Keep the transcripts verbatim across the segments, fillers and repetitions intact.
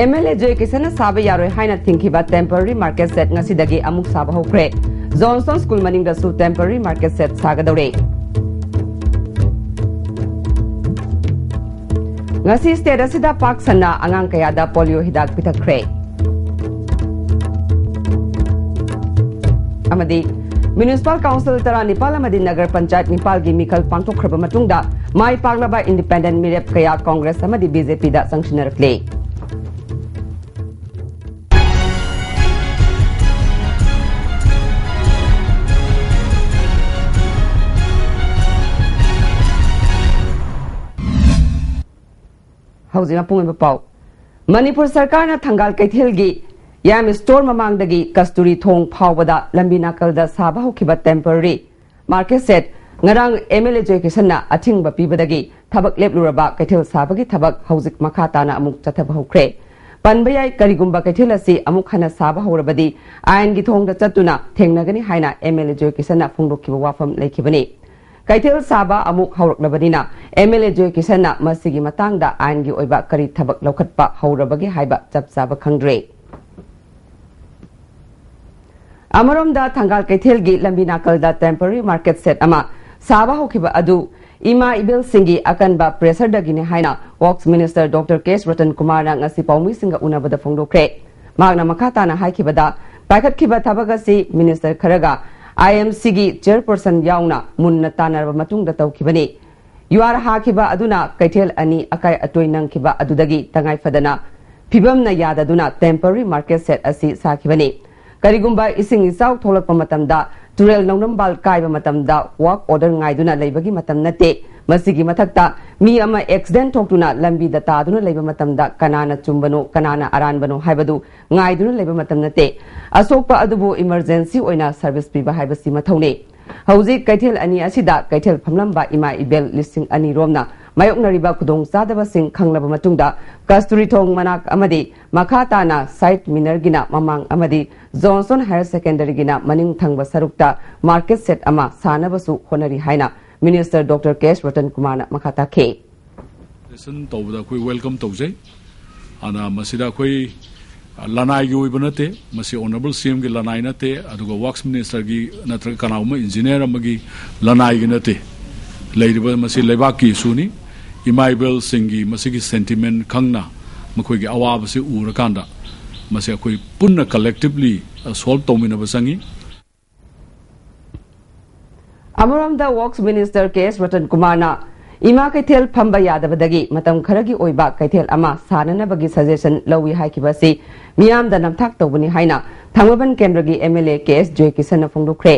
M L ꯑꯦ ꯖꯣꯏ ꯀꯤꯁꯟꯅ ꯁꯥꯕ ꯌꯥꯔꯣꯏ ꯍꯥꯏꯅ ꯊꯤꯡꯈꯤꯕ temporary market shed ꯉꯁꯤꯗꯒꯤ ꯑꯃꯨꯛ ꯁꯥꯕ ꯍꯧꯈ꯭ꯔꯦ꯫ Johnson School ꯃꯅꯤꯡꯗꯁꯨ temporary market shed ꯁꯥꯒꯗꯧꯔꯦ꯫ ꯉꯁꯤ state ꯑꯁꯤꯗ ꯄꯥꯛ ꯁꯟꯅ ꯑꯉꯥꯡ ꯀꯌꯥꯗ polio ꯍꯤꯗꯥꯛ ꯄꯤꯊꯛꯈ꯭ꯔꯦ꯫ ꯑꯃꯗꯤ Municipal Council ꯇꯔꯥꯅꯤꯄꯥꯜ ꯑꯃꯗꯤ Nagar Panchayat ꯅꯤꯄꯥꯜꯒꯤ ꯃꯤꯈꯜ ꯄꯥꯡꯊꯣꯛꯈ꯭ꯔꯕ ꯃꯇꯨꯡꯗ ꯃꯥꯏ ꯄꯥꯛꯂꯕ independent ꯃꯤꯔꯦꯞ ꯀꯌꯥ Congress ꯑꯃꯗꯤ B J P ꯗ ꯆꯪꯁꯤꯟꯅꯔꯛꯂꯦ꯫ ꯍꯧꯖꯤꯛ ꯃꯄꯨꯡ ꯑꯣꯏꯕ ꯄꯥꯎ꯫ ꯃꯅꯤꯄꯨꯔ ꯁꯔꯀꯥꯔꯅ ꯊꯪꯒꯥꯜ ꯀꯩꯊꯦꯜꯒꯤ ꯌꯥꯝ store ꯃꯃꯥꯡꯗꯒꯤ ꯀꯁꯇꯨꯔꯤ ꯊꯣꯡ ꯐꯥꯎꯕꯗ ꯂꯝꯕꯤ ꯅꯥꯀꯜꯗ ꯁꯥꯕ ꯍꯧꯈꯤꯕ temporary market shed ꯉꯔꯥꯡ M L A ꯖꯣꯏ ꯀꯤꯁꯟꯅ ꯑꯊꯤꯡꯕ ꯄꯤꯕꯗꯒꯤ ꯊꯕꯛ ꯂꯦꯞꯂꯨꯔꯕ ꯀꯩꯊꯦꯜ ꯁꯥꯕꯒꯤ ꯊꯕꯛ ꯍꯧꯖꯤꯛ ꯃꯈꯥ ꯇꯥꯅ ꯑꯃꯨꯛ ꯆꯠꯊꯕ ꯍꯧꯈ꯭ꯔꯦ꯫ ꯄꯟꯕ ꯌꯥꯏ, ꯀꯔꯤꯒꯨꯝꯕ ꯀꯩꯊꯦꯜ ꯑꯁꯤ ꯑꯃꯨꯛ ꯍꯟꯅ ꯁꯥꯕ ꯍꯧꯔꯕꯗꯤ ꯑꯥꯏꯟꯒꯤ ꯊꯣꯡꯗ ꯆꯠꯇꯨꯅ ꯊꯦꯡꯅꯒꯅꯤ ꯍꯥꯏꯅ M L A ꯖꯣꯏ ꯀꯤꯁꯟꯅ ꯐꯣꯡꯗꯣꯛꯈꯤꯕ ꯋꯥꯐꯝ ꯂꯩꯈꯤꯕꯅꯤ꯫ ꯀꯩꯊꯦꯜ ꯁꯥꯕ ꯑꯃꯨꯛ ꯍꯧꯔꯛꯂꯕꯅꯤꯅ M L A ꯖꯣꯏ ꯀꯤꯁꯟꯅ ꯃꯁꯤꯒꯤ ꯃꯇꯥꯡꯗ ꯑꯥꯏꯟꯒꯤ ꯑꯣꯏꯕ ꯀꯔꯤ ꯊꯕꯛ ꯂꯧꯈꯠꯄ ꯍꯧꯔꯕꯒꯦ ꯍꯥꯏꯕ ꯆꯞ ꯆꯥꯕ ꯈꯪꯗ꯭ꯔꯦ꯫ ꯑꯃꯔꯣꯝꯗ ꯊꯪꯒꯥꯜ ꯀꯩꯊꯦꯜꯒꯤ ꯂꯝꯕꯤ ꯅꯥꯀꯜꯗ temporary market shed ꯑꯃ ꯁꯥꯕ ꯍꯧꯈꯤꯕ ꯑꯗꯨ ꯏꯃꯥ ꯏꯕꯦꯜꯁꯤꯡꯒꯤ ꯑꯀꯟꯕ pressureꯗꯒꯤꯅꯤ ꯍꯥꯏꯅ Works Minister Doctor K H Ratan Kumar ꯅ ꯉꯁꯤ ꯄꯥꯎꯃꯤꯁꯤꯡꯒ ꯎꯅꯕꯗ ꯐꯣꯡꯗꯣꯛꯈ꯭ꯔꯦ꯫ ꯃꯍꯥꯛꯅ ꯃꯈꯥ ꯇꯥꯅ ꯍꯥꯏꯈꯤꯕꯗ, ꯄꯥꯏꯈꯠꯈꯤꯕ ꯊꯕꯛ ꯑꯁꯤ minister ꯈꯔꯒ I M C ꯒꯤ chairperson ꯌꯥꯎꯅ ꯃꯨꯟꯅ ꯇꯥꯟꯅꯔꯕ ꯃꯇꯨꯡꯗ ꯇꯧꯈꯤꯕꯅꯤ꯫ ꯌꯨꯍꯥꯔ ꯍꯥꯈꯤꯕ ꯑꯗꯨꯅ ꯀꯩꯊꯦꯜ ꯑꯅꯤ ꯑꯀꯥꯏ ꯑꯇꯣꯏ ꯅꯪꯈꯤꯕ ꯑꯗꯨꯗꯒꯤ ꯇꯉꯥꯏ ꯐꯗꯅ ꯐꯤꯕꯝꯅ ꯌꯥꯗꯗꯨꯅ temporary market shed ꯑꯁꯤ ꯁꯥꯈꯤꯕꯅꯤ꯫ ꯀꯔꯤꯒꯨꯝꯕ ꯏꯁꯤꯡ ꯏꯆꯥꯎ ꯊꯣꯛꯂꯛꯄ ꯃꯇꯝꯗ, ꯇꯨꯔꯦꯜ ꯅꯧꯅꯝꯕꯥꯜ ꯀꯥꯏꯕ ꯃꯇꯝꯗ work order ꯉꯥꯏꯗꯨꯅ ꯂꯩꯕꯒꯤ ꯃꯇꯝ ꯅꯠꯇꯦ꯫ ꯃꯁꯤꯒꯤ ꯃꯊꯛꯇ ꯃꯤ ꯑꯃ accident ꯊꯣꯛꯇꯨꯅ ꯂꯝꯕꯤꯗ ꯇꯥꯗꯨꯅ ꯂꯩꯕ ꯃꯇꯝꯗ ꯀꯅꯥꯅ ꯆꯨꯝꯕꯅꯣ, ꯀꯅꯥꯅ ꯑꯔꯥꯟꯕꯅꯣ ꯍꯥꯏꯕꯗꯨ ꯉꯥꯏꯗꯨꯅ ꯂꯩꯕ ꯃꯇꯝ ꯅꯠꯇꯦ꯫ ꯑꯁꯣꯛꯄ ꯑꯗꯨꯕꯨ emergency ꯑꯣꯏꯅ service ꯄꯤꯕ ꯍꯥꯏꯕꯁꯤ ꯃꯊꯧꯅꯤ꯫ ꯍꯧꯖꯤꯛ ꯀꯩꯊꯦꯜ ꯑꯅꯤ ꯑꯁꯤꯗ ꯀꯩꯊꯦꯜ ꯐꯝꯂꯝꯕ ꯏꯃꯥ ꯏꯕꯦꯜ ꯂꯤꯁꯤꯡ ꯑꯅꯤ ꯔꯣꯝꯅ ꯃꯥꯌꯣꯛꯅꯔꯤꯕ ꯈꯨꯗꯣꯡꯆꯥꯗꯕꯁꯤꯡ ꯈꯪꯂꯕ ꯃꯇꯨꯡꯗ, ꯀꯁꯇꯨꯔꯤ ꯊꯣꯡ ꯃꯅꯥꯛ ꯑꯃꯗꯤ ꯃꯈꯥ ꯇꯥꯅ ꯁꯥꯏꯠ ꯃꯤꯅꯔꯒꯤꯅ ꯃꯃꯥꯡ ꯑꯃꯗꯤ ꯖꯣꯟꯁꯟ ꯍꯥꯌꯔ ꯁꯦꯀꯦꯟꯗꯔꯤꯒꯤꯅ ꯃꯅꯤꯡ ꯊꯪꯕ ꯁꯔꯨꯛꯇ market shed ꯑꯃ ꯁꯥꯅꯕꯁꯨ ꯍꯣꯠꯅꯔꯤ ꯍꯥꯏꯅ Minister Doctor K H Ratan Kumar ꯅ ꯃꯈꯥ ꯇꯥꯈꯤ꯫ Session ꯇꯧꯕꯗ ꯑꯩꯈꯣꯏ welcome ꯇꯧꯖꯩ꯫ ꯑꯗ ꯃꯁꯤꯗ ꯑꯩꯈꯣꯏ ꯂꯅꯥꯏꯒꯤ ꯑꯣꯏꯕ ꯅꯠꯇꯦ, ꯃꯁꯤ ꯑꯣꯅꯔꯦꯕꯜ ꯁꯤ ꯑꯦꯝꯒꯤ ꯂꯅꯥꯏ ꯅꯠꯇꯦ, ꯑꯗꯨꯒ ꯋꯥꯔꯛꯁ ꯃꯤꯅꯤꯁꯇꯔꯒꯤ ꯅꯠꯇ꯭ꯔꯒ ꯀꯅꯥꯒꯨꯝꯕ ꯏꯟꯖꯤꯅꯤꯌꯔ ꯑꯃꯒꯤ ꯂꯅꯥꯏꯒꯤ ꯅꯠꯇꯦ꯫ ꯂꯩꯔꯤꯕ ꯃꯁꯤ ꯂꯩꯕꯥꯛꯀꯤ ꯏꯁꯨꯅꯤ꯫ ꯏꯃꯥ ꯏꯕꯦꯜꯁꯤꯡꯒꯤ ꯃꯁꯤꯒꯤ ꯁꯦꯟꯇꯤꯃꯦꯟ ꯈꯪꯅ ꯃꯈꯣꯏꯒꯤ ꯑꯋꯥꯕꯁꯤ ꯎꯔꯀꯥꯟꯗ ꯃꯁꯤ ꯑꯩꯈꯣꯏ ꯄꯨꯟꯅ ꯀꯂꯦꯛꯇꯤꯕꯂꯤ ꯁꯣꯜꯕ ꯇꯧꯃꯤꯟꯅꯕ ꯆꯪꯉꯤ꯫ ꯑꯃꯔꯣꯝꯗ ꯋꯥꯔꯛꯁ ꯃꯤꯅꯤꯁꯇꯔ ꯀꯦ ꯑꯦꯁ ꯔꯇꯟ ꯀꯨꯃꯥꯔꯅ ꯏꯃꯥ ꯀꯩꯊꯦꯜ ꯐꯝꯕ ꯌꯥꯗꯕꯗꯒꯤ ꯃꯇꯝ ꯈꯔꯒꯤ ꯑꯣꯏꯕ ꯀꯩꯊꯦꯜ ꯑꯃ ꯁꯥꯅꯅꯕꯒꯤ ꯁꯖꯦꯁꯟ ꯂꯧꯏ ꯍꯥꯏꯈꯤꯕ ꯑꯁꯤ ꯃꯤꯌꯥꯝꯗ ꯅꯝꯊꯥꯛ ꯇꯧꯕꯅꯤ ꯍꯥꯏꯅ ꯊꯥꯡꯃꯩꯕꯟ ꯀꯦꯟꯗ꯭ꯔꯒꯤ ꯑꯦꯝ ꯑꯦꯜ ꯑꯦ ꯀꯦ ꯑꯦꯁ ꯖꯣꯏꯀꯤꯁꯟꯅ ꯐꯣꯡꯗꯣꯛꯈ꯭ꯔꯦ꯫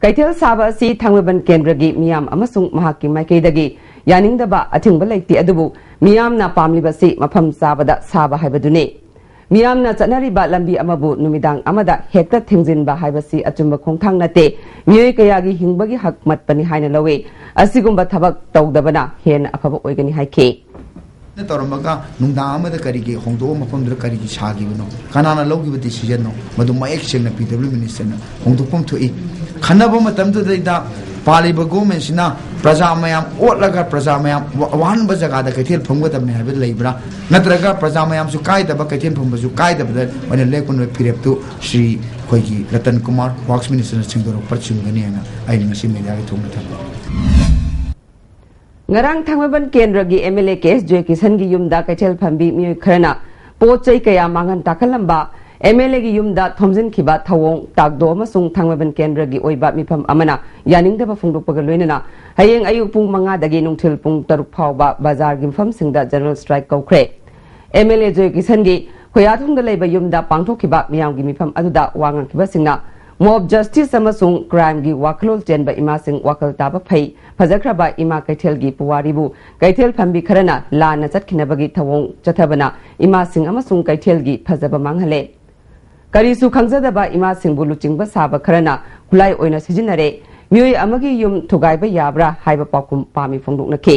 ꯀꯩꯊꯦꯜ ꯁꯥꯕ ꯑꯁꯤ ꯊꯥꯡꯃꯩꯕꯟ ꯀꯦꯟꯗ꯭ꯔꯒꯤ ꯃꯤꯌꯥꯝ ꯑꯃꯁꯨꯡ ꯃꯍꯥꯛꯀꯤ ꯃꯥꯏꯀꯩꯗꯒꯤ ꯌꯥꯅꯤꯡꯗꯕ ꯑꯊꯤꯡꯕ ꯂꯩꯇꯦ, ꯑꯗꯨꯕꯨ ꯃꯤꯌꯥꯝꯅ ꯄꯥꯝꯂꯤꯕꯁꯤ ꯃꯐꯝ ꯆꯥꯕꯗ ꯁꯥꯕ ꯍꯥꯏꯕꯗꯨꯅꯤ꯫ ꯃꯤꯌꯥꯝꯅ ꯆꯠꯅꯔꯤꯕ ꯂꯝꯕꯤ ꯑꯃꯕꯨ ꯅꯨꯃꯤꯗꯥꯡ ꯑꯃꯗ ꯍꯦꯛꯇ ꯊꯤꯡꯖꯤꯟꯕ ꯍꯥꯏꯕꯁꯤ ꯑꯆꯨꯝꯕ ꯈꯣꯡꯊꯥꯡ ꯅꯠꯇꯦ꯫ ꯃꯤꯑꯣꯏ ꯀꯌꯥꯒꯤ ꯍꯤꯡꯕꯒꯤ ꯍꯛ ꯃꯠꯄꯅꯤ ꯍꯥꯏꯅ ꯂꯧꯏ꯫ ꯑꯁꯤꯒꯨꯝꯕ ꯊꯕꯛ ꯇꯧꯗꯕꯅ ꯍꯦꯟꯅ ꯑꯐꯕ ꯑꯣꯏꯒꯅꯤ ꯍꯥꯏꯈꯤ꯫ ꯇꯧꯔꯝꯃꯒ ꯅꯨꯡꯗꯥꯡ ꯑꯃꯗ ꯀꯔꯤꯒꯤ ꯍꯣꯡꯗꯣꯛꯑ ꯃꯐꯝꯗꯨꯗ ꯀꯔꯤꯒꯤ ꯁꯥꯈꯤꯕꯅꯣ, ꯀꯅꯥꯅ ꯂꯧꯈꯤꯕ ꯗꯤꯁꯤꯖꯟꯅꯣ, ꯃꯗꯨ ꯃꯌꯦꯛ ꯁꯦꯡꯅ ꯄꯤ ꯗꯕ꯭ꯂꯤꯎ ꯃꯤꯅꯤꯁꯇꯔꯅ ꯍꯣꯡꯗꯣꯛꯐꯝ ꯊꯣꯛꯏ꯫ ꯈꯟꯅꯕ ꯃꯇꯝꯗꯨꯗꯩꯗ ꯄꯥꯜꯂꯤꯕ ꯒꯣꯔꯃꯦꯟꯁꯤꯅ ꯄ꯭ꯔꯖꯥ ꯃꯌꯥꯝ ꯑꯣꯠꯂꯒ ꯄ꯭ꯔꯖꯥ ꯃꯌꯥꯝ ꯋꯥ-, ꯋꯥꯍꯟꯕ ꯖꯒꯥꯗ ꯀꯩꯊꯦꯜ ꯐꯝꯒꯗꯕꯅꯤ ꯍꯥꯏꯕ ꯂꯩꯕ꯭ꯔꯥ? ꯅꯠꯇ꯭ꯔꯒ ꯄ꯭ꯔꯖꯥ ꯃꯌꯥꯝꯁꯨ ꯀꯥꯏꯗꯕ, ꯀꯩꯊꯦꯜ ꯐꯝꯕꯁꯨ ꯀꯥꯏꯗꯕꯗ ꯑꯣꯏꯅ ꯂꯦꯞꯀꯅꯣ ꯐꯤꯔꯦꯞꯇꯨ ꯁ꯭ꯔꯤ ꯑꯩꯈꯣꯏꯒꯤ ꯔꯇꯟ ꯀꯨꯃꯥꯔ ꯋꯥꯔꯛꯁ ꯃꯤꯅꯤꯁꯇꯔꯅ ꯁꯦꯡꯗꯣꯔꯛꯄ ꯆꯨꯝꯒꯅꯤ ꯍꯥꯏꯅ ꯑꯩꯅ ꯉꯁꯤ ꯃꯦꯗꯤꯌꯥꯒꯤ ꯊꯣꯡꯗ ꯊꯝꯖꯒꯦ꯫ ꯉꯔꯥꯡ ꯊꯥꯡꯃꯩꯕꯟ ꯀꯦꯟꯗ꯭ꯔꯒꯤ ꯑꯦꯝ ꯑꯦꯜ ꯑꯦ ꯀꯦ ꯑꯦꯁ ꯖꯣꯏꯀꯤꯁꯟꯒꯤ ꯌꯨꯝꯗ ꯀꯩꯊꯦꯜ ꯐꯝꯕꯤ ꯃꯤꯑꯣꯏ ꯈꯔꯅ ꯄꯣꯠ ꯆꯩ ꯀꯌꯥ ꯃꯥꯡꯍꯟ ꯇꯥꯛꯍꯜꯂꯝꯕ ꯑꯦꯝ ꯑꯦꯜ ꯑꯦꯒꯤ ꯌꯨꯝꯗ ꯊꯣꯝꯖꯤꯟꯈꯤꯕ ꯊꯧꯑꯣꯡ ꯇꯥꯛꯗꯣ ꯑꯃꯁꯨꯡ ꯊꯥꯡꯃꯩꯕꯟ ꯀꯦꯟꯗ꯭ꯔꯒꯤ ꯑꯣꯏꯕ ꯃꯤꯐꯝ ꯑꯃꯅ ꯌꯥꯅꯤꯡꯗꯕ ꯐꯣꯡꯗꯣꯛꯄꯒ ꯂꯣꯏꯅꯅ ꯍꯌꯦꯡ ꯑꯌꯨꯛ ꯄꯨꯡ ꯃꯉꯥꯗꯒꯤ ꯅꯨꯡꯊꯤꯜ ꯄꯨꯡ ꯇꯔꯨꯛ ꯐꯥꯎꯕ ꯕꯖꯥꯔꯒꯤ ꯃꯐꯝꯁꯤꯡꯗ ꯖꯦꯅꯔꯦꯜ ꯁ꯭ꯇ꯭ꯔꯥꯏꯛ ꯀꯧꯈ꯭ꯔꯦ꯫ ꯑꯦꯝ ꯑꯦꯜ ꯑꯦ ꯖꯣꯏꯀꯤꯁꯟꯒꯤ ꯈꯣꯌꯥꯊꯣꯡꯗ ꯂꯩꯕ ꯌꯨꯝꯗ ꯄꯥꯡꯊꯣꯛꯈꯤꯕ ꯃꯤꯌꯥꯝꯒꯤ ꯃꯤꯐꯝ ꯑꯗꯨꯗ ꯋꯥ ꯉꯥꯡꯈꯤꯕꯁꯤꯡꯅ ꯃꯣꯕ ꯖꯁꯇꯤꯁ ꯑꯃꯁꯨꯡ ꯀ꯭ꯔꯥꯏꯝꯒꯤ ꯋꯥꯈꯜꯂꯣꯟ ꯆꯦꯟꯕ ꯏꯃꯥꯁꯤꯡ ꯋꯥꯈꯜ ꯇꯥꯕ ꯐꯩ, ꯐꯖꯈ꯭ꯔꯕ ꯏꯃꯥ ꯀꯩꯊꯦꯜꯒꯤ ꯄꯨꯋꯥꯔꯤꯕꯨ ꯀꯩꯊꯦꯜ ꯐꯝꯕꯤ ꯈꯔꯅ ꯂꯥꯟꯅ ꯆꯠꯈꯤꯅꯕꯒꯤ ꯊꯧꯑꯣꯡ ꯆꯠꯊꯕꯅ ꯏꯃꯥꯁꯤꯡ ꯑꯃꯁꯨꯡ ꯀꯩꯊꯦꯜꯒꯤ ꯐꯖꯕ ꯃꯥꯡꯍꯜꯂꯦ꯫ ꯀꯔꯤꯁꯨ ꯈꯪꯖꯗꯕ ꯏꯃꯥꯁꯤꯡꯕꯨ ꯂꯨꯆꯤꯡꯕ ꯁꯥꯕ ꯈꯔꯅ ꯈꯨꯠꯂꯥꯏ ꯑꯣꯏꯅ ꯁꯤꯖꯤꯟꯅꯔꯦ꯫ ꯃꯤꯑꯣꯏ ꯑꯃꯒꯤ ꯌꯨꯝ ꯊꯨꯒꯥꯏꯕ ꯌꯥꯕ꯭ꯔꯥ ꯍꯥꯏꯕ ꯄꯥꯎꯈꯨꯝ ꯄꯥꯝꯃꯤ ꯐꯣꯡꯗꯣꯛꯅꯈꯤ꯫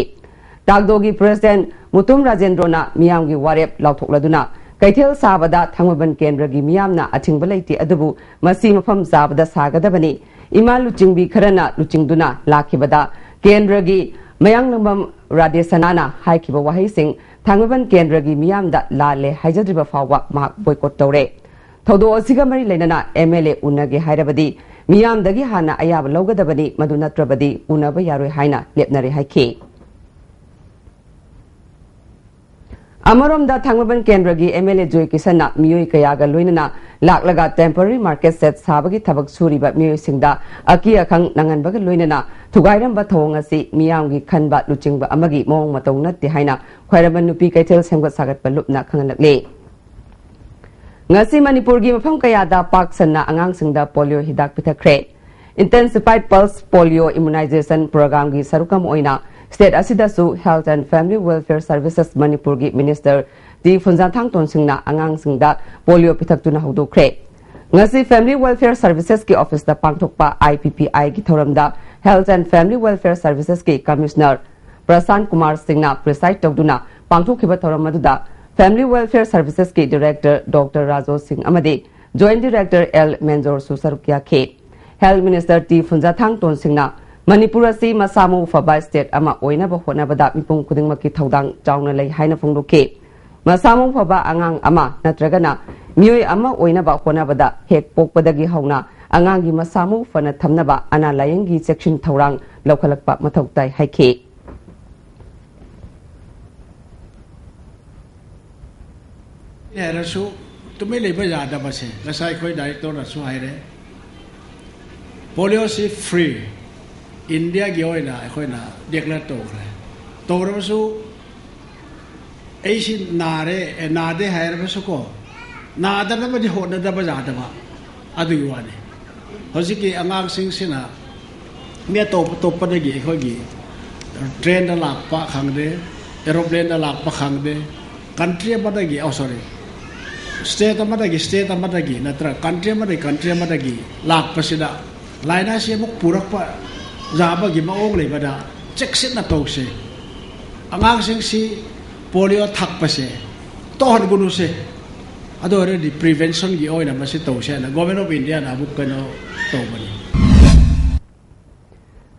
ꯇꯥꯛꯗꯣꯒꯤ ꯄ꯭ꯔꯦꯁꯤꯗꯦꯟꯠ ꯃꯨꯇꯨꯝ ꯔꯥꯖꯦꯟꯗ꯭ꯔꯣꯅ ꯃꯤꯌꯥꯝꯒꯤ ꯋꯥꯔꯦꯞ ꯂꯥꯎꯊꯣꯛꯂꯗꯨꯅ ꯀꯩꯊꯦꯜ ꯁꯥꯕꯗ ꯊꯥꯡꯃꯩꯕꯟ ꯀꯦꯟꯗ꯭ꯔꯒꯤ ꯃꯤꯌꯥꯝꯅ ꯑꯊꯤꯡꯕ ꯂꯩꯇꯦ, ꯑꯗꯨꯕꯨ ꯃꯁꯤ ꯃꯐꯝ ꯆꯥꯕꯗ ꯁꯥꯒꯗꯕꯅꯤ꯫ ꯏꯃꯥ ꯂꯨꯆꯤꯡꯕꯤ ꯈꯔꯅ ꯂꯨꯆꯤꯡꯗꯨꯅ ꯂꯥꯛꯈꯤꯕꯗ ꯀꯦꯟꯗ꯭ꯔꯒꯤ ꯃꯌꯥꯡꯂꯝꯕꯝ ꯔꯥꯙꯦꯁꯅꯥꯅ ꯍꯥꯏꯈꯤꯕ ꯋꯥꯍꯩꯁꯤꯡ ꯊꯥꯡꯃꯩꯕꯟ ꯀꯦꯟꯗ꯭ꯔꯒꯤ ꯃꯤꯌꯥꯝꯗ ꯂꯥꯜꯂꯦ ꯍꯥꯏꯖꯗ꯭ꯔꯤꯕ ꯐꯥꯎꯕ ꯃꯍꯥꯛ boycott ꯇꯧꯔꯦ꯫ ꯊꯧꯗꯣꯛ ꯑꯁꯤꯒ ꯃꯔꯤ ꯂꯩꯅꯅ M L A ꯎꯅꯒꯦ ꯍꯥꯏꯔꯕꯗꯤ ꯃꯤꯌꯥꯝꯗꯒꯤ ꯍꯥꯟꯅ ꯑꯌꯥꯕ ꯂꯧꯒꯗꯕꯅꯤ, ꯃꯗꯨ ꯅꯠꯇ꯭ꯔꯕꯗꯤ ꯎꯅꯕ ꯌꯥꯔꯣꯏ ꯍꯥꯏꯅ ꯂꯦꯞꯅꯔꯦ ꯍꯥꯏꯈꯤ꯫ ꯑꯃꯔꯣꯝꯗ ꯊꯥꯡꯃꯩꯕꯟ ꯀꯦꯟꯗ꯭ꯔꯒꯤ M L A ꯖꯣꯏ ꯀꯤꯁꯟꯅ ꯃꯤꯑꯣꯏ ꯀꯌꯥꯒ ꯂꯣꯏꯅꯅ ꯂꯥꯛꯂꯒ temporary market shed ꯁꯥꯕꯒꯤ ꯊꯕꯛ ꯁꯨꯔꯤꯕ ꯃꯤꯑꯣꯏꯁꯤꯡꯗ ꯑꯀꯤ ꯑꯈꯪ ꯅꯪꯍꯟꯕꯒ ꯂꯣꯏꯅꯅ ꯊꯨꯒꯥꯏꯔꯝꯕ ꯊꯧꯑꯣꯡ ꯑꯁꯤ ꯃꯤꯌꯥꯝꯒꯤ ꯈꯟꯕ ꯂꯨꯆꯤꯡꯕ ꯑꯃꯒꯤ ꯃꯑꯣꯡ ꯃꯇꯧ ꯅꯠꯇꯦ ꯍꯥꯏꯅ ꯈ꯭ꯋꯥꯏꯔꯝꯕꯟ ꯅꯨꯄꯤ ꯀꯩꯊꯦꯜ ꯁꯦꯝꯒꯠ ꯁꯥꯒꯠꯄ ꯂꯨꯞꯅ ꯈꯪꯍꯜꯂꯛꯂꯤ꯫ ꯉꯁꯤ ꯃꯅꯤꯄꯨꯔꯒꯤ ꯃꯐꯝ ꯀꯌꯥꯗ ꯄꯥꯛ ꯁꯟꯅ ꯑꯉꯥꯡꯁꯤꯡꯗ polio ꯍꯤꯗꯥꯛ ꯄꯤꯊꯛꯈ꯭ꯔꯦ꯫ Intensified Pulse Polio Immunization Programꯒꯤ ꯁꯔꯨꯛ ꯑꯃ ꯑꯣꯏꯅ state ꯑꯁꯤꯗꯁꯨ Health and Family Welfare Services ꯃꯅꯤꯄꯨꯔꯒꯤ Minister ꯇꯤ ꯐꯨꯟꯖꯥꯊꯥꯡ ꯇꯣꯟꯁꯤꯡꯅ ꯑꯉꯥꯡꯁꯤꯡꯗ polio ꯄꯤꯊꯛꯇꯨꯅ ꯍꯧꯗꯣꯛꯈ꯭ꯔꯦ꯫ ꯉꯁꯤ Family Welfare Servicesꯀꯤ officeꯇ ꯄꯥꯡꯊꯣꯛꯄ I P P Iꯒꯤ ꯊꯧꯔꯝꯗ Health and Family Welfare Servicesꯀꯤ Commissioner ꯄ꯭ꯔꯁꯥꯟ Kumar ꯁꯤꯡꯅ preside ꯇꯧꯗꯨꯅ ꯄꯥꯡꯊꯣꯛꯈꯤꯕ ꯊꯧꯔꯝ ꯑꯗꯨꯗ Family Welfare Servicesꯀꯤ Director Doctor ꯔꯥꯖꯣ ꯁꯤꯡ ꯑꯃꯗꯤ Joint Director ꯑꯦꯜ ꯃꯦꯟꯖꯣꯔꯁꯨ ꯁꯔꯨꯛ ꯌꯥꯈꯤ꯫ Health Minister ꯇꯤ ꯐꯨꯟꯖꯥꯊꯥꯡ ꯇꯣꯟꯁꯤꯡꯅ ꯃꯅꯤꯄꯨꯔ ꯑꯁꯤ ꯃꯁꯥ ꯃꯎ ꯐꯕ state ꯑꯃ ꯑꯣꯏꯅꯕ ꯍꯣꯠꯅꯕꯗ ꯃꯤꯄꯨꯝ ꯈꯨꯗꯤꯡꯃꯛꯀꯤ ꯊꯧꯗꯥꯡ ꯆꯥꯎꯅ ꯂꯩ ꯍꯥꯏꯅ ꯐꯣꯡꯗꯣꯛꯈꯤ꯫ ꯃꯁꯥ ꯃꯎ ꯐꯕ ꯑꯉꯥꯡ ꯑꯃ ꯅꯠꯇ꯭ꯔꯒꯅ ꯃꯤꯑꯣꯏ ꯑꯃ ꯑꯣꯏꯅꯕ ꯍꯣꯠꯅꯕꯗ ꯍꯦꯛ ꯄꯣꯛꯄꯗꯒꯤ ꯍꯧꯅ ꯑꯉꯥꯡꯒꯤ ꯃꯁꯥ ꯃꯎ ꯐꯅ ꯊꯝꯅꯕ ꯑꯅꯥ ꯂꯥꯌꯦꯡꯒꯤ ꯆꯦꯛꯁꯤꯟ ꯊꯧꯔꯥꯡ ꯂꯧꯈꯠꯂꯛꯄ ꯃꯊꯧ ꯇꯥꯏ ꯍꯥꯏꯈꯤ꯫ ꯍꯥꯏꯔꯁꯨ ꯇꯨꯃꯤꯟ ꯂꯩꯕ ꯌꯥꯗꯕꯁꯦ, ꯉꯁꯥꯏ ꯑꯩꯈꯣꯏ directorꯅꯁꯨ ꯍꯥꯏꯔꯦ, polioꯁꯤ free Indiaꯒꯤ ꯑꯣꯏꯅ ꯑꯩꯈꯣꯏꯅ declare ꯇꯧꯈ꯭ꯔꯦ꯫ ꯇꯧꯔꯕꯁꯨ ꯑꯩꯁꯤ ꯅꯥꯔꯦ, ꯑꯦ, ꯅꯥꯗꯦ ꯍꯥꯏꯔꯕꯁꯨꯀꯣ, ꯅꯥꯗꯅꯕꯗꯤ ꯍꯣꯠꯅꯗꯕ ꯌꯥꯗꯕ꯫ ꯑꯗꯨꯒꯤ ꯋꯥꯅꯤ꯫ ꯍꯧꯖꯤꯛꯀꯤ ꯑꯉꯥꯡꯁꯤꯡꯁꯤꯅ ꯃꯤ ꯑꯇꯣꯞ ꯑꯇꯣꯞꯄꯗꯒꯤ, ꯑꯩꯈꯣꯏꯒꯤ trainꯗ ꯂꯥꯛꯄ ꯈꯪꯗꯦ, aeroplaneꯗ ꯂꯥꯛꯄ ꯈꯪꯗꯦ, country ꯑꯃꯗꯒꯤ, oh, sorry, state ꯑꯃꯗꯒꯤ state ꯑꯃꯗꯒꯤ, ꯅꯠꯇ꯭ꯔꯒ country ꯑꯃꯗꯒꯤ country ꯑꯃꯗꯒꯤ ꯂꯥꯛꯄꯁꯤꯗ ꯂꯥꯏꯅꯥꯁꯤ ꯑꯃꯨꯛ ꯄꯨꯔꯛꯄ ꯌꯥꯕꯒꯤ ꯃꯑꯣꯡ ꯂꯩꯕꯗ ꯆꯦꯛꯁꯤꯟꯅ ꯇꯧꯁꯦ꯫ ꯑꯉꯥꯡꯁꯤꯡꯁꯤ polio ꯊꯛꯄꯁꯦ ꯇꯧꯍꯟꯒꯅꯨꯁꯦ꯫ ꯑꯗꯨ ꯑꯣꯏꯔꯗꯤ preventionꯒꯤ ꯑꯣꯏꯅ ꯃꯁꯤ ꯇꯧꯁꯦ ꯍꯥꯏꯅ Government of Indiaꯅ ꯑꯃꯨꯛ ꯀꯩꯅꯣ ꯇꯧꯕꯅꯤ꯫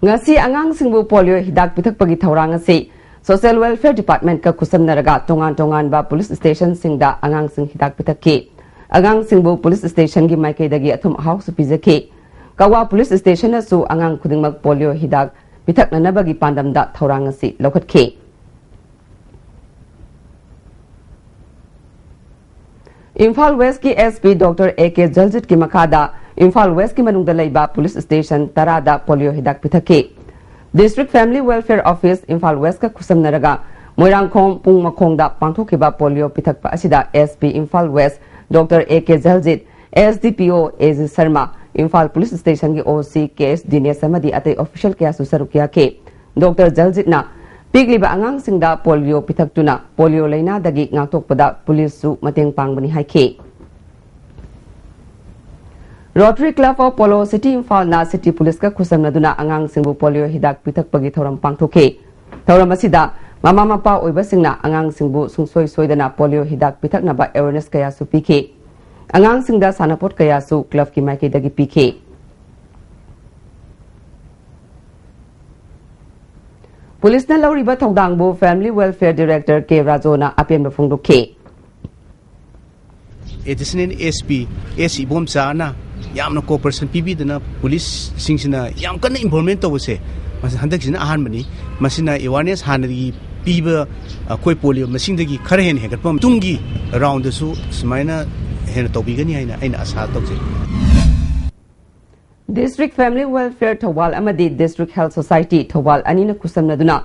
ꯉꯁꯤ ꯑꯉꯥꯡꯁꯤꯡꯕꯨ polio ꯍꯤꯗꯥꯛ ꯄꯤꯊꯛꯄꯒꯤ ꯊꯧꯔꯥꯡ ꯑꯁꯤ Social Welfare Departmentꯀ ꯈꯨꯠꯁꯝꯅꯔꯒ ꯇꯣꯉꯥꯟ ꯇꯣꯉꯥꯟꯕ police stationꯁꯤꯡꯗ ꯑꯉꯥꯡꯁꯤꯡ ꯍꯤꯗꯥꯛ ꯄꯤꯊꯛꯈꯤ꯫ ꯑꯉꯥꯡꯁꯤꯡꯕꯨ police stationꯒꯤ ꯃꯥꯏꯀꯩꯗꯒꯤ ꯑꯊꯨꯝ ꯑꯍꯥꯎꯁꯨ ꯄꯤꯖꯈꯤ꯫ ꯀꯋꯥ police stationꯅꯁꯨ ꯑꯉꯥꯡ ꯈꯨꯗꯤꯡꯃꯛ polio ꯍꯤꯗꯥꯛ ꯄꯤꯊꯛꯅꯅꯕꯒꯤ ꯄꯥꯟꯗꯝꯗ ꯊꯧꯔꯥꯡ ꯑꯁꯤ ꯂꯧꯈꯠꯈꯤ꯫ Imphal Westꯀꯤ S P Doctor A K ꯖꯜꯖꯤꯠꯀꯤ ꯃꯈꯥꯗ ꯏꯝꯐꯥꯜ Westꯀꯤ ꯃꯅꯨꯡꯗ ꯂꯩꯕ police station ꯇꯔꯥꯗ polio ꯍꯤꯗꯥꯛ ꯄꯤꯊꯛꯈꯤ꯫ District Family Welfare Office Imphal Westꯀ ꯈꯨꯠꯁꯝꯅꯔꯒ Moirangkhom ꯄꯨꯡ ꯃꯈꯣꯡꯗ ꯄꯥꯡꯊꯣꯛꯈꯤꯕ polio ꯄꯤꯊꯛꯄ ꯑꯁꯤꯗ S P Imphal West Doctor A K ꯖꯜꯖꯤꯠ, S D P O A G Sharma, Imphal police stationꯒꯤ O C K S ꯗꯤꯅꯦꯁ ꯑꯃꯗꯤ ꯑꯇꯩ official ꯀꯌꯥꯁꯨ ꯁꯔꯨꯛ ꯌꯥꯈꯤ꯫ Doctor ꯖꯜꯖꯤꯠꯅ ꯄꯤꯛꯂꯤꯕ ꯑꯉꯥꯡꯁꯤꯡꯗ polio ꯄꯤꯊꯛꯇꯨꯅ polio ꯂꯩꯅꯥꯗꯒꯤ ꯉꯥꯛꯊꯣꯛꯄꯗ policeꯁꯨ ꯃꯇꯦꯡ ꯄꯥꯡꯕꯅꯤ ꯍꯥꯏꯈꯤ꯫ Rotary Club of Polo City ꯏꯝꯐꯥꯜꯅ city policeꯀ ꯈꯨꯠꯁꯝꯅꯗꯨꯅ ꯑꯉꯥꯡꯁꯤꯡꯕꯨ polio ꯍꯤꯗꯥꯛ ꯄꯤꯊꯛꯄꯒꯤ ꯊꯧꯔꯝ ꯄꯥꯡꯊꯣꯛꯈꯤ꯫ ꯊꯧꯔꯝ ꯑꯁꯤꯗ ꯃꯃꯥ ꯃꯄꯥ ꯑꯣꯏꯕꯁꯤꯡꯅ ꯑꯉꯥꯡꯁꯤꯡꯕꯨ ꯁꯨꯡꯁꯣꯏ ꯁꯣꯏꯗꯅ polio ꯍꯤꯗꯥꯛ ꯄꯤꯊꯛꯅꯕ awareness ꯀꯌꯥꯁꯨ ꯄꯤꯈꯤ꯫ ꯑꯉꯥꯡꯁꯤꯡꯗ ꯁꯥꯟꯅꯄꯣꯠ ꯀꯌꯥꯁꯨ clubꯀꯤ ꯃꯥꯏꯀꯩꯗꯒꯤ ꯄꯤꯈꯤ꯫ Policeꯅ ꯂꯧꯔꯤꯕ ꯊꯧꯗꯥꯡꯕꯨ Family Welfare Director K ꯔꯥꯖꯣꯅ ꯑꯄꯦꯟꯕ ꯐꯣꯡꯗꯣꯛꯈꯤ꯫ Additional S P S ꯏꯕꯣꯝꯆꯥꯅ ꯌꯥꯝꯅ cooperation ꯄꯤꯕꯤꯗꯅ policeꯁꯤꯡꯁꯤꯅ ꯌꯥꯝ ꯀꯟꯅ involvement ꯇꯧꯕꯁꯦ, ꯃꯁꯤ ꯍꯟꯗꯛꯁꯤꯅ ꯑꯍꯥꯟꯕꯅꯤ꯫ ꯃꯁꯤꯅ awareness ꯍꯥꯟꯅꯗꯒꯤ ꯄꯤꯕ ꯑꯩꯈꯣꯏ polio ꯃꯁꯤꯡꯗꯒꯤ ꯈꯔ ꯍꯦꯟꯅ ꯍꯦꯟꯒꯠꯄ ꯃꯇꯨꯡꯒꯤ roundꯗꯁꯨ ꯁꯨꯃꯥꯏꯅ ꯍꯦꯟꯅ ꯇꯧꯕꯤꯒꯅꯤ ꯍꯥꯏꯅ ꯑꯩꯅ ꯑꯁꯥ ꯇꯧꯖꯩ꯫ District Family Welfare ꯊꯧꯕꯥꯜ ꯑꯃꯗꯤ District Health Society ꯊꯧꯕꯥꯜ ꯑꯅꯤꯅ ꯈꯨꯠꯁꯝꯅꯗꯨꯅ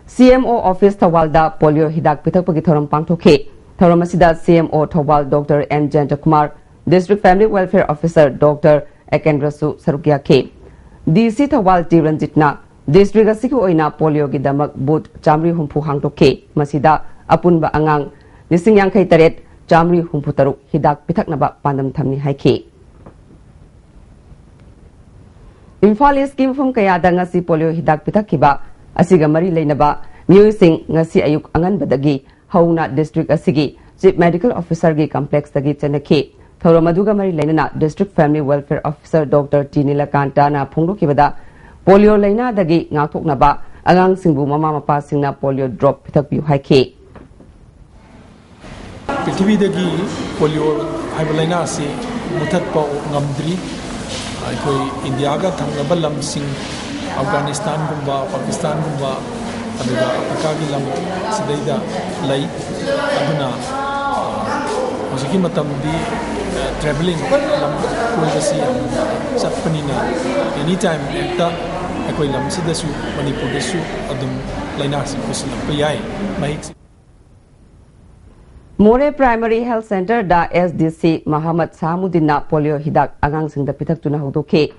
C M O office ꯊꯧꯕꯥꯜꯗ polio ꯍꯤꯗꯥꯛ ꯄꯤꯊꯛꯄꯒꯤ ꯊꯧꯔꯝ ꯄꯥꯡꯊꯣꯛꯈꯤ꯫ ꯊꯧꯔꯝ ꯑꯁꯤꯗ C M O Thoubal Doctor M ꯖꯌꯟꯇꯀꯨꯃꯥꯔ, District Family Welfare Officer Doctor ꯑꯦꯀꯦꯟꯗ꯭ꯔꯁꯨ ꯁꯔꯨꯛ ꯌꯥꯈꯤ꯫ D C ꯊꯧꯕꯥꯜ ꯇꯤ ꯔꯟꯖꯤꯠꯅ district ꯑꯁꯤꯒꯤ ꯑꯣꯏꯅ polioꯒꯤꯗꯃꯛ booth ꯆꯥꯃꯔꯤ ꯍꯨꯝꯐꯨ ꯍꯥꯡꯗꯣꯛꯈꯤ꯫ ꯃꯁꯤꯗ ꯑꯄꯨꯟꯕ ꯑꯉꯥꯡ ꯂꯤꯁꯤꯡ ꯌꯥꯡꯈꯩ ꯇꯔꯦꯠ ꯆꯥꯃꯔꯤ ꯍꯨꯝꯐꯨ ꯇꯔꯨꯛ ꯍꯤꯗꯥꯛ ꯄꯤꯊꯛꯅꯕ ꯄꯥꯟꯗꯝ ꯊꯝꯃꯤ ꯍꯥꯏꯈꯤ꯫ ꯏꯝꯐꯥꯜ Eastꯀꯤ ꯃꯐꯝ ꯀꯌꯥꯗ ꯉꯁꯤ polio ꯍꯤꯗꯥꯛ ꯄꯤꯊꯛꯈꯤꯕ ꯑꯁꯤꯒ ꯃꯔꯤ ꯂꯩꯅꯕ ꯃꯤꯑꯣꯏꯁꯤꯡ ꯉꯁꯤ ꯑꯌꯨꯛ ꯑꯉꯟꯕꯗꯒꯤ ꯍꯧꯅ district ꯑꯁꯤꯒꯤ Chief Medical Officerꯒꯤ complexꯇꯒꯤ ꯆꯦꯟꯅꯈꯤ꯫ ꯊꯧꯔꯝ ꯑꯗꯨꯒ ꯃꯔꯤ ꯂꯩꯅꯅ District Family Welfare Officer Doctor T ꯅꯤꯂꯀꯥꯟꯇꯅ ꯐꯣꯡꯗꯣꯛꯈꯤꯕꯗ, polio ꯂꯩꯅꯥꯗꯒꯤ ꯉꯥꯛꯊꯣꯛꯅꯕ ꯑꯉꯥꯡꯁꯤꯡꯕꯨ ꯃꯃꯥ ꯃꯄꯥꯁꯤꯡꯅ polio drop ꯄꯤꯊꯛꯄꯤꯌꯨ ꯍꯥꯏꯈꯤ꯫ ꯄ꯭ꯔꯤꯊꯤꯕꯤꯗꯒꯤ polio ꯍꯥꯏꯕ ꯂꯥꯏꯅꯥ ꯑꯁꯤ ꯃꯨꯊꯠꯄ ꯉꯝꯗ꯭ꯔꯤ꯫ ꯑꯩꯈꯣꯏ ꯏꯟꯗꯤꯌꯥꯒ ꯊꯪꯅꯕ ꯂꯝꯁꯤꯡ, ꯑꯐꯒꯥꯅꯤꯁꯇꯥꯟꯒꯨꯝꯕ, ꯄꯥꯀꯤꯁꯇꯥꯟꯒꯨꯝꯕ, ꯑꯗꯨꯒ ꯑꯐ꯭ꯔꯤꯀꯥꯒꯤ ꯂꯝ ꯁꯤꯗꯩꯗ ꯂꯩ꯫ ꯑꯗꯨꯅ ꯍꯧꯖꯤꯛꯀꯤ ꯃꯇꯝꯗꯤ travelling, ꯂꯝ ꯀꯣꯏꯕꯁꯤ ꯌꯥꯝ ꯆꯠꯄꯅꯤꯅ, any time ꯍꯦꯛꯇ ꯑꯩꯈꯣꯏ ꯂꯝꯁꯤꯗꯁꯨ, ꯃꯅꯤꯄꯨꯔꯗꯁꯨ ꯑꯗꯨꯝ ꯂꯥꯏꯅꯥꯁꯤ ꯄꯨꯁꯤꯜꯂꯛꯄ ꯌꯥꯏ꯫ ꯃꯍꯤꯛꯁꯤ ꯃꯣꯔꯦ Primary Health Centreꯗ S D C ꯃꯍꯃꯗ ꯁꯥꯍꯃꯨꯗꯤꯟꯅ polio ꯍꯤꯗꯥꯛ ꯑꯉꯥꯡꯁꯤꯡꯗ ꯄꯤꯊꯛꯇꯨꯅ ꯍꯧꯗꯣꯛꯈꯤ꯫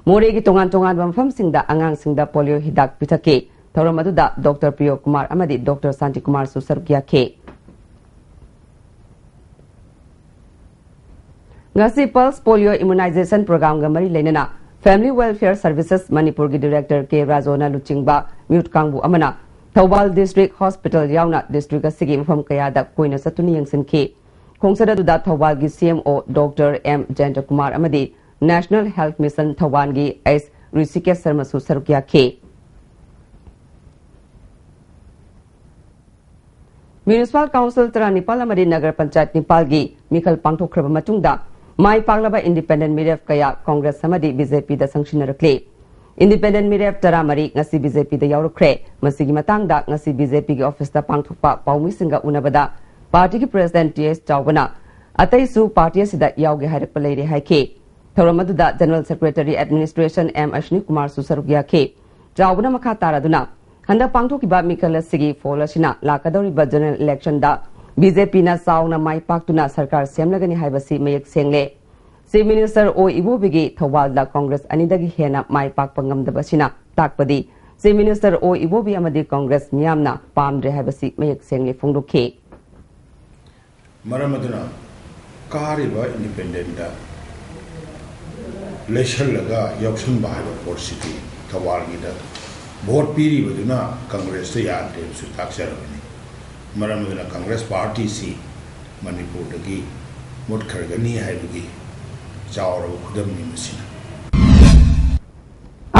ꯃꯣꯔꯦꯒꯤ ꯇꯣꯉꯥꯟ ꯇꯣꯉꯥꯟꯕ ꯃꯐꯝꯁꯤꯡꯗ ꯑꯉꯥꯡꯁꯤꯡꯗ polio ꯍꯤꯗꯥꯛ ꯄꯤꯊꯛꯈꯤ꯫ ꯊꯧꯔꯝ ꯑꯗꯨꯗ Doctor ꯄ꯭ꯔꯤꯌꯣ ꯀꯨꯃꯥꯔ ꯑꯃꯗꯤ Doctor ꯁꯥꯟꯇꯤ ꯀꯨꯃꯥꯔꯁꯨ ꯁꯔꯨꯛ ꯌꯥꯈꯤ꯫ ꯉꯁꯤ Pulse Polio Immunization Programꯒ ꯃꯔꯤ ꯂꯩꯅꯅ Family Welfare Services ꯃꯅꯤꯄꯨꯔꯒꯤ Director ꯀꯦ ꯔꯥꯖꯣꯅ ꯂꯨꯆꯤꯡꯕ ꯃꯤꯍꯨꯠ ꯀꯥꯡꯕꯨ ꯑꯃꯅ ꯊꯧꯕꯥꯜ District Hospital ꯌꯥꯎꯅ district ꯑꯁꯤꯒꯤ ꯃꯐꯝ ꯀꯌꯥꯗ ꯀꯣꯏꯅ ꯆꯠꯇꯨꯅ ꯌꯦꯡꯁꯤꯟꯈꯤ꯫ ꯈꯣꯡꯆꯠ ꯑꯗꯨꯗ ꯊꯧꯕꯥꯜꯒꯤ C M O Doctor M ꯖꯌꯟꯇ Kumar ꯑꯃꯗꯤ National Health Mission ꯊꯧꯕꯥꯜꯒꯤ ꯑꯦꯁ ꯔꯤꯁꯤꯀꯦꯁ ꯁꯔꯃꯁꯨ ꯁꯔꯨꯛ ꯌꯥꯈꯤ꯫ Municipal Council ꯇꯔꯥꯅꯤꯄꯥꯜ ꯑꯃꯗꯤ ꯅꯒꯔ ꯄꯟꯆꯥꯌꯠ ꯅꯤꯄꯥꯜꯒꯤ ꯃꯤꯈꯜ ꯄꯥꯡꯊꯣꯛꯈ꯭ꯔꯕ ꯃꯇꯨꯡꯗ ꯃꯥꯏ ꯄꯥꯛꯂꯕ independent ꯃꯤꯔꯦꯞ ꯀꯌꯥ Congress ꯑꯃꯗꯤ B J Pꯗ ꯆꯪꯁꯤꯟꯅꯔꯛꯂꯤ꯫ Independent ꯃꯤꯔꯦꯞ ꯇꯔꯥꯃꯔꯤ ꯉꯁꯤ B J Pꯗ ꯌꯥꯎꯔꯛꯈ꯭ꯔꯦ꯫ ꯃꯁꯤꯒꯤ ꯃꯇꯥꯡꯗ ꯉꯁꯤ B J Pꯒꯤ officeꯇ ꯄꯥꯡꯊꯣꯛꯄ ꯄꯥꯎꯃꯤꯁꯤꯡꯒ ꯎꯅꯕꯗ partyꯒꯤ president T S ꯆꯥꯎꯕꯅ ꯑꯇꯩꯁꯨ party ꯑꯁꯤꯗ ꯌꯥꯎꯒꯦ ꯍꯥꯏꯔꯛꯄ ꯂꯩꯔꯦ ꯍꯥꯏꯈꯤ꯫ ꯊꯧꯔꯝ ꯑꯗꯨꯗ General Secretary Administration M Aswini ꯀꯨꯃꯥꯔꯁꯨ ꯁꯔꯨꯛ ꯌꯥꯈꯤ꯫ ꯆꯥꯎꯕꯅ ꯃꯈꯥ ꯇꯥꯔꯗꯨꯅ, ꯍꯟꯗꯛ ꯄꯥꯡꯊꯣꯛꯈꯤꯕ ꯃꯤꯈꯜ ꯑꯁꯤꯒꯤ ꯐꯣꯜ ꯑꯁꯤꯅ ꯂꯥꯛꯀꯗꯧꯔꯤꯕ general electionꯗ B J Pꯅ ꯆꯥꯎꯅ ꯃꯥꯏ ꯄꯥꯛꯇꯨꯅ ꯁꯔꯀꯥꯔ ꯁꯦꯝꯂꯒꯅꯤ ꯍꯥꯏꯕꯁꯤ ꯃꯌꯦꯛ ꯁꯦꯡꯂꯦ꯫ Chief Minister ꯑꯣ ꯏꯕꯣꯕꯤꯒꯤ ꯊꯧꯕꯥꯜꯗ Congress ꯑꯅꯤꯗꯒꯤ ꯍꯦꯟꯅ ꯃꯥꯏ ꯄꯥꯛꯄ ꯉꯝꯗꯕ ꯑꯁꯤꯅ ꯇꯥꯛꯄꯗꯤ Chief Minister ꯑꯣ ꯏꯕꯣꯕꯤ ꯑꯃꯗꯤ Congress ꯃꯤꯌꯥꯝꯅ ꯄꯥꯝꯗ꯭ꯔꯦ ꯍꯥꯏꯕꯁꯤ ꯃꯌꯦꯛ ꯁꯦꯡꯅ ꯐꯣꯡꯗꯣꯛꯈꯤ꯫ ꯃꯔꯝ ꯑꯗꯨꯅ ꯀꯥꯔꯤꯕ independentꯇ ꯂꯩꯁꯜꯂꯒ ꯌꯥꯎꯁꯟꯕ ꯍꯥꯏꯕ ꯄꯣꯠꯁꯤꯗꯤ ꯊꯧꯕꯥꯜꯒꯤꯗ vote ꯄꯤꯔꯤꯕꯗꯨꯅ Congressꯇ ꯌꯥꯗ꯭ꯔꯦ ꯍꯥꯏꯕꯁꯨ ꯇꯥꯛꯆꯔꯕꯅꯤ꯫ ꯃꯔꯝ ꯑꯗꯨꯅ Congress partyꯁꯤ ꯃꯅꯤꯄꯨꯔꯗꯒꯤ ꯃꯨꯠꯈ꯭ꯔꯒꯅꯤ ꯍꯥꯏꯕꯒꯤ ꯆꯥꯎꯔꯕ ꯈꯨꯗꯝꯅꯤ ꯃꯁꯤꯅ꯫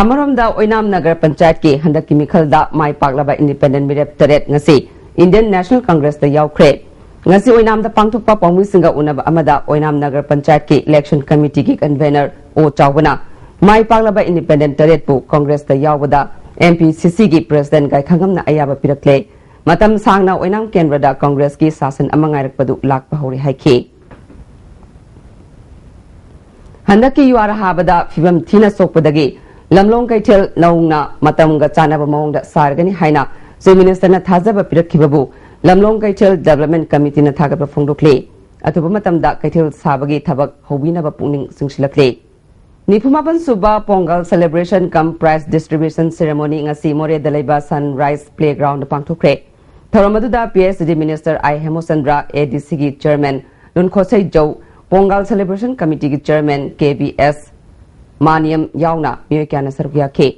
ꯑꯃꯔꯣꯝꯗ, ꯑꯣꯏꯅꯥꯝ ꯅꯒꯔ ꯄꯟꯆꯥꯌꯠꯀꯤ ꯍꯟꯗꯛꯀꯤ ꯃꯤꯈꯜꯗ ꯃꯥꯏ ꯄꯥꯛꯂꯕ ꯏꯟꯗꯤꯄꯦꯟꯗꯦꯟꯠ ꯃꯤꯔꯦꯞ ꯇꯔꯦꯠ ꯉꯁꯤ ꯏꯟꯗꯤꯌꯟ ꯅꯦꯁꯅꯦꯜ ꯀꯪꯒ꯭ꯔꯦꯁꯇ ꯌꯥꯎꯈ꯭ꯔꯦ꯫ ꯉꯁꯤ ꯑꯣꯏꯅꯥꯝꯗ ꯄꯥꯡꯊꯣꯛꯄ ꯄꯥꯎꯃꯤꯁꯤꯡꯒ ꯎꯅꯕ ꯑꯃꯗ ꯑꯣꯏꯅꯥꯝ ꯅꯒꯔ ꯄꯟꯆꯥꯌꯠꯀꯤ ꯏꯂꯦꯛꯁꯟ ꯀꯃꯤꯇꯤꯒꯤ ꯀꯟꯚꯦꯅꯔ ꯑꯣ ꯆꯥꯎꯕꯅ ꯃꯥꯏ ꯄꯥꯛꯂꯕ ꯏꯟꯗꯤꯄꯦꯟꯗꯦꯟꯠ ꯇꯔꯦꯠꯄꯨ ꯀꯪꯒ꯭ꯔꯦꯁꯇ ꯌꯥꯎꯕꯗ ꯑꯦꯝ ꯄꯤ ꯁꯤ ꯁꯤꯒꯤ ꯄ꯭ꯔꯦꯁꯤꯗꯦꯟꯠ ꯒꯥꯏꯈꯪꯉꯝꯅ ꯑꯌꯥꯕ ꯄꯤꯔꯛꯂꯦ꯫ ꯃꯇꯝ ꯁꯥꯡꯅ ꯑꯣꯏꯅꯥꯝ ꯀꯦꯟꯗ꯭ꯔꯗ ꯀꯪꯒ꯭ꯔꯦꯁꯀꯤ ꯁꯥꯁꯟ ꯑꯃ ꯉꯥꯏꯔꯛꯄꯗꯨ ꯂꯥꯛꯄ ꯍꯧꯔꯦ ꯍꯥꯏꯈꯤ꯫ ꯍꯟꯗꯛꯀꯤ ꯌꯨꯍꯥꯔ ꯍꯥꯕꯗ ꯐꯤꯕꯝ ꯊꯤꯅ ꯁꯣꯛꯄꯗꯒꯤ ꯂꯝꯂꯣꯡ ꯀꯩꯊꯦꯜ ꯅꯧꯅ ꯃꯇꯝꯒ ꯆꯥꯟꯅꯕ ꯃꯑꯣꯡꯗ ꯁꯥꯔꯒꯅꯤ ꯍꯥꯏꯅ ꯆꯤꯐ ꯃꯤꯅꯤꯁꯇꯔꯅ ꯊꯥꯖꯕ ꯄꯤꯔꯛꯈꯤꯕꯕꯨ ꯂꯝꯂꯣꯡ ꯀꯩꯊꯦꯜ ꯗꯤꯕꯦꯂꯞꯃꯦꯟꯠ ꯀꯃꯤꯇꯤꯅ ꯊꯥꯒꯠꯄ ꯐꯣꯡꯗꯣꯛꯂꯤ꯫ ꯑꯊꯨꯕ ꯃꯇꯝꯗ ꯀꯩꯊꯦꯜ ꯁꯥꯕꯒꯤ ꯊꯕꯛ ꯍꯧꯕꯤꯅꯕ ꯄꯨꯛꯅꯤꯡ ꯆꯤꯡꯁꯤꯜꯂꯛꯂꯤ꯫ ꯅꯤꯐꯨꯃꯥꯄꯟ ꯁꯨꯕ ꯄꯣꯡꯒꯜ ꯁꯦꯂꯦꯕ꯭ꯔꯦꯁꯟ ꯀꯝ ꯄ꯭ꯔꯥꯏꯖ ꯗꯤꯁꯇ꯭ꯔꯤꯕ꯭ꯌꯨꯁꯟ ꯁꯦꯔꯦꯃꯣꯅꯤ ꯉꯁꯤ ꯃꯣꯔꯦꯗ ꯂꯩꯕ ꯁꯟꯔꯥꯏꯖ ꯄ꯭ꯂꯦꯒ꯭ꯔꯥꯎꯟꯗ ꯄꯥꯡꯊꯣꯛꯈ꯭ꯔꯦ꯫ ꯊꯧꯔꯝ ꯑꯗꯨꯗ ꯄꯤ ꯑꯩꯆ ꯗꯤ ꯃꯤꯅꯤꯁꯇꯔ ꯑꯥꯏ ꯍꯦꯃꯨꯆꯟꯗ꯭ꯔ, ꯑꯦ ꯗꯤ ꯁꯤꯒꯤ ꯆꯤꯌꯔꯃꯦꯟ ꯂꯨꯟꯈꯣꯠꯁꯩ ꯖꯧ, ꯄꯣꯡꯒꯜ ꯁꯦꯂꯦꯕ꯭ꯔꯦꯁꯟ ꯀꯃꯤꯇꯤꯒꯤ ꯆꯤꯌꯔꯃꯦꯟ ꯀꯦ ꯕꯤ ꯑꯦꯁ ꯃꯥꯅꯤꯌꯝ ꯌꯥꯎꯅ ꯃꯤꯑꯣꯏ ꯀꯌꯥꯅ ꯁꯔꯨꯛ ꯌꯥꯈꯤ꯫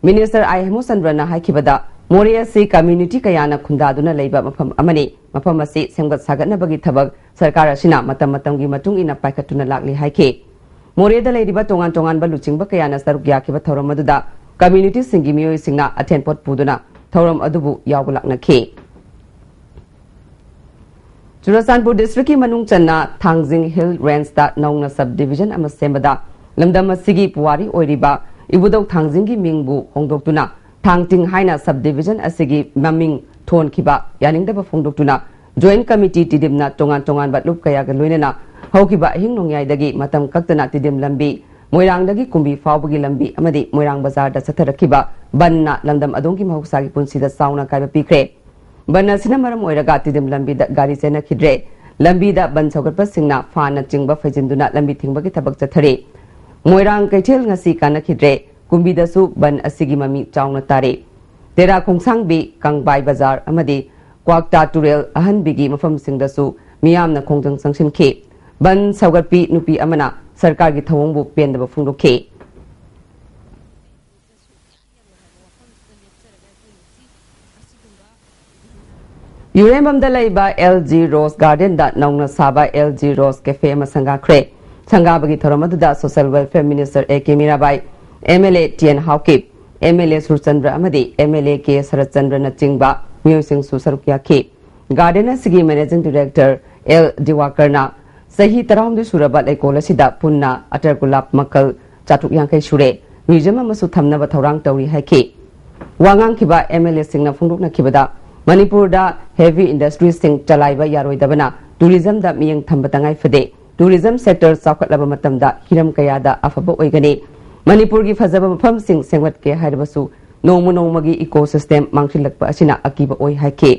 ꯃꯤꯅꯤꯁꯇꯔ ꯑꯥꯏ ꯍꯦꯃꯨꯆꯟꯗ꯭ꯔꯅ ꯍꯥꯏꯈꯤꯕꯗ, ꯃꯣꯔꯦ ꯑꯁꯤ ꯀꯝꯃ꯭ꯌꯨꯅꯤꯇꯤ ꯀꯌꯥꯅ ꯈꯨꯟꯗꯥꯗꯨꯅ ꯂꯩꯕ ꯃꯐꯝ ꯑꯃꯅꯤ꯫ ꯃꯐꯝ ꯑꯁꯤ ꯁꯦꯝꯒꯠ ꯁꯥꯒꯠꯅꯕꯒꯤ ꯊꯕꯛ ꯁꯔꯀꯥꯔ ꯑꯁꯤꯅ ꯃꯇꯝ ꯃꯇꯝꯒꯤ ꯃꯇꯨꯡ ꯏꯟꯅ ꯄꯥꯏꯈꯠꯇꯨꯅ ꯂꯥꯛꯂꯤ ꯍꯥꯏꯈꯤ꯫ ꯃꯣꯔꯦꯗ ꯂꯩꯔꯤꯕ ꯇꯣꯉꯥꯟ ꯇꯣꯉꯥꯟꯕ ꯂꯨꯆꯤꯡꯕ ꯀꯌꯥꯅ ꯁꯔꯨꯛ ꯌꯥꯈꯤꯕ ꯊꯧꯔꯝ ꯑꯗꯨꯗ ꯀꯝꯃ꯭ꯌꯨꯅꯤꯇꯤꯁꯤꯡꯒꯤ ꯃꯤꯑꯣꯏꯁꯤꯡꯅ ꯑꯊꯦꯟꯄꯣꯠ ꯄꯨꯗꯨꯅ ꯊꯧꯔꯝ ꯑꯗꯨꯕꯨ ꯌꯥꯎꯕ ꯂꯥꯛꯅꯈꯤ꯫ ꯆꯨꯔꯆꯥꯟꯄꯨꯔ ꯗꯤꯁꯇ꯭ꯔꯤꯛꯀꯤ ꯃꯅꯨꯡ ꯆꯟꯅ ꯊꯥꯡꯖꯤꯡ ꯍꯤꯜ ꯔꯦꯟꯖꯇ ꯅꯧꯅ ꯁꯕ ꯗꯤꯕꯤꯖꯟ ꯑꯃ ꯁꯦꯝꯕꯗ ꯂꯝꯗꯝ ꯑꯁꯤꯒꯤ ꯄꯨꯋꯥꯔꯤ ꯑꯣꯏꯔꯤꯕ ꯏꯕꯨꯙꯧ ꯊꯥꯡꯖꯤꯡꯒꯤ ꯃꯤꯡꯕꯨ ꯍꯣꯡꯗꯣꯛꯇꯨꯅ ꯊꯥꯡꯇꯤꯡ ꯍꯥꯏꯅ ꯁꯕ ꯗꯤꯕꯤꯖꯟ ꯑꯁꯤꯒꯤ ꯃꯃꯤꯡ ꯊꯣꯟꯈꯤꯕ ꯌꯥꯅꯤꯡꯗꯕ ꯐꯣꯡꯗꯣꯛꯇꯨꯅ ꯖꯣꯏꯟꯠ ꯀꯃꯤꯇꯤ ꯇꯤꯗꯤꯝꯅ ꯇꯣꯉꯥꯟ ꯇꯣꯉꯥꯟꯕ ꯂꯨꯞ ꯀꯌꯥꯒ ꯂꯣꯏꯅꯅ ꯍꯧꯈꯤꯕ ꯑꯍꯤꯡ ꯅꯣꯡꯌꯥꯏꯗꯒꯤ ꯃꯇꯝ ꯀꯛꯇꯅ ꯇꯤꯗꯤꯝ ꯂꯝꯕꯤ, ꯃꯣꯏꯔꯥꯡꯗꯒꯤ ꯀꯨꯝꯕꯤ ꯐꯥꯎꯕꯒꯤ ꯂꯝꯕꯤ ꯑꯃꯗꯤ ꯃꯣꯏꯔꯥꯡ ꯕꯖꯥꯔꯗ ꯆꯠꯊꯔꯛꯈꯤꯕ ꯕꯟꯅ ꯂꯝꯗꯝ ꯑꯗꯣꯝꯒꯤ ꯃꯍꯧꯁꯥꯒꯤ ꯄꯨꯟꯁꯤꯗ ꯆꯥꯎꯅ ꯑꯀꯥꯏꯕ ꯄꯤꯈ꯭ꯔꯦ꯫ ꯕꯟ ꯑꯁꯤꯅ ꯃꯔꯝ ꯑꯣꯏꯔꯒ ꯇꯤꯗꯤꯝ ꯂꯝꯕꯤꯗ ꯒꯥꯔꯤ ꯆꯦꯟꯅꯈꯤꯗ꯭ꯔꯦ꯫ ꯂꯝꯕꯤꯗ ꯕꯟ ꯁꯧꯒꯠꯄꯁꯤꯡꯅ ꯐꯥꯟꯅꯆꯤꯡꯕ ꯐꯩꯖꯤꯟꯗꯨꯅ ꯂꯝꯕꯤ ꯊꯤꯡꯕꯒꯤ ꯊꯕꯛ ꯆꯠꯊꯔꯤ꯫ ꯃꯣꯏꯔꯥꯡ ꯀꯩꯊꯦꯜ ꯉꯁꯤ ꯀꯥꯟꯅꯈꯤꯗ꯭ꯔꯦ꯫ ꯀꯨꯝꯕꯤꯗꯁꯨ ꯕꯟ ꯑꯁꯤꯒꯤ ꯃꯃꯤ ꯆꯥꯎꯅ ꯇꯥꯔꯤ꯫ ꯇꯦꯔꯥ ꯈꯣꯡꯁꯥꯡꯕꯤ, ꯀꯪꯕꯥꯏ ꯕꯖꯥꯔ ꯑꯃꯗꯤ ꯀ꯭ꯋꯥꯛꯇꯥ ꯇꯨꯔꯦꯜ ꯑꯍꯟꯕꯤꯒꯤ ꯃꯐꯝꯁꯤꯡꯗꯁꯨ ꯃꯤꯌꯥꯝꯅ ꯈꯣꯡꯖꯪ ꯆꯪꯁꯤꯟꯈꯤ꯫ ꯕꯟ ꯁꯧꯒꯠꯄꯤ ꯅꯨꯄꯤ ꯑꯃꯅ ꯁꯔꯀꯥꯔꯒꯤ ꯊꯧꯑꯣꯡꯕꯨ ꯄꯦꯟꯗꯕ ꯐꯣꯡꯗꯣꯛꯈꯤ꯫ ꯌꯨꯔꯦꯝꯕꯝꯗ ꯂꯩꯕ ꯑꯦꯜ ꯖꯤ ꯔꯣꯁ ꯒꯥꯔꯗꯦꯟꯗ ꯅꯧꯅ ꯁꯥꯕ ꯑꯦꯜ ꯖꯤ ꯔꯣꯁ ꯀꯦꯐꯦ ꯑꯃ ꯁꯪꯒꯥꯈ꯭ꯔꯦ꯫ ꯁꯪꯒꯥꯕꯒꯤ ꯊꯧꯔꯝ ꯑꯗꯨꯗ social welfare minister A K Mirabai, M L A T N Haokip, M L A Surchandra ꯑꯃꯗꯤ ꯑꯦꯝ ꯑꯦꯜ ꯑꯦ ꯀꯦ ꯁꯔꯠꯆꯟꯗ꯭ꯔꯅꯆꯤꯡꯕ ꯃꯤꯑꯣꯏꯁꯤꯡꯁꯨ ꯁꯔꯨꯛ ꯌꯥꯈꯤ꯫ ꯒꯥꯔꯗꯦꯟ ꯑꯁꯤꯒꯤ ꯃꯦꯅꯦꯖꯤꯡ ꯗꯤꯔꯦꯛꯇꯔ ꯑꯦꯜ ꯗꯤꯋꯥꯀꯔꯅ ꯆꯍꯤ ꯇꯔꯥꯍꯨꯝꯗꯣꯏ ꯁꯨꯔꯕ ꯂꯩꯀꯣꯜ ꯑꯁꯤꯗ ꯄꯨꯟꯅ ꯑꯇꯔ ꯒꯨꯂꯥꯞ ꯃꯈꯜ ꯆꯥꯇ꯭ꯔꯨꯛ ꯌꯥꯡꯈꯩ ꯁꯨꯔꯦ, ꯃ꯭ꯌꯨꯖꯤꯌꯝ ꯑꯃꯁꯨ ꯊꯝꯅꯕ ꯊꯧꯔꯥꯡ ꯇꯧꯔꯤ ꯍꯥꯏꯈꯤ꯫ ꯋꯥ ꯉꯥꯡꯈꯤꯕ ꯑꯦꯝ ꯑꯦꯜ ꯑꯦꯁꯤꯡꯅ ꯐꯣꯡꯗꯣꯛꯅꯈꯤꯕꯗ, ꯃꯅꯤꯄꯨꯔꯗ ꯍꯦꯚꯤ ꯏꯟꯗꯁꯇ꯭ꯔꯤꯁꯤꯡ ꯆꯂꯥꯏꯕ ꯌꯥꯔꯣꯏꯗꯕꯅ ꯇꯨꯔꯤꯖꯝꯗ ꯃꯤꯠꯌꯦꯡ ꯊꯝꯕ ꯇꯉꯥꯏ ꯐꯗꯦ꯫ ꯇꯨꯔꯤꯖꯝ ꯁꯦꯛꯇꯔ ꯆꯥꯎꯈꯠꯂꯕ ꯃꯇꯝꯗ ꯍꯤꯔꯝ ꯀꯌꯥꯗ ꯑꯐꯕ ꯑꯣꯏꯒꯅꯤ꯫ ꯃꯅꯤꯄꯨꯔꯒꯤ ꯐꯖꯕ ꯃꯐꯝꯁꯤꯡ ꯁꯦꯝꯒꯠꯀꯦ ꯍꯥꯏꯔꯕꯁꯨ ꯅꯣꯡꯃ ꯅꯣꯡꯃꯒꯤ ꯏꯀꯣ ꯁꯤꯁꯇꯦꯝ ꯃꯥꯡꯁꯤꯜꯂꯛꯄ ꯑꯁꯤꯅ ꯑꯀꯤꯕ ꯑꯣꯏ ꯍꯥꯏꯈꯤ꯫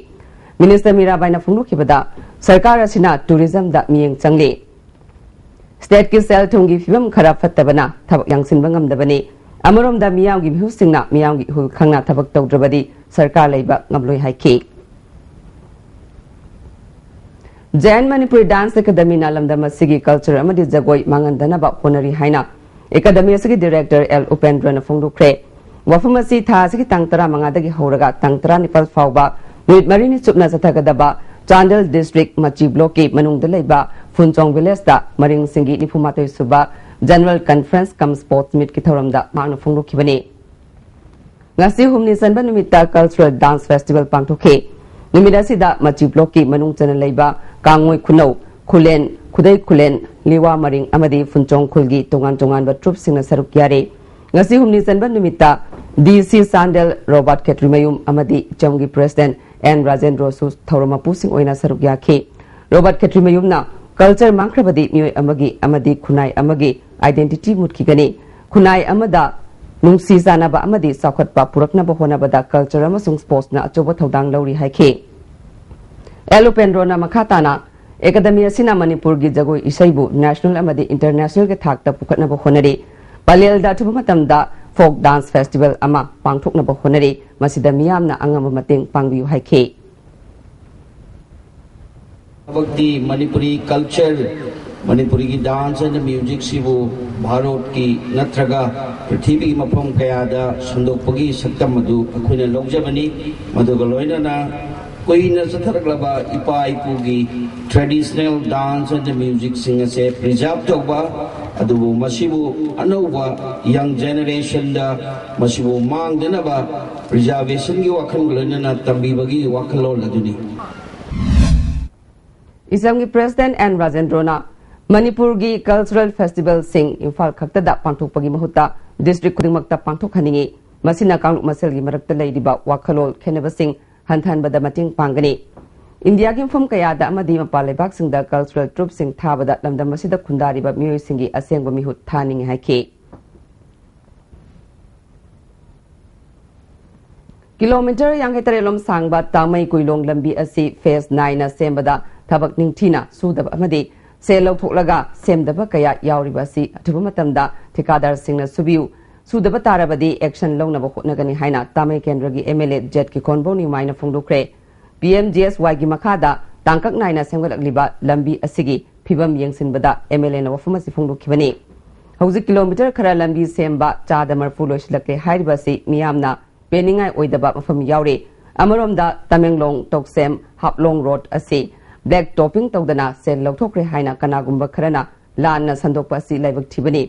ꯃꯤꯅꯤꯁꯇꯔ ꯃꯤꯔꯥꯕꯥꯏꯅ ꯐꯣꯡꯗꯣꯛꯈꯤꯕꯗ, ꯁꯔꯀꯥꯔ ꯑꯁꯤꯅ ꯇꯨꯔꯤꯖꯝꯗ ꯃꯤꯠꯌꯦꯡ ꯆꯪꯂꯤ꯫ ꯁ꯭ꯇꯦꯠꯀꯤ ꯁꯦꯜ ꯊꯨꯝꯒꯤ ꯐꯤꯕꯝ ꯈꯔ ꯐꯠꯇꯕꯅ ꯊꯕꯛ ꯌꯥꯡꯁꯤꯟꯕ ꯉꯝꯗꯕꯅꯤ꯫ ꯑꯃꯔꯣꯝꯗ ꯃꯤꯌꯥꯝꯒꯤ ꯃꯤꯍꯨꯠꯁꯤꯡꯅ ꯃꯤꯌꯥꯝꯒꯤ ꯏꯍꯨꯜ ꯈꯪꯅ ꯊꯕꯛ ꯇꯧꯗ꯭ꯔꯕꯗꯤ ꯁꯔꯀꯥꯔ ꯂꯩꯕ ꯉꯝꯂꯣꯏ ꯍꯥꯏꯈꯤ꯫ ꯖꯌꯟ ꯃꯅꯤꯄꯨꯔꯤ ꯗꯥꯟꯁ ꯑꯦꯀꯥꯗꯃꯤꯅ ꯂꯝꯗꯝ ꯑꯁꯤꯒꯤ ꯀꯜꯆꯔ ꯑꯃꯗꯤ ꯖꯒꯣꯏ ꯃꯥꯡꯍꯟꯗꯅꯕ ꯍꯣꯠꯅꯔꯤ ꯍꯥꯏꯅ ꯑꯦꯀꯥꯗꯃꯤ ꯑꯁꯤꯒꯤ ꯗꯤꯔꯦꯛꯇꯔ ꯑꯦꯜ ꯎꯄꯦꯟꯗ꯭ꯔꯅ ꯐꯣꯡꯗꯣꯛꯈ꯭ꯔꯦ꯫ ꯋꯥꯐꯝ ꯑꯁꯤ ꯊꯥ ꯑꯁꯤꯒꯤ ꯇꯥꯡ ꯇꯔꯥꯃꯉꯥꯗꯒꯤ ꯍꯧꯔꯒ ꯇꯥꯡ ꯇꯔꯥꯅꯤꯄꯥꯜ ꯐꯥꯎꯕ ꯅꯨꯃꯤꯠ ꯃꯔꯤꯅꯤ ꯆꯨꯞꯅ ꯆꯠꯊꯒꯗꯕ ꯆꯥꯟꯗꯦꯜ ꯗꯤꯁꯇ꯭ꯔꯤꯛ ꯃꯆꯤ ꯕ꯭ꯂꯣꯛꯀꯤ ꯃꯅꯨꯡꯗ ꯂꯩꯕ ꯐꯨꯟꯆꯣꯡ ꯚꯤꯂꯦꯖꯇ ꯃꯔꯤꯡꯁꯤꯡꯒꯤ ꯅꯤꯐꯨꯃꯥꯊꯣꯏ ꯁꯨꯕ ꯖꯦꯅꯔꯦꯜ ꯀꯟꯐꯔꯦꯟꯁ ꯀꯝ ꯁ꯭ꯄꯣꯔꯠꯁ ꯃꯤꯠꯀꯤ ꯊꯧꯔꯝꯗ ꯃꯍꯥꯛꯅ ꯐꯣꯡꯗꯣꯛꯈꯤꯕꯅꯤ꯫ ꯉꯁꯤ ꯍꯨꯝꯅꯤ ꯆꯟꯕ ꯅꯨꯃꯤꯠꯇ ꯀꯜꯆꯔꯦꯜ ꯗꯥꯟꯁ ꯐꯦꯁꯇꯤꯚꯦꯜ ꯄꯥꯡꯊꯣꯛꯈꯤ꯫ ꯅꯨꯃꯤꯠ ꯑꯁꯤꯗ ꯃꯆꯤ ꯕ꯭ꯂꯣꯛꯀꯤ ꯃꯅꯨꯡ ꯆꯟꯅ ꯂꯩꯕ ꯀꯥꯡꯉꯣꯏ ꯈꯨꯅꯧ, ꯈꯨꯂꯦꯟ, ꯈꯨꯗꯩ ꯈꯨꯂꯦꯟ, ꯂꯤꯋꯥ ꯃꯔꯤꯡ ꯑꯃꯗꯤ ꯐꯨꯟꯆꯣꯡ ꯈꯨꯜꯒꯤ ꯇꯣꯉꯥꯟ ꯇꯣꯉꯥꯟꯕ ꯇ꯭ꯔꯨꯞꯁꯤꯡꯅ ꯁꯔꯨꯛ ꯌꯥꯔꯤ꯫ ꯉꯁꯤ ꯍꯨꯝꯅꯤ ꯆꯟꯕ ꯅꯨꯃꯤꯠꯇ ꯗꯤ ꯁꯤ ꯆꯥꯟꯗꯦꯜ ꯔꯣꯕꯥꯔꯠ ꯈꯦꯇ꯭ꯔꯤꯃꯌꯨꯝ ꯑꯃꯗꯤ ꯏꯆꯝꯒꯤ ꯄ꯭ꯔꯦꯁꯤꯗꯦꯟꯠ ꯑꯦꯟ ꯔꯥꯖꯦꯟꯗ꯭ꯔꯣꯁꯨ ꯊꯧꯔꯝ ꯃꯄꯨꯁꯤꯡ ꯑꯣꯏꯅ ꯁꯔꯨꯛ ꯌꯥꯈꯤ꯫ ꯔꯣꯕꯥꯔꯠ ꯈꯦꯇ꯭ꯔꯤꯃꯌꯨꯝꯅ ꯀꯜꯆꯔ ꯃꯥꯡꯈ꯭ꯔꯕꯗꯤ ꯃꯤꯑꯣꯏ ꯑꯃꯒꯤ ꯑꯃꯗꯤ ꯈꯨꯟꯅꯥꯏ ꯑꯃꯒꯤ ꯑꯥꯏꯗꯦꯟꯇꯤꯇꯤ ꯃꯨꯠꯈꯤꯒꯅꯤ꯫ ꯈꯨꯟꯅꯥꯏ ꯑꯃꯗ ꯅꯨꯡꯁꯤ ꯆꯥꯟꯅꯕ ꯑꯃꯗꯤ ꯆꯥꯎꯈꯠꯄ ꯄꯨꯔꯛꯅꯕ ꯍꯣꯠꯅꯕꯗ ꯀꯜꯆꯔ ꯑꯃꯁꯨꯡ ꯁ꯭ꯄꯣꯔꯠꯁꯅ ꯑꯆꯧꯕ ꯊꯧꯗꯥꯡ ꯂꯧꯔꯤ ꯍꯥꯏꯈꯤ꯫ ꯑꯦꯜ ꯎꯄꯦꯟꯗ꯭ꯔꯣꯅ ꯃꯈꯥ ꯇꯥꯅ, ꯑꯦꯀꯥꯗꯃꯤ ꯑꯁꯤꯅ ꯃꯅꯤꯄꯨꯔꯒꯤ ꯖꯒꯣꯏ ꯏꯁꯩꯕꯨ ꯅꯦꯁꯅꯦꯜ ꯑꯃꯗꯤ ꯏꯟꯇꯔꯅꯦꯁꯅꯦꯜꯒꯤ ꯊꯥꯛꯇ ꯄꯨꯈꯠꯅꯕ ꯍꯣꯠꯅꯔꯤ꯫ ꯄꯂꯦꯜꯗ ꯑꯊꯨꯕ ꯃꯇꯝꯗ ꯐꯣꯛ ꯗꯥꯟꯁ ꯐꯦꯁꯇꯤꯚꯦꯜ ꯑꯃ ꯄꯥꯡꯊꯣꯛꯅꯕ ꯍꯣꯠꯅꯔꯤ꯫ ꯃꯁꯤꯗ ꯃꯤꯌꯥꯝꯅ ꯑꯉꯝꯕ ꯃꯇꯦꯡ ꯄꯥꯡꯕꯤꯌꯨ ꯍꯥꯏꯈꯤ꯫ ꯊꯕꯛꯇꯤ ꯃꯅꯤꯄꯨꯔꯤ ꯀꯜꯆꯔ, ꯃꯅꯤꯄꯨꯔꯤꯒꯤ ꯗꯥꯟꯁ ꯑꯦꯟ ꯃ꯭ꯌꯨꯖꯤꯛꯁꯤꯕꯨ ꯚꯥꯔꯠꯀꯤ ꯅꯠꯇ꯭ꯔꯒ ꯄ꯭ꯔꯤꯊꯤꯕꯤꯒꯤ ꯃꯐꯝ ꯀꯌꯥꯗ ꯁꯟꯗꯣꯛꯄꯒꯤ ꯁꯛꯇꯝ ꯑꯗꯨ ꯑꯩꯈꯣꯏꯅ ꯂꯧꯖꯕꯅꯤ꯫ ꯃꯗꯨꯒ ꯂꯣꯏꯅꯅ ꯀꯨꯏꯅ ꯆꯠꯊꯔꯛꯂꯕ ꯏꯄꯥ ꯏꯄꯨꯒꯤ ꯇ꯭ꯔꯦꯗꯤꯁꯅꯦꯜ ꯗꯥꯟꯁ ꯑꯦꯟ ꯃ꯭ꯌꯨꯖꯤꯛꯁꯤꯡ ꯑꯁꯦ ꯄ꯭ꯔꯤꯖꯥꯔꯚ ꯇꯧꯕ, ꯑꯗꯨꯕꯨ ꯃꯁꯤꯕꯨ ꯑꯅꯧꯕ young generationꯗ ꯃꯁꯤꯕꯨ ꯃꯥꯡꯗꯅꯕ reservationꯒꯤ ꯋꯥꯈꯜꯒ ꯂꯣꯏꯅꯅ ꯇꯝꯕꯤꯕꯒꯤ ꯋꯥꯈꯜꯂꯣꯟ ꯑꯗꯨꯅꯤ꯫ ꯏꯁꯝꯒꯤ President ꯑꯦꯟ ꯔꯥꯖꯦꯟꯗ꯭ꯔꯣꯅ ꯃꯅꯤꯄꯨꯔꯒꯤ cultural festivalꯁꯤꯡ ꯏꯝꯐꯥꯜ ꯈꯛꯇꯗ ꯄꯥꯡꯊꯣꯛꯄꯒꯤ ꯃꯍꯨꯠꯇ district ꯈꯨꯗꯤꯡꯃꯛꯇ ꯄꯥꯡꯊꯣꯛꯍꯟꯅꯤꯡꯏ꯫ ꯃꯁꯤꯅ ꯀꯥꯡꯂꯨꯞ ꯃꯁꯦꯜꯒꯤ ꯃꯔꯛꯇ ꯂꯩꯔꯤꯕ ꯋꯥꯈꯜꯂꯣꯟ ꯈꯦꯠꯅꯕꯁꯤꯡ ꯍꯟꯊꯍꯟꯕꯗ ꯃꯇꯦꯡ ꯄꯥꯡꯒꯅꯤ꯫ ꯏꯟꯗꯤꯌꯥꯒꯤ ꯃꯐꯝ ꯀꯌꯥꯗ ꯑꯃꯗꯤ ꯃꯄꯥꯟ ꯂꯩꯕꯥꯛꯁꯤꯡꯗ cultural troupeꯁꯤꯡ ꯊꯥꯕꯗ ꯂꯝꯗꯝ ꯑꯁꯤꯗ ꯈꯨꯟꯗꯥꯔꯤꯕ ꯃꯤꯑꯣꯏꯁꯤꯡꯒꯤ ꯑꯁꯦꯡꯕ ꯃꯤꯍꯨꯠ ꯊꯥꯅꯤꯡꯏ ꯍꯥꯏꯈꯤ꯫ ꯀꯤꯂꯣꯃꯤꯇꯔ ꯌꯥꯡꯈꯩ ꯇꯔꯦꯠ ꯂꯣꯝ ꯁꯥꯡꯕ ꯇꯥꯃꯩ ꯀꯨꯏꯂꯣꯡ ꯂꯝꯕꯤ ꯑꯁꯤ phase ꯅꯥꯏꯅ ꯁꯦꯝꯕꯗ ꯊꯕꯛ ꯅꯤꯡꯊꯤꯅ ꯁꯨꯗꯕ ꯑꯃꯗꯤ ꯁꯦꯜ ꯂꯧꯊꯣꯛꯂꯒ ꯁꯦꯝꯗꯕ ꯀꯌꯥ ꯌꯥꯎꯔꯤꯕ ꯑꯁꯤ ꯑꯊꯨꯕ ꯃꯇꯝꯗ ꯊꯤꯀꯥꯗꯥꯔꯁꯤꯡꯅ ꯁꯨꯕꯤꯌꯨ, ꯁꯨꯗꯕ ꯇꯥꯔꯕꯗꯤ action ꯂꯧꯅꯕ ꯍꯣꯠꯅꯒꯅꯤ ꯍꯥꯏꯅ ꯇꯥꯃꯩ ꯀꯦꯟꯗ꯭ꯔꯒꯤ MLA ꯖꯦꯠ ꯀꯤꯈꯣꯟꯕꯧ ꯅꯤꯡꯃꯥꯏꯅ ꯐꯣꯡꯗꯣꯛꯈ꯭ꯔꯦ꯫ PMGSYꯒꯤ ꯃꯈꯥꯗ ꯇꯥꯡꯀꯛ ꯅꯥꯏꯅ ꯁꯦꯝꯒꯠꯂꯛꯂꯤꯕ ꯂꯝꯕꯤ ꯑꯁꯤꯒꯤ ꯐꯤꯕꯝ ꯌꯦꯡꯁꯤꯟꯕꯗ MLAꯅ ꯋꯥꯐꯝ ꯑꯁꯤ ꯐꯣꯡꯗꯣꯛꯈꯤꯕꯅꯤ꯫ ꯍꯧꯖꯤꯛ ꯀꯤꯂꯣꯃꯤꯇꯔ ꯈꯔ ꯂꯝꯕꯤ ꯁꯦꯝꯕ ꯆꯥꯗ ꯃꯔꯐꯨ ꯂꯣꯏꯁꯤꯜꯂꯛꯂꯦ ꯍꯥꯏꯔꯤꯕ ꯑꯁꯤ ꯃꯤꯌꯥꯝꯅ ꯄꯦꯟꯅꯤꯡꯉꯥꯏ ꯑꯣꯏꯗꯕ ꯃꯐꯝ ꯌꯥꯎꯔꯤ꯫ ꯑꯃꯔꯣꯝꯗ ꯇꯃꯦꯡꯂꯣꯡ ꯇꯣꯛꯁꯦꯝ ꯍꯥꯞꯂꯣꯡ road ꯑꯁꯤ black topping ꯇꯧꯗꯅ ꯁꯦꯜ ꯂꯧꯊꯣꯛꯈ꯭ꯔꯦ ꯍꯥꯏꯅ ꯀꯅꯥꯒꯨꯝꯕ ꯈꯔꯅ ꯂꯥꯟꯅ ꯁꯟꯗꯣꯛꯄ ꯑꯁꯤ ꯂꯥꯏꯕꯛ ꯊꯤꯕꯅꯤ꯫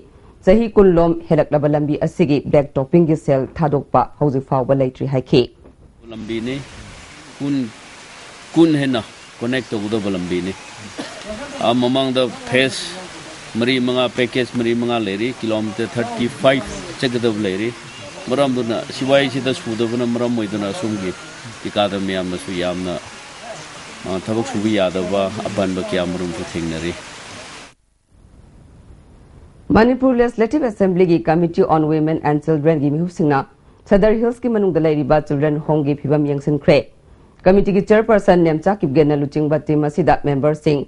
ꯆꯍꯤ ꯀꯨꯟ ꯂꯣꯝ ꯍꯦꯜꯂꯛꯂꯕ ꯂꯝꯕꯤ ꯑꯁꯤꯒꯤ black toppingꯒꯤ ꯁꯦꯜ ꯊꯥꯗꯣꯛꯄ ꯍꯧꯖꯤꯛ ꯐꯥꯎꯕ ꯂꯩꯇ꯭ꯔꯤ ꯍꯥꯏꯈꯤ꯫ ꯂꯝꯕꯤꯅꯤ꯫ ꯀꯨꯟ ꯀꯨꯟ ꯍꯦꯟꯅ connect ꯇꯧꯒꯗꯕ ꯂꯝꯕꯤꯅꯤ꯫ ꯑꯥ ꯃꯃꯥꯡꯗ phase ꯃꯔꯤ ꯃꯉꯥ, package ꯃꯔꯤ ꯃꯉꯥ ꯂꯩꯔꯤ꯫ Kilometre thirty five ꯆꯠꯀꯗꯕ ꯂꯩꯔꯤ꯫ ꯃꯔꯝꯗꯨꯅ ꯁꯤꯋꯥꯏꯁꯤꯗ ꯁꯨꯗꯕꯅ ꯃꯔꯝ ꯑꯣꯏꯗꯨꯅ ꯑꯁꯣꯝꯒꯤ ꯇꯤꯀꯥꯗ ꯃꯌꯥꯝꯅꯁꯨ ꯌꯥꯝꯅ ꯊꯕꯛ ꯁꯨꯕ ꯌꯥꯗꯕ ꯑꯄꯟꯕ ꯀꯌꯥ ꯃꯔꯨꯝꯁꯨ ꯊꯦꯡꯅꯔꯤ꯫ Manipur Legislative Assemblyꯒꯤ Committee on Women and Childrenꯒꯤ ꯃꯤꯍꯨꯠꯁꯤꯡꯅ Sadar ꯍꯤꯜꯁꯀꯤ ꯃꯅꯨꯡꯗ ꯂꯩꯔꯤꯕ Children Homeꯒꯤ ꯐꯤꯕꯝ ꯌꯦꯡꯁꯤꯟꯈ꯭ꯔꯦ꯫ Committeeꯒꯤ Chairperson ꯅꯦꯝꯆꯥ ꯀꯤꯞꯒꯦꯟꯅ ꯂꯨꯆꯤꯡꯕ team ꯑꯁꯤꯗ memberꯁꯤꯡ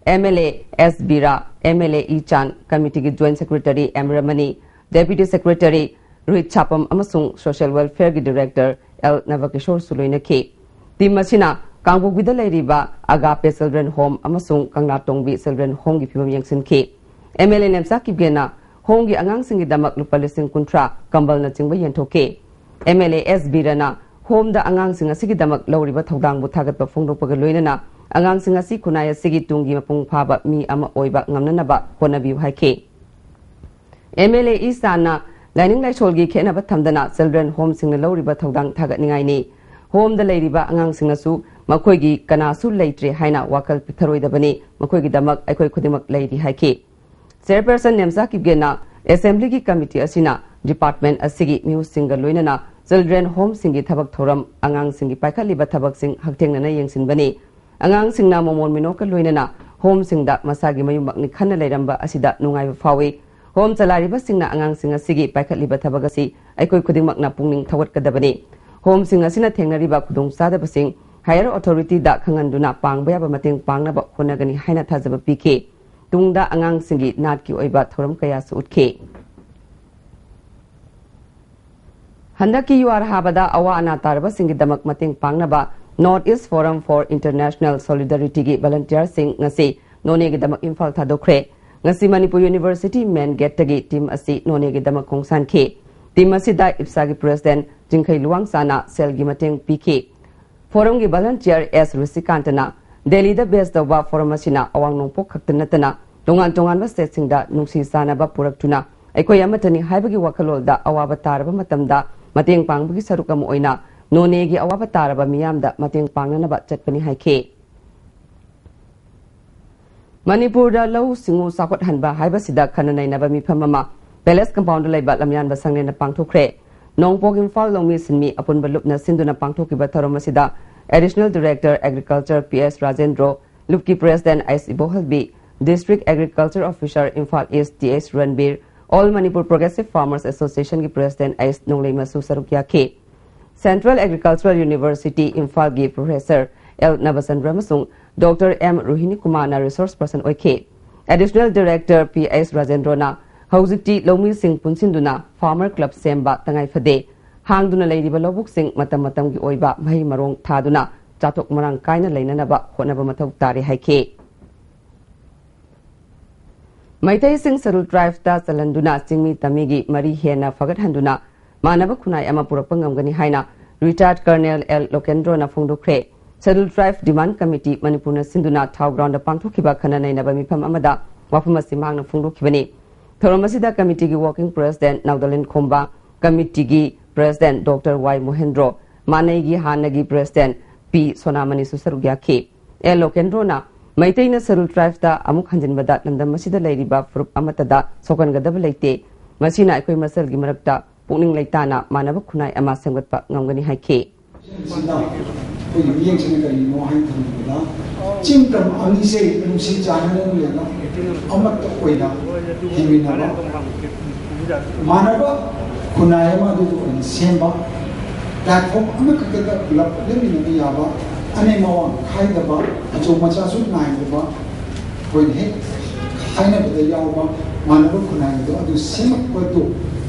MLA S ꯕꯤꯔꯥ, MLA ꯏ ꯆꯥꯟ, Committeeꯒꯤ Joint Secretary M ꯔꯃꯅꯤ, Deputy Secretary Rohit ꯁꯥꯄꯝ ꯑꯃꯁꯨꯡ Social Welfareꯒꯤ Director ꯑꯦꯜ ꯅꯕꯀꯤꯁꯣꯔꯁꯨ ꯂꯣꯏꯅꯈꯤ꯫ Team ꯑꯁꯤꯅ ꯀꯥꯡꯄꯣꯛꯄꯤꯗ ꯂꯩꯔꯤꯕ Agape Children Home ꯑꯃꯁꯨꯡ ꯀꯪꯂꯥꯇꯣꯡꯕꯤ Children Homeꯒꯤ ꯐꯤꯕꯝ ꯌꯦꯡꯁꯤꯟꯈꯤ꯫ MLA ꯅꯦꯝꯆꯥ ꯀꯤꯞꯒꯦꯟꯅ homeꯒꯤ ꯑꯉꯥꯡꯁꯤꯡꯒꯤꯗꯃꯛ ꯂꯨꯄꯥ ꯂꯤꯁꯤꯡ ꯀꯨꯟꯊ꯭ꯔꯥ ꯀꯝꯕꯜꯅꯆꯤꯡꯕ ꯌꯦꯟꯊꯣꯛꯈꯤ꯫ MLA S ꯕꯤꯔꯥꯅ homeꯗ ꯑꯉꯥꯡꯁꯤꯡ ꯑꯁꯤꯒꯤꯗꯃꯛ ꯂꯧꯔꯤꯕ ꯊꯧꯗꯥꯡꯕꯨ ꯊꯥꯒꯠꯄ ꯐꯣꯡꯗꯣꯛꯄꯒ ꯂꯣꯏꯅꯅ ꯑꯉꯥꯡꯁꯤꯡ ꯑꯁꯤ ꯈꯨꯟꯅꯥꯏ ꯑꯁꯤꯒꯤ ꯇꯨꯡꯒꯤ ꯃꯄꯨꯡ ꯐꯥꯕ ꯃꯤ ꯑꯃ ꯑꯣꯏꯕ ꯉꯝꯅꯅꯕ ꯍꯣꯠꯅꯕꯤꯌꯨ ꯍꯥꯏꯈꯤ꯫ ꯑꯦꯝ ꯑꯦꯜ ꯑꯦ ꯏ ꯁꯥꯟꯅ ꯂꯥꯏꯅꯤꯡ ꯂꯥꯏꯁꯣꯜꯒꯤ ꯈꯦꯠꯅꯕ ꯊꯝꯗꯅ ꯆꯤꯜꯗ꯭ꯔꯦꯟ ꯍꯣꯝꯁꯤꯡꯅ ꯂꯧꯔꯤꯕ ꯊꯧꯗꯥꯡ ꯊꯥꯒꯠꯅꯤꯡꯉꯥꯏꯅꯤ꯫ ꯍꯣꯝꯗ ꯂꯩꯔꯤꯕ ꯑꯉꯥꯡꯁꯤꯡꯅꯁꯨ ꯃꯈꯣꯏꯒꯤ ꯀꯅꯥꯁꯨ ꯂꯩꯇ꯭ꯔꯦ ꯍꯥꯏꯅ ꯋꯥꯈꯜ ꯄꯤꯛꯊꯔꯣꯏꯗꯕꯅꯤ꯫ ꯃꯈꯣꯏꯒꯤꯗꯃꯛ ꯑꯩꯈꯣꯏ ꯈꯨꯗꯤꯡꯃꯛ ꯂꯩꯔꯤ ꯍꯥꯏꯈꯤ꯫ ꯆꯦꯌꯔꯄꯔꯁꯟ ꯅꯦꯝꯆꯥ ꯀꯤꯞꯒꯦꯅ ꯑꯦꯁꯦꯝꯕ꯭ꯂꯤꯒꯤ ꯀꯃꯤꯇꯤ ꯑꯁꯤꯅ ꯗꯤꯄꯥꯔꯠꯃꯦꯟ ꯑꯁꯤꯒꯤ ꯃꯤꯍꯨꯠꯁꯤꯡꯒ ꯂꯣꯏꯅꯅ ꯆꯤꯜꯗ꯭ꯔꯦꯟ ꯍꯣꯝꯁꯤꯡꯒꯤ ꯊꯕꯛ ꯊꯧꯔꯝ, ꯑꯉꯥꯡꯁꯤꯡꯒꯤ ꯄꯥꯏꯈꯠꯂꯤꯕ ꯊꯕꯛꯁꯤꯡ ꯍꯛꯊꯦꯡꯅꯅ ꯌꯦꯡꯁꯤꯟꯕꯅꯤ꯫ ꯑꯉꯥꯡꯁꯤꯡꯅ ꯃꯣꯃꯣꯟ ꯃꯤꯅꯣꯛꯀ ꯂꯣꯏꯅꯅ ꯍꯣꯝꯁꯤꯡꯗ ꯃꯁꯥꯒꯤ ꯃꯌꯨꯝꯃꯛꯅꯤ ꯈꯟꯅ ꯂꯩꯔꯝꯕ ꯑꯁꯤꯗ ꯅꯨꯡꯉꯥꯏꯕ ꯐꯥꯎꯏ꯫ ꯍꯣꯝ ꯆꯂꯥꯏꯔꯤꯕꯁꯤꯡꯅ ꯑꯉꯥꯡꯁꯤꯡ ꯑꯁꯤꯒꯤ ꯄꯥꯏꯈꯠꯂꯤꯕ ꯊꯕꯛ ꯑꯁꯤ ꯑꯩꯈꯣꯏ ꯈꯨꯗꯤꯡꯃꯛꯅ ꯄꯨꯛꯅꯤꯡ ꯊꯧꯒꯠꯀꯗꯕꯅꯤ꯫ ꯍꯣꯝꯁꯤꯡ ꯑꯁꯤꯅ ꯊꯦꯡꯅꯔꯤꯕ ꯈꯨꯗꯣꯡꯆꯥꯗꯕꯁꯤꯡ ꯍꯥꯌꯔ ꯑꯣꯊꯣꯔꯤꯇꯤꯗ ꯈꯪꯍꯟꯗꯨꯅ ꯄꯥꯡꯕ ꯌꯥꯕ ꯃꯇꯦꯡ ꯄꯥꯡꯅꯕ ꯍꯣꯠꯅꯒꯅꯤ ꯍꯥꯏꯅ ꯊꯥꯖꯕ ꯄꯤꯈꯤ꯫ ꯇꯨꯡꯗ ꯑꯉꯥꯡꯁꯤꯡꯒꯤ ꯅꯥꯠꯀꯤ ꯑꯣꯏꯕ ꯊꯧꯔꯝ ꯀꯌꯥꯁꯨ ꯎꯠꯈꯤ꯫ ꯍꯟꯗꯛꯀꯤ ꯌꯨꯍꯥꯔ ꯍꯥꯕꯗ ꯑꯋꯥ ꯑꯅꯥ ꯇꯥꯔꯕꯁꯤꯡꯒꯤꯗꯃꯛ ꯃꯇꯦꯡ ꯄꯥꯡꯅꯕ North East Forum for International Solidarityꯒꯤ ꯚꯣꯂꯨꯟꯇꯤꯌꯔꯁꯤꯡ ꯉꯁꯤ ꯅꯣꯅꯦꯒꯤꯗꯃꯛ ꯏꯝꯐꯥꯜ ꯊꯥꯗꯣꯛꯈ꯭ꯔꯦ꯫ ꯉꯁꯤ ꯃꯅꯤꯄꯨꯔ ꯌꯨꯅꯤꯚꯔꯁꯤꯇꯤ ꯃꯦꯟ ꯒꯦꯠꯇꯒꯤ ꯇꯤꯝ ꯑꯁꯤ ꯅꯣꯅꯦꯒꯤꯗꯃꯛ ꯈꯣꯡꯁꯥꯟꯈꯤ꯫ ꯇꯤꯝ ꯑꯁꯤꯗ ꯏꯞꯁꯥꯒꯤ ꯄ꯭ꯔꯦꯁꯤꯗꯦꯟꯠ ꯆꯤꯡꯈꯩ ꯂꯨꯋꯥꯡꯆꯥꯅ ꯁꯦꯜꯒꯤ ꯃꯇꯦꯡ ꯄꯤꯈꯤ꯫ ꯐꯣꯔꯝꯒꯤ ꯚꯣꯂꯨꯟꯇꯤꯌꯔ ꯑꯦꯁ ꯔꯨꯁꯤꯀꯥꯟꯇꯅ ꯗꯦꯜꯂꯤꯗ ꯕꯦꯖ ꯇꯧꯕ ꯐꯣꯔꯝ ꯑꯁꯤꯅ ꯑꯋꯥꯡ ꯅꯣꯡꯄꯣꯛ ꯈꯛꯇ ꯅꯠꯇꯅ ꯇꯣꯉꯥꯟ ꯇꯣꯉꯥꯟꯕ ꯁ꯭ꯇꯦꯠꯁꯤꯡꯗ ꯅꯨꯡꯁꯤ ꯆꯥꯟꯅꯕ ꯄꯨꯔꯛꯇꯨꯅ ꯑꯩꯈꯣꯏ ꯑꯃꯠꯇꯅꯤ ꯍꯥꯏꯕꯒꯤ ꯋꯥꯈꯜꯂꯣꯟꯗ ꯑꯋꯥꯕ ꯇꯥꯔꯕ ꯃꯇꯝꯗ ꯃꯇꯦꯡ ꯄꯥꯡꯕꯒꯤ ꯁꯔꯨꯛ ꯑꯃ ꯑꯣꯏꯅ ꯅꯣꯅꯦꯒꯤ ꯑꯋꯥꯕ ꯇꯥꯔꯕ ꯃꯤꯌꯥꯝꯗ ꯃꯇꯦꯡ ꯄꯥꯡꯅꯅꯕ ꯆꯠꯄꯅꯤ ꯍꯥꯏꯈꯤ꯫ ꯃꯅꯤꯄꯨꯔꯗ ꯂꯧꯎ ꯁꯤꯡꯎ ꯆꯥꯎꯈꯠꯍꯟꯕ ꯍꯥꯏꯕꯁꯤꯗ ꯈꯟꯅ ꯅꯩꯅꯕ ꯃꯤꯐꯝ ꯑꯃ ꯄꯦꯂꯦꯁ ꯀꯝꯄꯥꯎꯟꯗ ꯂꯩꯕ ꯂꯝꯌꯥꯟꯕ ꯁꯪꯂꯦꯟꯗ ꯄꯥꯡꯊꯣꯛꯈ꯭ꯔꯦ꯫ ꯅꯣꯡꯄꯣꯛ ꯏꯝꯐꯥꯜ ꯂꯧꯃꯤ ꯁꯤꯟꯃꯤ ꯑꯄꯨꯟꯕ ꯂꯨꯞꯅ ꯁꯤꯟꯗꯨꯅ ꯄꯥꯡꯊꯣꯛꯈꯤꯕ ꯊꯧꯔꯝ ꯑꯁꯤꯗ Additional Director Agriculture P S Rajendro, ꯂꯨꯞꯀꯤ president H Ibohalbi, District Agriculture Officer Imphal east T H Ranbir, All Manipur Progressive Farmers Associationꯒꯤ ꯄ꯭ꯔꯦꯁꯤꯗꯦꯟꯠ ꯑꯩꯆ ꯅꯣꯡꯂꯩꯃꯁꯨ ꯁꯔꯨꯛ ꯌꯥꯈꯤ꯫ Central Agricultural University ꯏꯝꯐꯥꯜꯒꯤ ꯄ꯭ꯔꯣꯐꯦꯁꯔ ꯑꯦꯜ ꯅꯕꯆꯟꯗ꯭ꯔ ꯑꯃꯁꯨꯡ ꯗꯣꯛꯇꯔ ꯑꯦꯝ ꯔꯣꯍꯤꯅꯤ ꯀꯨꯃꯥꯔꯅ ꯔꯤꯁꯣꯔꯁ ꯄꯔꯁꯟ ꯑꯣꯏꯈꯤ꯫ Additional Director ꯄꯤ ꯑꯩꯆ ꯔꯥꯖꯦꯟꯗ꯭ꯔꯣꯅ ꯍꯧꯖꯤꯛꯇꯤ ꯂꯧꯃꯤꯁꯤꯡ ꯄꯨꯟꯁꯤꯟꯗꯨꯅ ꯐꯥꯔꯃꯔ ꯀ꯭ꯂꯕ ꯁꯦꯝꯕ ꯇꯉꯥꯏ ꯐꯗꯦ꯫ ꯍꯥꯡꯗꯨꯅ ꯂꯩꯔꯤꯕ ꯂꯧꯕꯨꯛꯁꯤꯡ ꯃꯇꯝ ꯃꯇꯝꯒꯤ ꯑꯣꯏꯕ ꯃꯍꯩ ꯃꯔꯣꯡ ꯊꯥꯗꯨꯅ ꯆꯥꯊꯣꯛ ꯃꯔꯥꯡ ꯀꯥꯏꯅ ꯂꯩꯅꯅꯕ ꯍꯣꯠꯅꯕ ꯃꯊꯧ ꯇꯥꯔꯦ ꯍꯥꯏꯈꯤ꯫ ꯃꯩꯇꯩꯁꯤꯡ ꯁꯦꯗꯨꯜ ꯇ꯭ꯔꯥꯏꯕꯇ ꯆꯜꯍꯟꯗꯨꯅ ꯆꯤꯡꯃꯤ ꯇꯝꯃꯤꯒꯤ ꯃꯔꯤ ꯍꯦꯟꯅ ꯐꯒꯠꯍꯟꯗꯨꯅ ꯃꯥꯟꯅꯕ ꯈꯨꯟꯅꯥꯏ ꯑꯃ ꯄꯨꯔꯛꯄ ꯉꯝꯒꯅꯤ ꯍꯥꯏꯅ ꯔꯤꯇꯥꯌꯔꯠ ꯀꯔꯅꯦꯜ ꯑꯦꯜ ꯂꯣꯀꯦꯟꯗ꯭ꯔꯣꯅ ꯐꯣꯡꯗꯣꯛꯈ꯭ꯔꯦ꯫ ꯁꯦꯗꯨꯜ ꯇ꯭ꯔꯥꯏꯕ ꯗꯤꯃꯥꯟ ꯀꯃꯤꯇꯤ ꯃꯅꯤꯄꯨꯔꯅ ꯁꯤꯟꯗꯨꯅ ꯊꯥꯎ ꯒ꯭ꯔꯥꯎꯟꯗ ꯄꯥꯡꯊꯣꯛꯈꯤꯕ ꯈꯟꯅ ꯅꯩꯅꯕ ꯃꯤꯐꯝ ꯑꯃꯗ ꯋꯥꯐꯝ ꯑꯁꯤ ꯃꯍꯥꯛꯅ ꯐꯣꯡꯗꯣꯛꯈꯤꯕꯅꯤ꯫ ꯊꯧꯔꯝ ꯑꯁꯤꯗ ꯀꯃꯤꯇꯤꯒꯤ ꯋꯥꯔꯀꯤꯡ ꯄ꯭ꯔꯦꯁꯤꯗꯦꯟꯠ ꯅꯥꯎꯗꯂꯦꯟ ꯈꯣꯝꯕ, ꯀꯃꯤꯇꯤꯒꯤ ꯄ꯭ꯔꯦꯁꯤꯗꯦꯟꯠ ꯗꯣꯛꯇꯔ ꯋꯥꯏ ꯃꯣꯍꯦꯟꯗ꯭ꯔꯣ, ꯃꯥꯅꯩꯒꯤ ꯍꯥꯟꯅꯒꯤ ꯄ꯭ꯔꯦꯁꯤꯗꯦꯟꯠ ꯄꯤ ꯁꯣꯅꯥꯃꯅꯤꯁꯨ ꯁꯔꯨꯛ ꯌꯥꯈꯤ꯫ ꯑꯦꯜ ꯂꯣꯀꯦꯟꯗ꯭ꯔꯣꯅ ꯃꯩꯇꯩꯅ ꯁꯦꯗ꯭ꯌꯨꯜ ꯇ꯭ꯔꯥꯏꯕꯇ ꯑꯃꯨꯛ ꯍꯟꯖꯤꯟꯕꯗ ꯂꯝꯗꯝ ꯑꯁꯤꯗ ꯂꯩꯔꯤꯕ ꯐꯨꯔꯨꯞ ꯑꯃꯠꯇꯗ ꯁꯣꯛꯍꯟꯒꯗꯕ ꯂꯩꯇꯦ꯫ ꯃꯁꯤꯅ ꯑꯩꯈꯣꯏ ꯃꯁꯦꯜꯒꯤ ꯃꯔꯛꯇ ꯄꯨꯛꯅꯤꯡ ꯂꯩꯇꯥꯅ ꯃꯥꯟꯅꯕ ꯈꯨꯟꯅꯥꯏ ꯑꯃ ꯁꯦꯝꯒꯠꯄ ꯉꯝꯒꯅꯤ ꯍꯥꯏꯈꯤ꯫ ꯁꯤꯗ ꯑꯩꯈꯣꯏꯒꯤ ꯃꯤꯠꯌꯦꯡꯁꯤꯅ ꯀꯔꯤꯅꯣ ꯍꯥꯏꯅ ꯊꯝꯕꯗ, ꯆꯤꯡ ꯇꯝ ꯑꯅꯤꯁꯦ ꯅꯨꯡꯁꯤ ꯆꯥꯟꯅꯅ ꯂꯩꯅ ꯑꯃꯠꯇ ꯑꯣꯏꯅ ꯍꯤꯡꯃꯤꯟꯅꯕ, ꯃꯥꯟꯅꯕ ꯈꯨꯟꯅꯥꯏ ꯑꯃ ꯑꯗꯨꯗ ꯑꯣꯏꯅ ꯁꯦꯝꯕ, ꯄ꯭ꯂꯦꯠꯐꯣꯝ ꯑꯃꯈꯛꯇꯗ ꯄꯨꯂꯞ ꯂꯦꯞꯃꯤꯟꯅꯕ ꯌꯥꯕ, ꯑꯅꯦꯝ ꯑꯋꯥꯡ ꯈꯥꯏꯗꯕ, ꯑꯆꯧ ꯃꯆꯥꯁꯨ ꯅꯥꯏꯗꯕ, ꯑꯩꯈꯣꯏꯅ ꯍꯦꯛ ꯍꯥꯏꯅꯕꯗ ꯌꯥꯎꯕ ꯃꯥꯟꯅꯕ ꯈꯨꯟꯅꯥꯏ ꯑꯗꯣ ꯑꯗꯨ ꯁꯦꯝꯃꯛꯄꯗꯣ,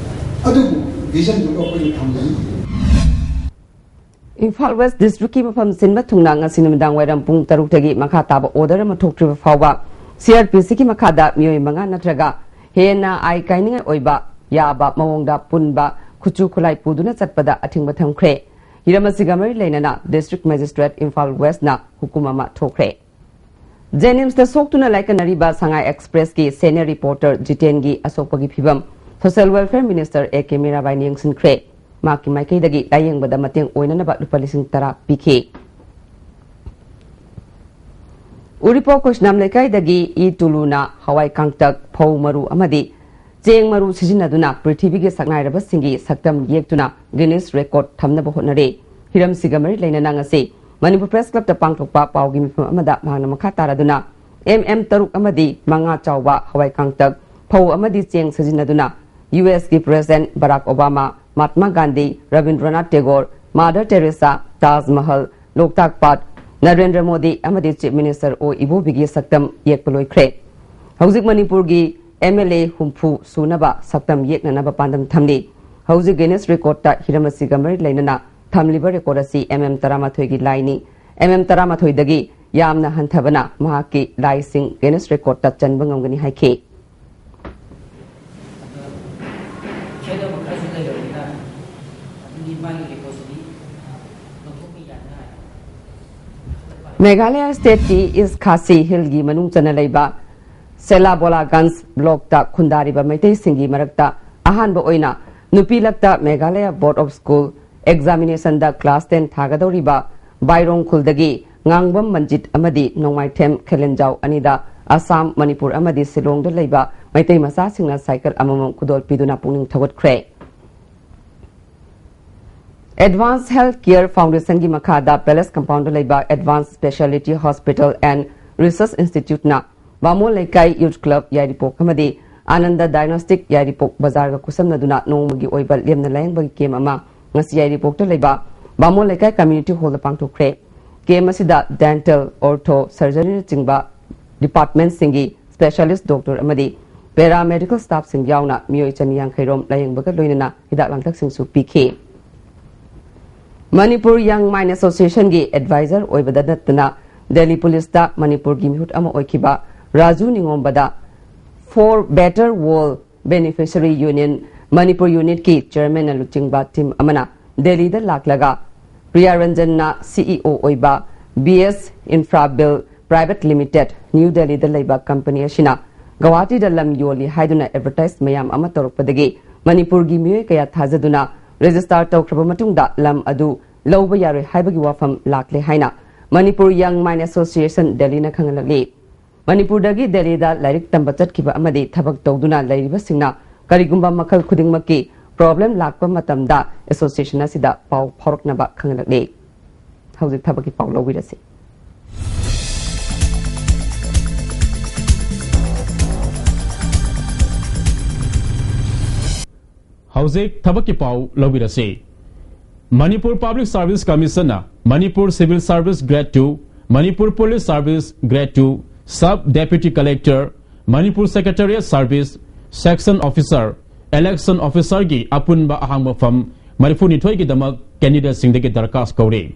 ꯑꯗꯨꯕꯨ ꯚꯤꯖꯟꯗꯨꯒ ꯑꯩꯈꯣꯏꯅ ꯊꯝꯒꯅꯤ꯫ ꯏꯝꯐꯥꯜ ꯋꯦꯁ ꯗꯤꯁꯇ꯭ꯔꯤꯛꯀꯤ ꯃꯐꯝ ꯁꯤꯟꯕ ꯊꯨꯡꯅ ꯉꯁꯤ ꯅꯨꯃꯤꯗꯥꯡ ꯋꯥꯏꯔꯝ ꯄꯨꯡ ꯇꯔꯨꯛꯇꯒꯤ ꯃꯈꯥ ꯇꯥꯕ ꯑꯣꯔꯗꯔ ꯑꯃ ꯊꯣꯛꯇ꯭ꯔꯤꯕ ꯐꯥꯎꯕ ꯁꯤ ꯑꯥꯔ ꯄꯤ ꯁꯤꯒꯤ ꯃꯈꯥꯗ ꯃꯤꯑꯣꯏ ꯃꯉꯥ ꯅꯠꯇ꯭ꯔꯒ ꯍꯦꯟꯅ ꯑꯥꯏ ꯀꯥꯏꯅꯤꯡꯉꯥꯏ ꯑꯣꯏꯕ ꯌꯥꯕ ꯃꯑꯣꯡꯗ ꯄꯨꯟꯕ ꯈꯨꯠꯁꯨ ꯈꯨꯠꯂꯥꯏ ꯄꯨꯗꯨꯅ ꯆꯠꯄꯗ ꯑꯊꯤꯡꯕ ꯊꯝꯈ꯭ꯔꯦ꯫ ꯍꯤꯔꯝ ꯑꯁꯤꯒ ꯃꯔꯤ ꯂꯩꯅꯅ ꯗꯤꯁꯇ꯭ꯔꯤꯛ ꯃꯦꯖꯤꯁꯇ꯭ꯔꯦꯠ ꯏꯝꯐꯥꯜ ꯋꯦꯁꯅ ꯍꯨꯀꯨꯝ ꯑꯃ ꯊꯣꯛꯈ꯭ꯔꯦ꯫ ꯖꯦꯅꯤꯝꯁꯇ ꯁꯣꯛꯇꯨꯅ ꯂꯥꯏꯀꯠꯅꯔꯤꯕ ꯁꯉꯥꯏ ꯑꯦꯛꯁꯄ꯭ꯔꯦꯁꯀꯤ ꯁꯦꯅꯤꯌꯔ ꯔꯤꯄꯣꯔꯇꯔ ꯖꯤꯇꯦꯟꯒꯤ ꯑꯁꯣꯛꯄꯒꯤ ꯐꯤꯕꯝ social welfare minister A K ꯃꯤꯔꯥꯕꯥꯏꯅ ꯌꯦꯡꯁꯤꯟꯈ꯭ꯔꯦ꯫ ꯃꯍꯥꯛꯀꯤ ꯃꯥꯏꯀꯩꯗꯒꯤ ꯂꯥꯌꯦꯡꯕꯗ ꯃꯇꯦꯡ ꯑꯣꯏꯅꯅꯕ ꯂꯨꯄꯥ ꯂꯤꯁꯤꯡ ꯇꯔꯥ ꯄꯤꯈꯤ꯫ ꯎꯔꯤꯄꯣꯛ ꯈꯣꯏꯁꯅꯥꯝ ꯂꯩꯀꯥꯏꯗꯒꯤ ꯏ ꯇꯨꯂꯨꯅ ꯍꯋꯥꯏ ꯀꯥꯡꯇꯛ, ꯐꯧ ꯃꯔꯨ ꯑꯃꯗꯤ ꯆꯦꯡ ꯃꯔꯨ ꯁꯤꯖꯤꯟꯅꯗꯨꯅ ꯄ꯭ꯔꯤꯊꯤꯕꯤꯒꯤ ꯁꯛꯅꯥꯏꯔꯕꯁꯤꯡꯒꯤ ꯁꯛꯇꯝ ꯌꯦꯛꯇꯨꯅ ꯒꯤꯅꯤꯁ ꯔꯦꯀꯣꯔꯗ ꯊꯝꯅꯕ ꯍꯣꯠꯅꯔꯤ꯫ ꯍꯤꯔꯝꯁꯤꯒ ꯃꯔꯤ ꯂꯩꯅꯅ ꯉꯁꯤ ꯃꯅꯤꯄꯨꯔ ꯄ꯭ꯔꯦꯁ ꯀ꯭ꯂꯕꯇ ꯄꯥꯡꯊꯣꯛꯄ ꯄꯥꯎꯒꯤ ꯃꯤꯐꯝ ꯑꯃꯗ ꯃꯍꯥꯛꯅ ꯃꯈꯥ ꯇꯥꯔꯗꯨꯅ ꯑꯦꯝ ꯑꯦꯝ ꯇꯔꯨꯛ ꯑꯃꯗꯤ ꯃꯉꯥ ꯆꯥꯎꯕ ꯍꯋꯥꯏ ꯀꯥꯡꯇꯛ, ꯐꯧ ꯑꯃꯗꯤ ꯆꯦꯡ ꯁꯤꯖꯤꯟꯅꯗꯨꯅ ꯌꯨ ꯑꯦꯁꯀꯤ ꯄ꯭ꯔꯦꯁꯤꯗꯦꯟꯠ ꯕꯔꯥꯛ ꯑꯣꯕꯥꯃꯥ, ꯃꯍꯥꯠꯃꯥ ꯒꯥꯟꯙꯤ, ꯔꯕꯤꯟꯗ꯭ꯔꯅꯥꯊ ꯇꯦꯒꯣꯔ, ꯃꯥꯗꯔ ꯇꯦꯔꯦꯁꯥ, ꯇꯥꯖ ꯃꯍꯜ, ꯂꯣꯛꯇꯥꯛ ꯄꯥꯠ, ꯅꯔꯦꯟꯗ꯭ꯔ ꯃꯣꯗꯤ ꯑꯃꯗꯤ ꯆꯤꯐ ꯃꯤꯅꯤꯁꯇꯔ ꯑꯣ ꯏꯕꯣꯕꯤꯒꯤ ꯁꯛꯇꯝ ꯌꯦꯛꯄ ꯂꯣꯏꯈ꯭ꯔꯦ꯫ ꯍꯧꯖꯤꯛ ꯃꯅꯤꯄꯨꯔꯒꯤ ꯑꯦꯝ ꯑꯦꯜ ꯑꯦ ꯍꯨꯝꯐꯨ ꯁꯨꯅꯕ ꯁꯛꯇꯝ ꯌꯦꯛꯅꯅꯕ ꯄꯥꯟꯗꯝ ꯊꯝꯂꯤ꯫ ꯍꯧꯖꯤꯛ ꯒꯤꯅꯤꯁ ꯔꯦꯀꯣꯔꯗꯇ ꯍꯤꯔꯝ ꯑꯁꯤꯒ ꯃꯔꯤ ꯂꯩꯅꯅ ꯊꯝꯂꯤꯕ ꯔꯦꯀꯣꯔꯗ ꯑꯁꯤ ꯑꯦꯝ ꯑꯦꯝ ꯇꯔꯥꯃꯥꯊꯣꯏꯒꯤ ꯂꯥꯏꯅꯤ꯫ ꯑꯦꯝ ꯑꯦꯝ ꯇꯔꯥꯃꯥꯊꯣꯏꯗꯒꯤ ꯌꯥꯝꯅ ꯍꯟꯊꯕꯅ ꯃꯍꯥꯛꯀꯤ ꯂꯥꯏꯁꯤꯡ ꯒꯤꯅꯤꯁ ꯔꯦꯀꯣꯔꯗꯇ ꯆꯟꯕ ꯉꯝꯒꯅꯤ ꯍꯥꯏꯈꯤ꯫ ꯈꯦꯠꯅꯕ ꯈꯔꯁꯨ ꯂꯩꯔꯕꯅꯤꯅ ꯑꯗꯨꯒꯤ ꯃꯥꯒꯤ ꯔꯦꯀꯣꯔꯗꯁꯤꯗꯤ ꯂꯧꯊꯣꯛꯄ ꯌꯥꯅꯤꯉꯥꯏ꯫ ꯃꯦꯘꯥꯂꯌꯥ ꯁ꯭ꯇꯦꯠꯀꯤ ꯏꯁ ꯈꯥꯁꯤ ꯍꯤꯜꯒꯤ ꯃꯅꯨꯡ ꯆꯟꯅ ꯂꯩꯕ ꯁꯦꯂꯥꯕꯣꯂꯥꯒꯟꯖ ꯕ꯭ꯂꯣꯛꯇ ꯈꯨꯟꯗꯥꯔꯤꯕ ꯃꯩꯇꯩꯁꯤꯡꯒꯤ ꯃꯔꯛꯇ ꯑꯍꯥꯟꯕ ꯑꯣꯏꯅ ꯅꯨꯄꯤ ꯂꯛꯇ ꯃꯦꯘꯥꯂꯌꯥ ꯕꯣꯔꯗ ꯑꯣꯐ ꯁ꯭ꯀꯨꯜ ꯑꯦꯛꯖꯥꯃꯤꯅꯦꯁꯟꯗ ꯀ꯭ꯂꯥꯁ ꯇꯦꯟ ꯊꯥꯒꯗꯧꯔꯤꯕ ꯕꯥꯏꯔꯣꯡ ꯈꯨꯜꯗꯒꯤ ꯉꯥꯡꯕꯝ ꯃꯟꯖꯤꯠ ꯑꯃꯗꯤ ꯅꯣꯡꯃꯥꯏꯊꯦꯝ ꯈꯦꯂꯦꯟꯖꯥꯎ ꯑꯅꯤꯗ ꯑꯁꯥꯝ, ꯃꯅꯤꯄꯨꯔ ꯑꯃꯗꯤ ꯁꯤꯂꯣꯡꯗ ꯂꯩꯕ ꯃꯩꯇꯩ ꯃꯆꯥꯁꯤꯡꯅ ꯁꯥꯏꯀꯜ ꯑꯃꯃꯝ ꯈꯨꯗꯣꯜ ꯄꯤꯗꯨꯅ ꯄꯨꯛꯅꯤꯡ ꯊꯧꯒꯠꯈ꯭ꯔꯦ꯫ Advance Health Care Foundation ꯒꯤ ꯃꯈꯥꯗ Palace Compound ꯗ ꯂꯩꯕ Advance Speciality Hospital and Research Institute ꯅ ꯕꯥꯃꯣꯟ ꯂꯩꯀꯥꯏ ꯌꯨꯊ ꯀ꯭ꯂꯕ ꯌꯥꯏꯔꯤꯄꯣꯛ ꯑꯃꯗꯤ ꯑꯥꯅꯟꯗ ꯗꯥꯏꯒꯅꯣꯁꯇꯤꯛ ꯌꯥꯏꯔꯤꯄꯣꯛ ꯕꯖꯥꯔꯒ ꯈꯨꯠꯁꯝꯅꯗꯨꯅ ꯅꯣꯡꯃꯒꯤ ꯑꯣꯏꯕ ꯂꯦꯝꯅ ꯂꯥꯌꯦꯡꯕꯒꯤ ꯀꯦꯝ ꯑꯃ ꯉꯁꯤ ꯌꯥꯏꯔꯤꯄꯣꯛꯇ ꯂꯩꯕ ꯕꯥꯃꯣꯟ ꯂꯩꯀꯥꯏ ꯀꯝꯃ꯭ꯌꯨꯅꯤꯇꯤ ꯍꯣꯜꯗ ꯄꯥꯡꯊꯣꯛꯈ꯭ꯔꯦ꯫ ꯀꯦꯝ ꯑꯁꯤꯗ ꯗꯦꯟꯇꯦꯜ, ꯑꯣꯔꯊꯣ, ꯁꯔꯖꯔꯤꯅꯆꯤꯡꯕ ꯗꯤꯄꯥꯔꯠꯃꯦꯟꯠꯁꯤꯡꯒꯤ ꯁ꯭ꯄꯦꯁꯤꯌꯦꯂꯤꯁ꯭ꯠ ꯗꯣꯛꯇꯔ ꯑꯃꯗꯤ ꯄꯦꯔꯥꯃꯦꯗꯤꯀꯦꯜ ꯁ꯭ꯇꯥꯐꯁꯤꯡ ꯌꯥꯎꯅ ꯃꯤꯑꯣꯏ ꯆꯅꯤ ꯌꯥꯡꯈꯩ ꯔꯣꯝ ꯂꯥꯌꯦꯡꯕꯒ ꯂꯣꯏꯅꯅ ꯍꯤꯗꯥꯛ ꯂꯥꯡꯊꯛꯁꯤꯡꯁꯨ ꯄꯤꯈꯤ꯫ ꯃꯅꯤꯄꯨꯔ ꯌꯪ ꯃꯥꯏꯟ ꯑꯦꯁꯣꯁꯤꯌꯦꯁꯟꯒꯤ ꯑꯦꯗꯚꯥꯏꯖꯔ ꯑꯣꯏꯕꯗ ꯅꯠꯇꯅ ꯗꯦꯜꯂꯤ ꯄꯨꯂꯤꯁꯇ ꯃꯅꯤꯄꯨꯔꯒꯤ ꯃꯤꯍꯨꯠ ꯑꯃ ꯑꯣꯏꯈꯤꯕ Raju ꯅꯤꯉꯣꯝꯕꯗ For Better World Beneficiary Union Manipur ꯌꯨꯅꯤꯠꯀꯤ ꯆꯤꯌꯔꯃꯦꯟꯅ ꯂꯨꯆꯤꯡꯕ ꯇꯤꯝ ꯑꯃꯅ ꯗꯦꯜꯂꯤꯗ ꯂꯥꯛꯂꯒ ꯄ꯭ꯔꯤꯌꯥ ꯔꯟꯖꯟꯅ ꯁꯤꯏꯑꯣ ꯑꯣꯏꯕ ꯕꯤ ꯑꯦꯁ ꯏꯟꯐ꯭ꯔꯥꯕꯤꯜ ꯄ꯭ꯔꯥꯏꯚꯦꯠ ꯂꯤꯃꯤꯇꯦꯗ, ꯅ꯭ꯌꯨ ꯗꯦꯜꯂꯤꯗ ꯂꯩꯕ ꯀꯝꯄꯅꯤ ꯑꯁꯤꯅ ꯒꯧꯍꯥꯇꯤꯗ ꯂꯝ ꯌꯣꯜꯂꯤ ꯍꯥꯏꯗꯨꯅ ꯑꯦꯗꯚꯔꯇꯥꯏꯖ ꯃꯌꯥꯝ ꯑꯃ ꯇꯧꯔꯛꯄꯗꯒꯤ ꯃꯅꯤꯄꯨꯔꯒꯤ ꯃꯤꯑꯣꯏ ꯀꯌꯥ ꯊꯥꯖꯗꯨꯅ ꯔꯦꯖꯤꯁꯇꯥꯔ ꯇꯧꯈ꯭ꯔꯕ ꯃꯇꯨꯡꯗ ꯂꯝ ꯑꯗꯨ ꯂꯧꯕ ꯌꯥꯔꯣꯏ ꯍꯥꯏꯕꯒꯤ ꯋꯥꯐꯝ ꯂꯥꯛꯂꯦ ꯍꯥꯏꯅ ꯃꯅꯤꯄꯨꯔ ꯌꯪ ꯃꯥꯏꯟ ꯑꯦꯁꯣꯁꯤꯌꯦꯁꯟ ꯗꯦꯜꯂꯤꯅ ꯈꯪꯍꯜꯂꯛꯂꯤ꯫ ꯃꯅꯤꯄꯨꯔꯗꯒꯤ ꯗꯦꯜꯂꯤꯗ ꯂꯥꯏꯔꯤꯛ ꯇꯝꯕ ꯆꯠꯈꯤꯕ ꯑꯃꯗꯤ ꯊꯕꯛ ꯇꯧꯗꯨꯅ ꯂꯩꯔꯤꯕꯁꯤꯡꯅ ꯀꯔꯤꯒꯨꯝꯕ ꯃꯈꯜ ꯈꯨꯗꯤꯡꯃꯛꯀꯤ ꯄ꯭ꯔꯣꯕ꯭ꯂꯦꯝ ꯂꯥꯛꯄ ꯃꯇꯝꯗ ꯑꯦꯁꯣꯁꯤꯌꯦꯁꯟ ꯑꯁꯤꯗ ꯄꯥꯎ ꯐꯥꯎꯔꯛꯅꯕ ꯈꯪꯍꯜꯂꯛꯂꯤ꯫ ꯍꯧꯖꯤꯛ ꯊꯕꯛꯀꯤ ꯄꯥꯎ ꯂꯧꯕꯤꯔꯁꯤ꯫ ꯍꯧꯖꯤꯛ ꯊꯕꯛꯀꯤ ꯄꯥꯎ ꯂꯧꯕꯤꯔꯁꯤ꯫ ꯃꯅꯤꯄꯨꯔ ꯄꯕ꯭ꯂꯤꯛ ꯁꯥꯔꯚꯤꯁ ꯀꯃꯤꯁꯟꯅ Manipur civil service grade two, Manipur police service grade two, sub deputy collector, Manipur secretariat service, section officer, election ꯑꯣꯐꯤꯁꯥꯔꯒꯤ ꯑꯄꯨꯟꯕ ꯑꯍꯥꯡꯕ ꯐꯝ ꯃꯔꯤꯐꯨ ꯅꯤꯊꯣꯏꯒꯤꯗꯃꯛ ꯀꯦꯟꯗꯤꯗꯦꯠꯁꯤꯡꯗꯒꯤ ꯗꯔꯈꯥꯁ ꯀꯧꯔꯤ꯫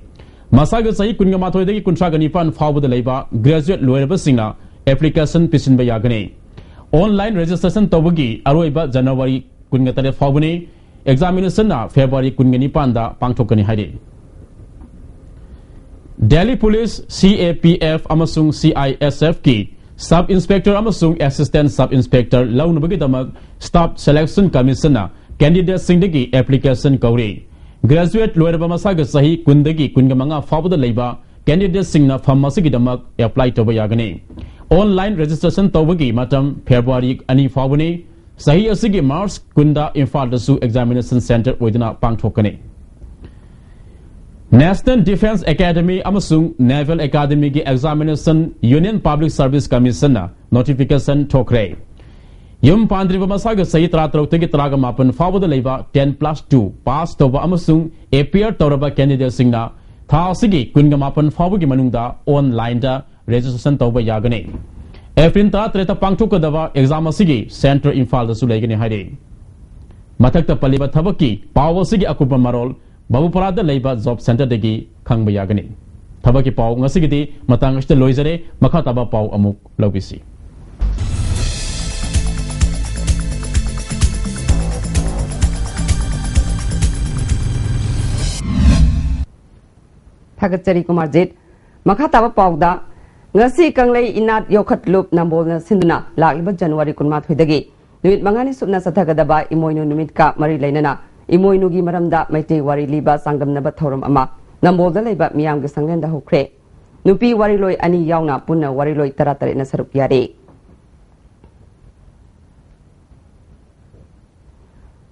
ꯃꯁꯥꯒꯤ ꯆꯍꯤ ꯀꯨꯟꯒ ꯃꯥꯊꯣꯏꯗꯒꯤ ꯀꯨꯟꯊ꯭ꯔꯥꯒ ꯅꯤꯄꯥꯟ ꯐꯥꯎꯕꯗ ꯂꯩꯕ ꯒ꯭ꯔꯦꯖꯨꯑꯦꯠ ꯂꯣꯏꯔꯕꯁꯤꯡꯅ ꯑꯦꯄ꯭ꯂꯤꯀꯦꯁꯟ ꯄꯤꯁꯤꯟꯕ ꯌꯥꯒꯅꯤ꯫ ꯑꯣꯟꯂꯥꯏꯟ ꯔꯦꯖꯤꯁꯇ꯭ꯔꯦꯁꯟ ꯇꯧꯕꯒꯤ ꯑꯔꯣꯏꯕ ꯖꯅꯋꯥꯔꯤ ꯀꯨꯟꯒ ꯇꯔꯦꯠ ꯐꯥꯎꯕꯅꯤ꯫ ꯑꯦꯛꯖꯥꯃꯤꯅꯦꯁꯟꯅ ꯐꯦꯕ꯭ꯔꯨꯋꯥꯔꯤ ꯀꯨꯟꯒ ꯅꯤꯄꯥꯟꯗ ꯄꯥꯡꯊꯣꯛꯀꯅꯤ ꯍꯥꯏꯔꯤ꯫ ꯗꯦꯜꯂꯤ ꯄꯨꯂꯤꯁ, ꯁꯤ ꯑꯦ ꯄꯤ ꯑꯦꯐ ꯑꯃꯁꯨꯡ C I S ꯑꯦꯐꯀꯤ Sub Inspector ꯑꯃꯁꯨꯡ Assistant Sub Inspector ꯂꯧꯅꯕꯒꯤꯗꯃꯛ Staff Selection Commissionꯅ candidateꯁꯤꯡꯗꯒꯤ application ꯀꯧꯔꯤ꯫ Graduate ꯂꯣꯏꯔꯕ ꯃꯁꯥꯒꯤ ꯆꯍꯤ ꯀꯨꯟꯗꯒꯤ ꯀꯨꯟꯒ ꯃꯉꯥ ꯐꯥꯎꯕꯗ ꯂꯩꯕ candidateꯁꯤꯡꯅ form ꯑꯁꯤꯒꯤꯗꯃꯛ apply ꯇꯧꯕ ꯌꯥꯒꯅꯤ꯫ Online registration ꯇꯧꯕꯒꯤ ꯃꯇꯝ February ꯑꯅꯤ ꯐꯥꯎꯕꯅꯤ꯫ ꯆꯍꯤ ꯑꯁꯤꯒꯤ March ꯀꯨꯟꯗ ꯏꯝꯐꯥꯜꯗꯁꯨ examination centre ꯑꯣꯏꯗꯨꯅ ꯄꯥꯡꯊꯣꯛꯀꯅꯤ꯫ National Defence Academy ꯑꯃꯁꯨꯡ Naval Academyꯒꯤ examination Union Public Service Commissionꯅ notification ꯊꯣꯛꯈ꯭ꯔꯦ꯫ ꯌꯨꯝ ꯄꯥꯟꯗ꯭ꯔꯤꯕ ꯃꯁꯥꯒꯤ ꯆꯍꯤ ꯇꯔꯥꯇꯔꯨꯛꯇꯒꯤ ꯇꯔꯥꯃꯥꯄꯟ ꯐꯥꯎꯕꯗ ꯂꯩꯕ ten plus two pass ꯇꯧꯕ ꯑꯃꯁꯨꯡ appear ꯇꯧꯔꯕ candidateꯁꯤꯡꯅ ꯊꯥ ꯑꯁꯤꯒꯤ ꯀꯨꯟꯃꯥꯄꯟ ꯐꯥꯎꯕꯒꯤ ꯃꯅꯨꯡꯗ onlineꯗ registration ꯇꯧꯕ ꯌꯥꯒꯅꯤ꯫ April ꯇꯔꯥꯇꯔꯦꯠꯇ ꯄꯥꯡꯊꯣꯛꯀꯗꯕ exam ꯑꯁꯤꯒꯤ centre ꯏꯝꯐꯥꯜꯗꯁꯨ ꯂꯩꯒꯅꯤ ꯍꯥꯏꯔꯤ꯫ ꯃꯊꯛꯇ ꯄꯜꯂꯤꯕ ꯊꯕꯛꯀꯤ ꯄꯥꯎ ꯑꯁꯤꯒꯤ ꯑꯀꯨꯞꯄ ꯃꯔꯣꯜ ꯕꯥꯕꯨꯄꯥꯔꯥꯗ ꯂꯩꯕ job centreꯗꯒꯤ ꯈꯪꯕ ꯌꯥꯒꯅꯤ꯫ ꯊꯕꯛꯀꯤ ꯄꯥꯎ ꯉꯁꯤꯒꯤꯗꯤ ꯃꯇꯥꯡ ꯑꯁꯤꯗ ꯂꯣꯏꯖꯔꯦ꯫ ꯃꯈꯥ ꯇꯥꯕ ꯄꯥꯎ ꯑꯃꯨꯛ ꯂꯧꯕꯤꯁꯤ꯫ ꯊꯥꯒꯠꯆꯔꯤ ꯀꯨꯃꯥꯔꯖꯤꯠ꯫ ꯃꯈꯥ ꯇꯥꯕ ꯄꯥꯎꯗ, ꯉꯁꯤ ꯀꯪꯂꯩ ꯏꯅꯥꯠ ꯌꯣꯛꯈꯠꯂꯨꯞ ꯅꯝꯕꯣꯜꯅ ꯁꯤꯟꯗꯨꯅ ꯂꯥꯛꯂꯤꯕ January ꯀꯨꯟꯃꯥꯊꯣꯏꯗꯒꯤ ꯅꯨꯃꯤꯠ ꯃꯉꯥꯅꯤ ꯁꯨꯞꯅ ꯆꯠꯊꯒꯗꯕ ꯏꯃꯣꯏꯅꯨ ꯅꯨꯃꯤꯠꯀ ꯃꯔꯤ ꯂꯩꯅꯅ ꯏꯃꯣꯏꯅꯨꯒꯤ ꯃꯔꯝꯗ ꯃꯩꯇꯩ ꯋꯥꯔꯤ ꯂꯤꯕ ꯆꯥꯡꯗꯝꯅꯕ ꯊꯧꯔꯝ ꯑꯃ ꯅꯝꯕꯣꯜꯗ ꯂꯩꯕ ꯃꯤꯌꯥꯝꯒꯤ ꯁꯪꯂꯦꯟꯗ ꯍꯧꯈ꯭ꯔꯦ꯫ ꯅꯨꯄꯤ ꯋꯥꯔꯤꯂꯣꯏ ꯑꯅꯤ ꯌꯥꯎꯅ ꯄꯨꯟꯅ ꯋꯥꯔꯤꯂꯣꯏ ꯇꯔꯥꯇꯔꯦꯠꯅ ꯁꯔꯨꯛ ꯌꯥꯔꯤ꯫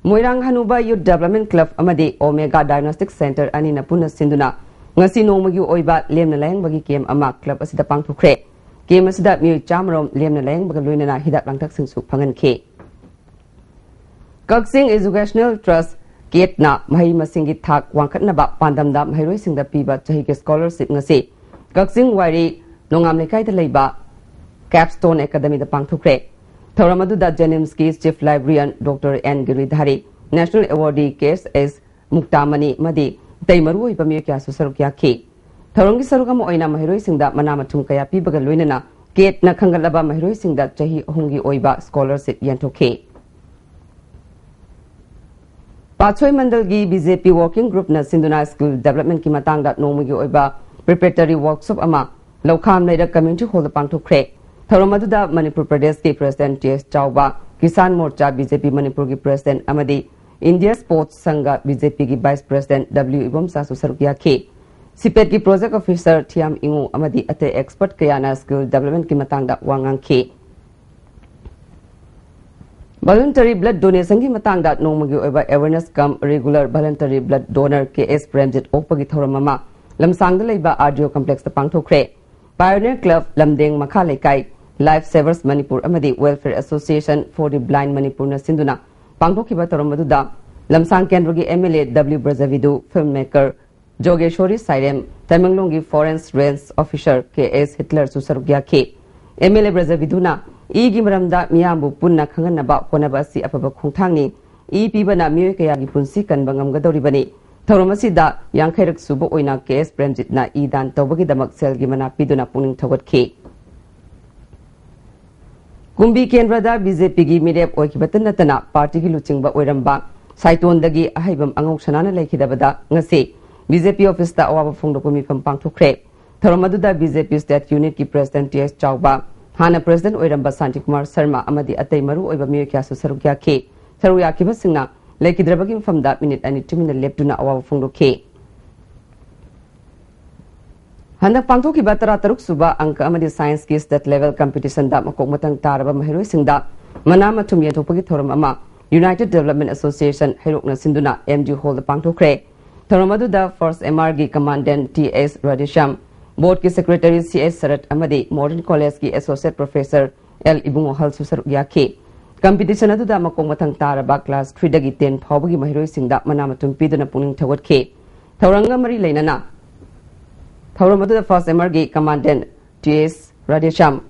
ꯃꯣꯏꯔꯥꯡ ꯍꯅꯨꯕ Youth Development Club ꯑꯃꯗꯤ Omega Diagnostic Centre ꯑꯅꯤꯅ ꯄꯨꯟꯅ ꯁꯤꯟꯗꯨꯅ ꯉꯁꯤ ꯅꯣꯡꯃꯒꯤ ꯑꯣꯏꯕ ꯂꯦꯝꯅ ꯂꯥꯌꯦꯡꯕꯒꯤ camp ꯑꯃ club ꯑꯁꯤꯗ ꯄꯥꯡꯊꯣꯛꯈ꯭ꯔꯦ꯫ Camp ꯑꯁꯤꯗ ꯃꯤꯑꯣꯏ ꯆꯥꯝꯃꯔꯣꯝ ꯂꯦꯝꯅ ꯂꯥꯌꯦꯡꯕꯒ ꯂꯣꯏꯅꯅ ꯍꯤꯗꯥꯛ ꯂꯥꯡꯊꯛꯁꯤꯡꯁꯨ ꯐꯪꯍꯟꯈꯤ꯫ ꯀꯛꯆꯤꯡ Educational Trust, CATꯅ ꯃꯍꯩ ꯃꯁꯤꯡꯒꯤ ꯊꯥꯛ ꯋꯥꯡꯈꯠꯅꯕ ꯄꯥꯟꯗꯝꯗ ꯃꯍꯩꯔꯣꯏꯁꯤꯡꯗ ꯄꯤꯕ ꯆꯍꯤꯒꯤ scholarship ꯉꯁꯤ ꯀꯛꯆꯤꯡ ꯋꯥꯏꯔꯤ ꯅꯣꯡꯉꯥꯝ ꯂꯩꯀꯥꯏꯗ ꯂꯩꯕ Capstone Academyꯗ ꯄꯥꯡꯊꯣꯛꯈ꯭ꯔꯦ꯫ ꯊꯧꯔꯝ ꯑꯗꯨꯗ JNIMSꯀꯤ Chief Librarian Doctor N ꯒꯤꯔꯤꯙꯥꯔꯤ, National Awardee K S S ꯃꯨꯛꯇꯥꯃꯅꯤ ꯑꯃꯗꯤ ꯑꯇꯩ ꯃꯔꯨꯑꯣꯏꯕ ꯃꯤꯑꯣꯏ ꯀꯌꯥꯁꯨ ꯁꯔꯨꯛ ꯌꯥꯈꯤ꯫ ꯊꯧꯔꯝꯒꯤ ꯁꯔꯨꯛ ꯑꯃ ꯑꯣꯏꯅ ꯃꯍꯩꯔꯣꯏꯁꯤꯡꯗ ꯃꯅꯥ ꯃꯊꯨꯝ ꯀꯌꯥ ꯄꯤꯕꯒ ꯂꯣꯏꯅꯅ CATꯅ ꯈꯟꯒꯠꯂꯕ ꯃꯍꯩꯔꯣꯏꯁꯤꯡꯗ ꯆꯍꯤ ꯑꯍꯨꯝꯒꯤ ꯑꯣꯏꯕ scholarship ꯌꯦꯟꯊꯣꯛꯈꯤ꯫ ꯄꯥꯠꯁꯣꯏ ꯃꯟꯗꯜꯒꯤ BJP Working Groupꯅ ꯁꯤꯟꯗꯨꯅ skill developmentꯀꯤ ꯃꯇꯥꯡꯗ ꯅꯣꯡꯃꯒꯤ ꯑꯣꯏꯕ preparatory workshop ꯑꯃ ꯂꯧꯈꯥꯝ ꯂꯩꯔꯛ Community Hallꯗ ꯄꯥꯡꯊꯣꯛꯈ꯭ꯔꯦ꯫ ꯊꯧꯔꯝ ꯑꯗꯨꯗ ꯃꯅꯤꯄꯨꯔ ꯄ꯭ꯔꯗꯦꯁꯀꯤ ꯄ꯭ꯔꯁꯤꯗꯦꯟꯠ ꯇꯤ ꯑꯦꯁ ꯆꯥꯎꯕ, ꯀꯤꯁꯥꯟ ꯃꯣꯔꯆꯥ ꯕꯤ ꯖꯦ ꯄꯤ ꯃꯅꯤꯄꯨꯔꯒꯤ ꯄ꯭ꯔꯁꯤꯗꯦꯟꯠ ꯑꯃꯗꯤ ꯏꯟꯗꯤꯌꯥ ꯁ꯭ꯄꯣꯔꯠꯁ ꯁꯪꯘ ꯕꯤ ꯖꯦ ꯄꯤꯒꯤ ꯚꯥꯏꯁ ꯄ꯭ꯔꯁꯤꯗꯦꯟꯠ ꯗꯕ꯭ꯂꯤꯎ ꯏꯕꯣꯝꯆꯥꯁꯨ ꯁꯔꯨꯛ ꯌꯥꯈꯤ꯫ ꯁꯤꯄꯦꯠꯀꯤ ꯄ꯭ꯔꯣꯖꯦꯛ ꯑꯣꯐꯤꯁꯔ ꯊꯤꯌꯥꯝ ꯏꯉꯨ ꯑꯃꯗꯤ ꯑꯇꯩ ꯑꯦꯛꯁꯄꯔꯠ ꯀꯌꯥꯅ ꯁ꯭ꯀꯤꯜ ꯗꯤꯕꯦꯂꯞꯃꯦꯟꯠꯀꯤ ꯃꯇꯥꯡꯗ ꯋꯥ ꯉꯥꯡꯈꯤ꯫ ꯚꯣꯂꯨꯟꯇꯔꯤ ꯕ꯭ꯂꯗ ꯗꯣꯅꯦꯁꯟꯒꯤ ꯃꯇꯥꯡꯗ ꯅꯣꯡꯃꯒꯤ ꯑꯣꯏꯕ ꯑꯦꯋꯦꯔꯅꯦꯁ ꯀꯝ ꯔꯤꯒꯨꯂꯔ ꯚꯣꯂꯨꯟꯇꯔꯤ ꯕ꯭ꯂꯗ ꯗꯣꯅꯔ ꯀꯦ ꯑꯦꯁ ꯄ꯭ꯔꯦꯝꯖꯤꯠ ꯑꯣꯛꯄꯒꯤ ꯊꯧꯔꯝ ꯑꯃ ꯂꯝꯁꯥꯡꯗ ꯂꯩꯕ ꯑꯥꯔ ꯗꯤ ꯑꯣ ꯀꯝꯄ꯭ꯂꯦꯛꯁꯇ ꯄꯥꯡꯊꯣꯛꯈ꯭ꯔꯦ꯫ ꯄꯥꯏꯑꯣꯅꯤꯌꯔ ꯀ꯭ꯂꯕ ꯂꯝꯗꯦꯡ ꯃꯈꯥ ꯂꯩꯀꯥꯏ, ꯂꯥꯏꯐ ꯁꯦꯚꯔꯁ ꯃꯅꯤꯄꯨꯔ ꯑꯃꯗꯤ welfare association for the blind ꯃꯅꯤꯄꯨꯔꯅ ꯁꯤꯟꯗꯨꯅ ꯄꯥꯡꯊꯣꯛꯈꯤꯕ ꯊꯧꯔꯝ ꯑꯗꯨꯗ ꯂꯝꯁꯥꯡ ꯀꯦꯟꯗ꯭ꯔꯒꯤ M L A W Brajabidhu, film maker Jogeshori Sairem, ꯇꯃꯦꯡꯂꯣꯡꯒꯤ forest range officer K S ꯍꯤꯠꯂꯔꯁꯨ ꯁꯔꯨꯛ ꯌꯥꯈꯤ꯫ ꯑꯦꯝ ꯑꯦꯜ ꯑꯦ ꯕ꯭ꯔꯖꯕꯤꯗꯨꯅ ꯏꯒꯤ ꯃꯔꯝꯗ ꯃꯤꯌꯥꯝꯕꯨ ꯄꯨꯟꯅ ꯈꯪꯍꯟꯅꯕ ꯍꯣꯠꯅꯕ ꯑꯁꯤ ꯑꯐꯕ ꯈꯣꯡꯊꯥꯡꯅꯤ꯫ ꯏ ꯄꯤꯕꯅ ꯃꯤꯑꯣꯏ ꯀꯌꯥꯒꯤ ꯄꯨꯟꯁꯤ ꯀꯟꯕ ꯉꯝꯒꯗꯧꯔꯤꯕꯅꯤ꯫ ꯊꯧꯔꯝ ꯑꯁꯤꯗ ꯌꯥꯡꯈꯩꯔꯛ ꯁꯨꯕ ꯑꯣꯏꯅ ꯀꯦ ꯑꯦꯁ ꯄ꯭ꯔꯦꯝꯖꯤꯠꯅ ꯏ ꯗꯥꯟ ꯇꯧꯕꯒꯤꯗꯃꯛ ꯁꯦꯜꯒꯤ ꯃꯅꯥ ꯄꯤꯗꯨꯅ ꯄꯨꯛꯅꯤꯡ ꯊꯧꯒꯠꯈꯤ꯫ ꯀꯨꯝꯕꯤ ꯀꯦꯟꯗ꯭ꯔꯗ ꯕꯤ ꯖꯦ ꯄꯤꯒꯤ ꯃꯤꯔꯦꯞ ꯑꯣꯏꯈꯤꯕꯇ ꯅꯠꯇꯅ ꯄꯥꯔꯇꯤꯒꯤ ꯂꯨꯆꯤꯡꯕ ꯑꯣꯏꯔꯝꯕ ꯁꯥꯏꯇꯣꯟꯗꯒꯤ ꯑꯍꯩꯕꯝ ꯑꯉꯧ ꯁꯅꯥꯅ ꯂꯩꯈꯤꯗꯕꯗ ꯉꯁꯤ ꯕꯤ ꯖꯦ ꯄꯤ ꯑꯣꯐꯤꯁꯇ ꯑꯋꯥꯕ ꯐꯣꯡꯗꯣꯛꯄ ꯃꯤꯐꯝ ꯄꯥꯡꯊꯣꯛꯈ꯭ꯔꯦ꯫ ꯊꯧꯔꯝ ꯑꯗꯨꯗ ꯕꯤ ꯖꯦ ꯄꯤ ꯁ꯭ꯇꯦꯠ ꯌꯨꯅꯤꯠꯀꯤ ꯄ꯭ꯔꯁꯤꯗꯦꯟꯠ ꯇꯤ ꯑꯦꯁ ꯆꯥꯎꯕ, ꯍꯥꯟꯅ ꯄ꯭ꯔꯁꯤꯗꯦꯟꯠ ꯑꯣꯏꯔꯝꯕ ꯁꯥꯟꯇꯤꯀꯨꯃꯥꯔ ꯁꯔꯃ ꯑꯃꯗꯤ ꯑꯇꯩ ꯃꯔꯨ ꯑꯣꯏꯕ ꯃꯤꯑꯣꯏ ꯀꯌꯥꯁꯨ ꯁꯔꯨꯛ ꯌꯥꯈꯤ꯫ ꯁꯔꯨꯛ ꯌꯥꯈꯤꯕꯁꯤꯡꯅ ꯂꯩꯈꯤꯗ꯭ꯔꯕꯒꯤ ꯃꯐꯝꯗ ꯃꯤꯅꯤꯠ ꯑꯅꯤ ꯇꯨꯃꯤꯟꯅ ꯂꯦꯞꯇꯨꯅ ꯑꯋꯥꯕ ꯐꯣꯡꯗꯣꯛꯈꯤ꯫ ꯍꯟꯗꯛ ꯄꯥꯡꯊꯣꯛꯈꯤꯕ ꯇꯔꯥꯇꯔꯨꯛ ꯁꯨꯕ ꯑꯪꯀ ꯑꯃꯗꯤ ꯁꯥꯏꯟꯁꯀꯤ ꯁ꯭ꯇꯦꯠ ꯂꯦꯚꯦꯜ ꯀꯝꯄꯤꯇꯤꯁꯟꯗ ꯃꯀꯣꯛ ꯃꯊꯪ ꯇꯥꯔꯕ ꯃꯍꯩꯔꯣꯏꯁꯤꯡꯗ ꯃꯅꯥ ꯃꯊꯨꯝ ꯌꯦꯟꯊꯣꯛꯄꯒꯤ ꯊꯧꯔꯝ ꯑꯃ ꯌꯨꯅꯥꯏꯇꯦꯗ ꯗꯤꯕꯦꯂꯞꯃꯦꯟꯠ ꯑꯦꯁꯣꯁꯤꯌꯦꯁꯟ ꯍꯩꯔꯣꯛꯅ ꯁꯤꯟꯗꯨꯅ ꯑꯦꯝ ꯖꯤ ꯍꯣꯜꯗ ꯄꯥꯡꯊꯣꯛꯈ꯭ꯔꯦ꯫ ꯊꯧꯔꯝ ꯑꯗꯨꯗ ꯐꯥꯔꯁ꯭ꯠ ꯑꯦꯝ ꯑꯥꯔꯒꯤ ꯀꯃꯥꯟꯗꯦꯟꯠ ꯇꯤ ꯑꯦꯁ ꯔꯥꯙꯦꯁ꯭ꯌꯥꯝ, ꯕꯣꯔꯗꯀꯤ ꯁꯦꯀ꯭ꯔꯦꯇꯔꯤ ꯁꯤ ꯑꯦꯁ ꯁꯔꯠ ꯑꯃꯗꯤ ꯃꯣꯗꯔꯟ ꯀꯣꯂꯦꯖꯀꯤ ꯑꯦꯁꯣꯁꯤꯌꯦꯠ ꯄ꯭ꯔꯣꯐꯦꯁꯔ ꯑꯦꯜ ꯏꯕꯨꯡꯉꯣꯍꯜꯁꯨ ꯁꯔꯨꯛ ꯌꯥꯈꯤ꯫ ꯀꯝꯄꯤꯇꯤꯁꯟ ꯑꯗꯨꯗ ꯃꯀꯣꯛ ꯃꯊꯪ ꯇꯥꯔꯕ ꯀ꯭ꯂꯥꯁ ꯊ꯭ꯔꯤꯗꯒꯤ ꯇꯦꯟ ꯐꯥꯎꯕꯒꯤ ꯃꯍꯩꯔꯣꯏꯁꯤꯡꯗ ꯃꯅꯥ ꯃꯊꯨꯝ ꯄꯤꯗꯨꯅ ꯄꯨꯛꯅꯤꯡ ꯊꯧꯒꯠꯈꯤ꯫ ꯊꯧꯔꯝꯒ ꯃꯔꯤ ꯂꯩꯅꯅ ꯊꯧꯔꯝ ꯑꯗꯨꯗ ꯐꯥꯔꯁ꯭ꯠ ꯑꯦꯝ ꯑꯥꯔꯒꯤ ꯀꯃꯥꯟꯗꯦꯟꯠ ꯇꯤ ꯑꯦꯁ ꯔꯥꯙꯦꯁ꯭ꯌꯥꯝ,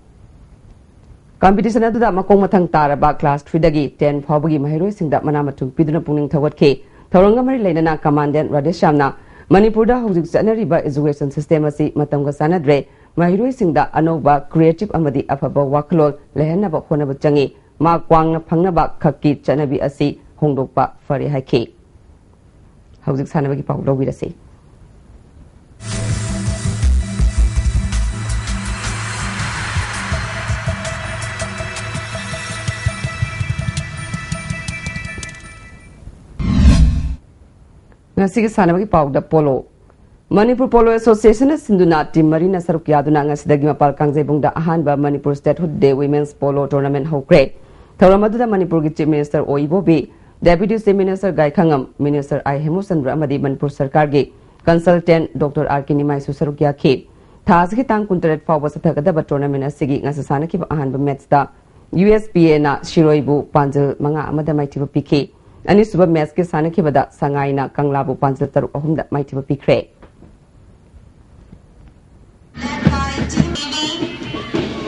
ꯀꯝꯄꯤꯇꯤꯁꯟ ꯑꯗꯨꯗ ꯃꯀꯣꯛ ꯃꯊꯪ ꯇꯥꯔꯕ ꯀ꯭ꯂꯥꯁ ꯊ꯭ꯔꯤꯗꯒꯤ ꯇꯦꯟ ꯐꯥꯎꯕꯒꯤ ꯃꯍꯩꯔꯣꯏꯁꯤꯡꯗ ꯃꯅꯥ ꯃꯊꯨꯝ ꯄꯤꯗꯨꯅ ꯄꯨꯛꯅꯤꯡ ꯊꯧꯒꯠꯈꯤ꯫ ꯊꯧꯔꯝꯒ ꯃꯔꯤ ꯂꯩꯅꯅ ꯀꯃꯥꯟꯗꯦꯟꯠ ꯔꯥꯙꯦꯁ꯭ꯌꯥꯝꯅ ꯃꯅꯤꯄꯨꯔꯗ ꯍꯧꯖꯤꯛ ꯆꯠꯅꯔꯤꯕ ꯑꯦꯖꯨꯀꯦꯁꯟ ꯁꯤꯁꯇꯦꯝ ꯑꯁꯤ ꯃꯇꯝꯒ ꯆꯥꯟꯅꯗ꯭ꯔꯦ, ꯃꯍꯩꯔꯣꯏꯁꯤꯡꯗ ꯑꯅꯧꯕ, ꯀ꯭ꯔꯤꯌꯦꯇꯤꯚ ꯑꯃꯗꯤ ꯑꯐꯕ ꯋꯥꯈꯜꯂꯣꯟ ꯂꯩꯍꯟꯅꯕ ꯍꯣꯠꯅꯕ ꯆꯪꯏ꯫ ꯃꯥꯛ ꯋꯥꯡꯅ ꯐꯪꯅꯕ ꯈꯛꯀꯤ ꯆꯠꯅꯕꯤ ꯑꯁꯤ ꯍꯣꯡꯗꯣꯛꯄ ꯐꯔꯦ ꯍꯥꯏꯈꯤ꯫ ꯍꯧꯖꯤꯛ ꯁꯥꯟꯅꯕꯒꯤ ꯄꯥꯎ ꯂꯧꯕꯤꯔꯁꯤ꯫ ꯉꯁꯤꯒꯤ ꯁꯥꯟꯅꯕꯒꯤ ꯄꯥꯎꯗ ꯄꯣꯂꯣ꯫ ꯃꯅꯤꯄꯨꯔ ꯄꯣꯂꯣ ꯑꯦꯁꯣꯁꯤꯌꯦꯁꯟꯅ ꯁꯤꯟꯗꯨꯅ ꯇꯤꯝ ꯃꯔꯤꯅ ꯁꯔꯨꯛ ꯌꯥꯗꯨꯅ ꯉꯁꯤꯗꯒꯤ ꯃꯄꯥꯜ ꯀꯥꯡꯖꯩꯕꯨꯡꯗ ꯑꯍꯥꯟꯕ ꯃꯅꯤꯄꯨꯔ ꯁ꯭ꯇꯦꯠꯍꯨꯗ ꯗꯦ ꯋꯤꯃꯦꯟꯁ ꯄꯣꯂꯣ ꯇꯣꯔꯅꯥꯃꯦꯟ ꯍꯧꯈ꯭ꯔꯦ꯫ ꯊꯧꯔꯝ ꯑꯗꯨꯗ ꯃꯅꯤꯄꯨꯔꯒꯤ ꯆꯤꯐ ꯃꯤꯅꯤꯁꯇꯔ ꯑꯣ ꯏꯕꯣꯕꯤ, ꯗꯦꯄ꯭ꯌꯨꯇꯤ ꯆꯤꯐ ꯃꯤꯅꯤꯁꯇꯔ ꯒꯥꯏꯈꯉꯝ, ꯃꯤꯅꯤꯁꯇꯔ ꯑꯥꯏ ꯍꯦꯃꯨꯆꯟꯗ꯭ꯔ ꯑꯃꯗꯤ ꯃꯅꯤꯄꯨꯔ ꯁꯔꯀꯥꯔꯒꯤ ꯀꯟꯁꯜꯇꯦꯟꯠ ꯗꯣꯛꯇꯔ ꯑꯥꯔ ꯀꯦ ꯅꯤꯃꯥꯏꯁꯨ ꯁꯔꯨꯛ ꯌꯥꯈꯤ꯫ ꯊꯥ ꯑꯁꯤꯒꯤ ꯇꯥꯡ ꯀꯨꯟꯇꯔꯦꯠ ꯐꯥꯎꯕ ꯆꯠꯊꯒꯗꯕ ꯇꯣꯔꯅꯥꯃꯦꯟ ꯑꯁꯤꯒꯤ ꯉꯁꯤ ꯁꯥꯟꯅꯈꯤꯕ ꯑꯍꯥꯟꯕ ꯃꯦꯠꯆꯇ ꯌꯨ ꯑꯦꯁ ꯄꯤ ꯑꯦꯅ ꯁꯤꯔꯣꯏꯕꯨ ꯄꯥꯟꯖꯜ ꯃꯉꯥ ꯑꯃꯗ ꯃꯥꯏꯊꯤꯕ ꯄꯤꯈꯤ꯫ ꯑꯅꯤꯁꯨꯕ ꯃꯦꯠꯆꯀꯤ ꯁꯥꯟꯅꯈꯤꯕꯗ ꯁꯉꯥꯏꯅ ꯀꯪꯂꯥꯕꯨ ꯄꯥꯟꯖꯜ ꯇꯔꯨꯛ ꯑꯍꯨꯝꯗ ꯃꯥꯏꯊꯤꯕ ꯄꯤꯈ꯭ꯔꯦ꯫ Led by Team A B,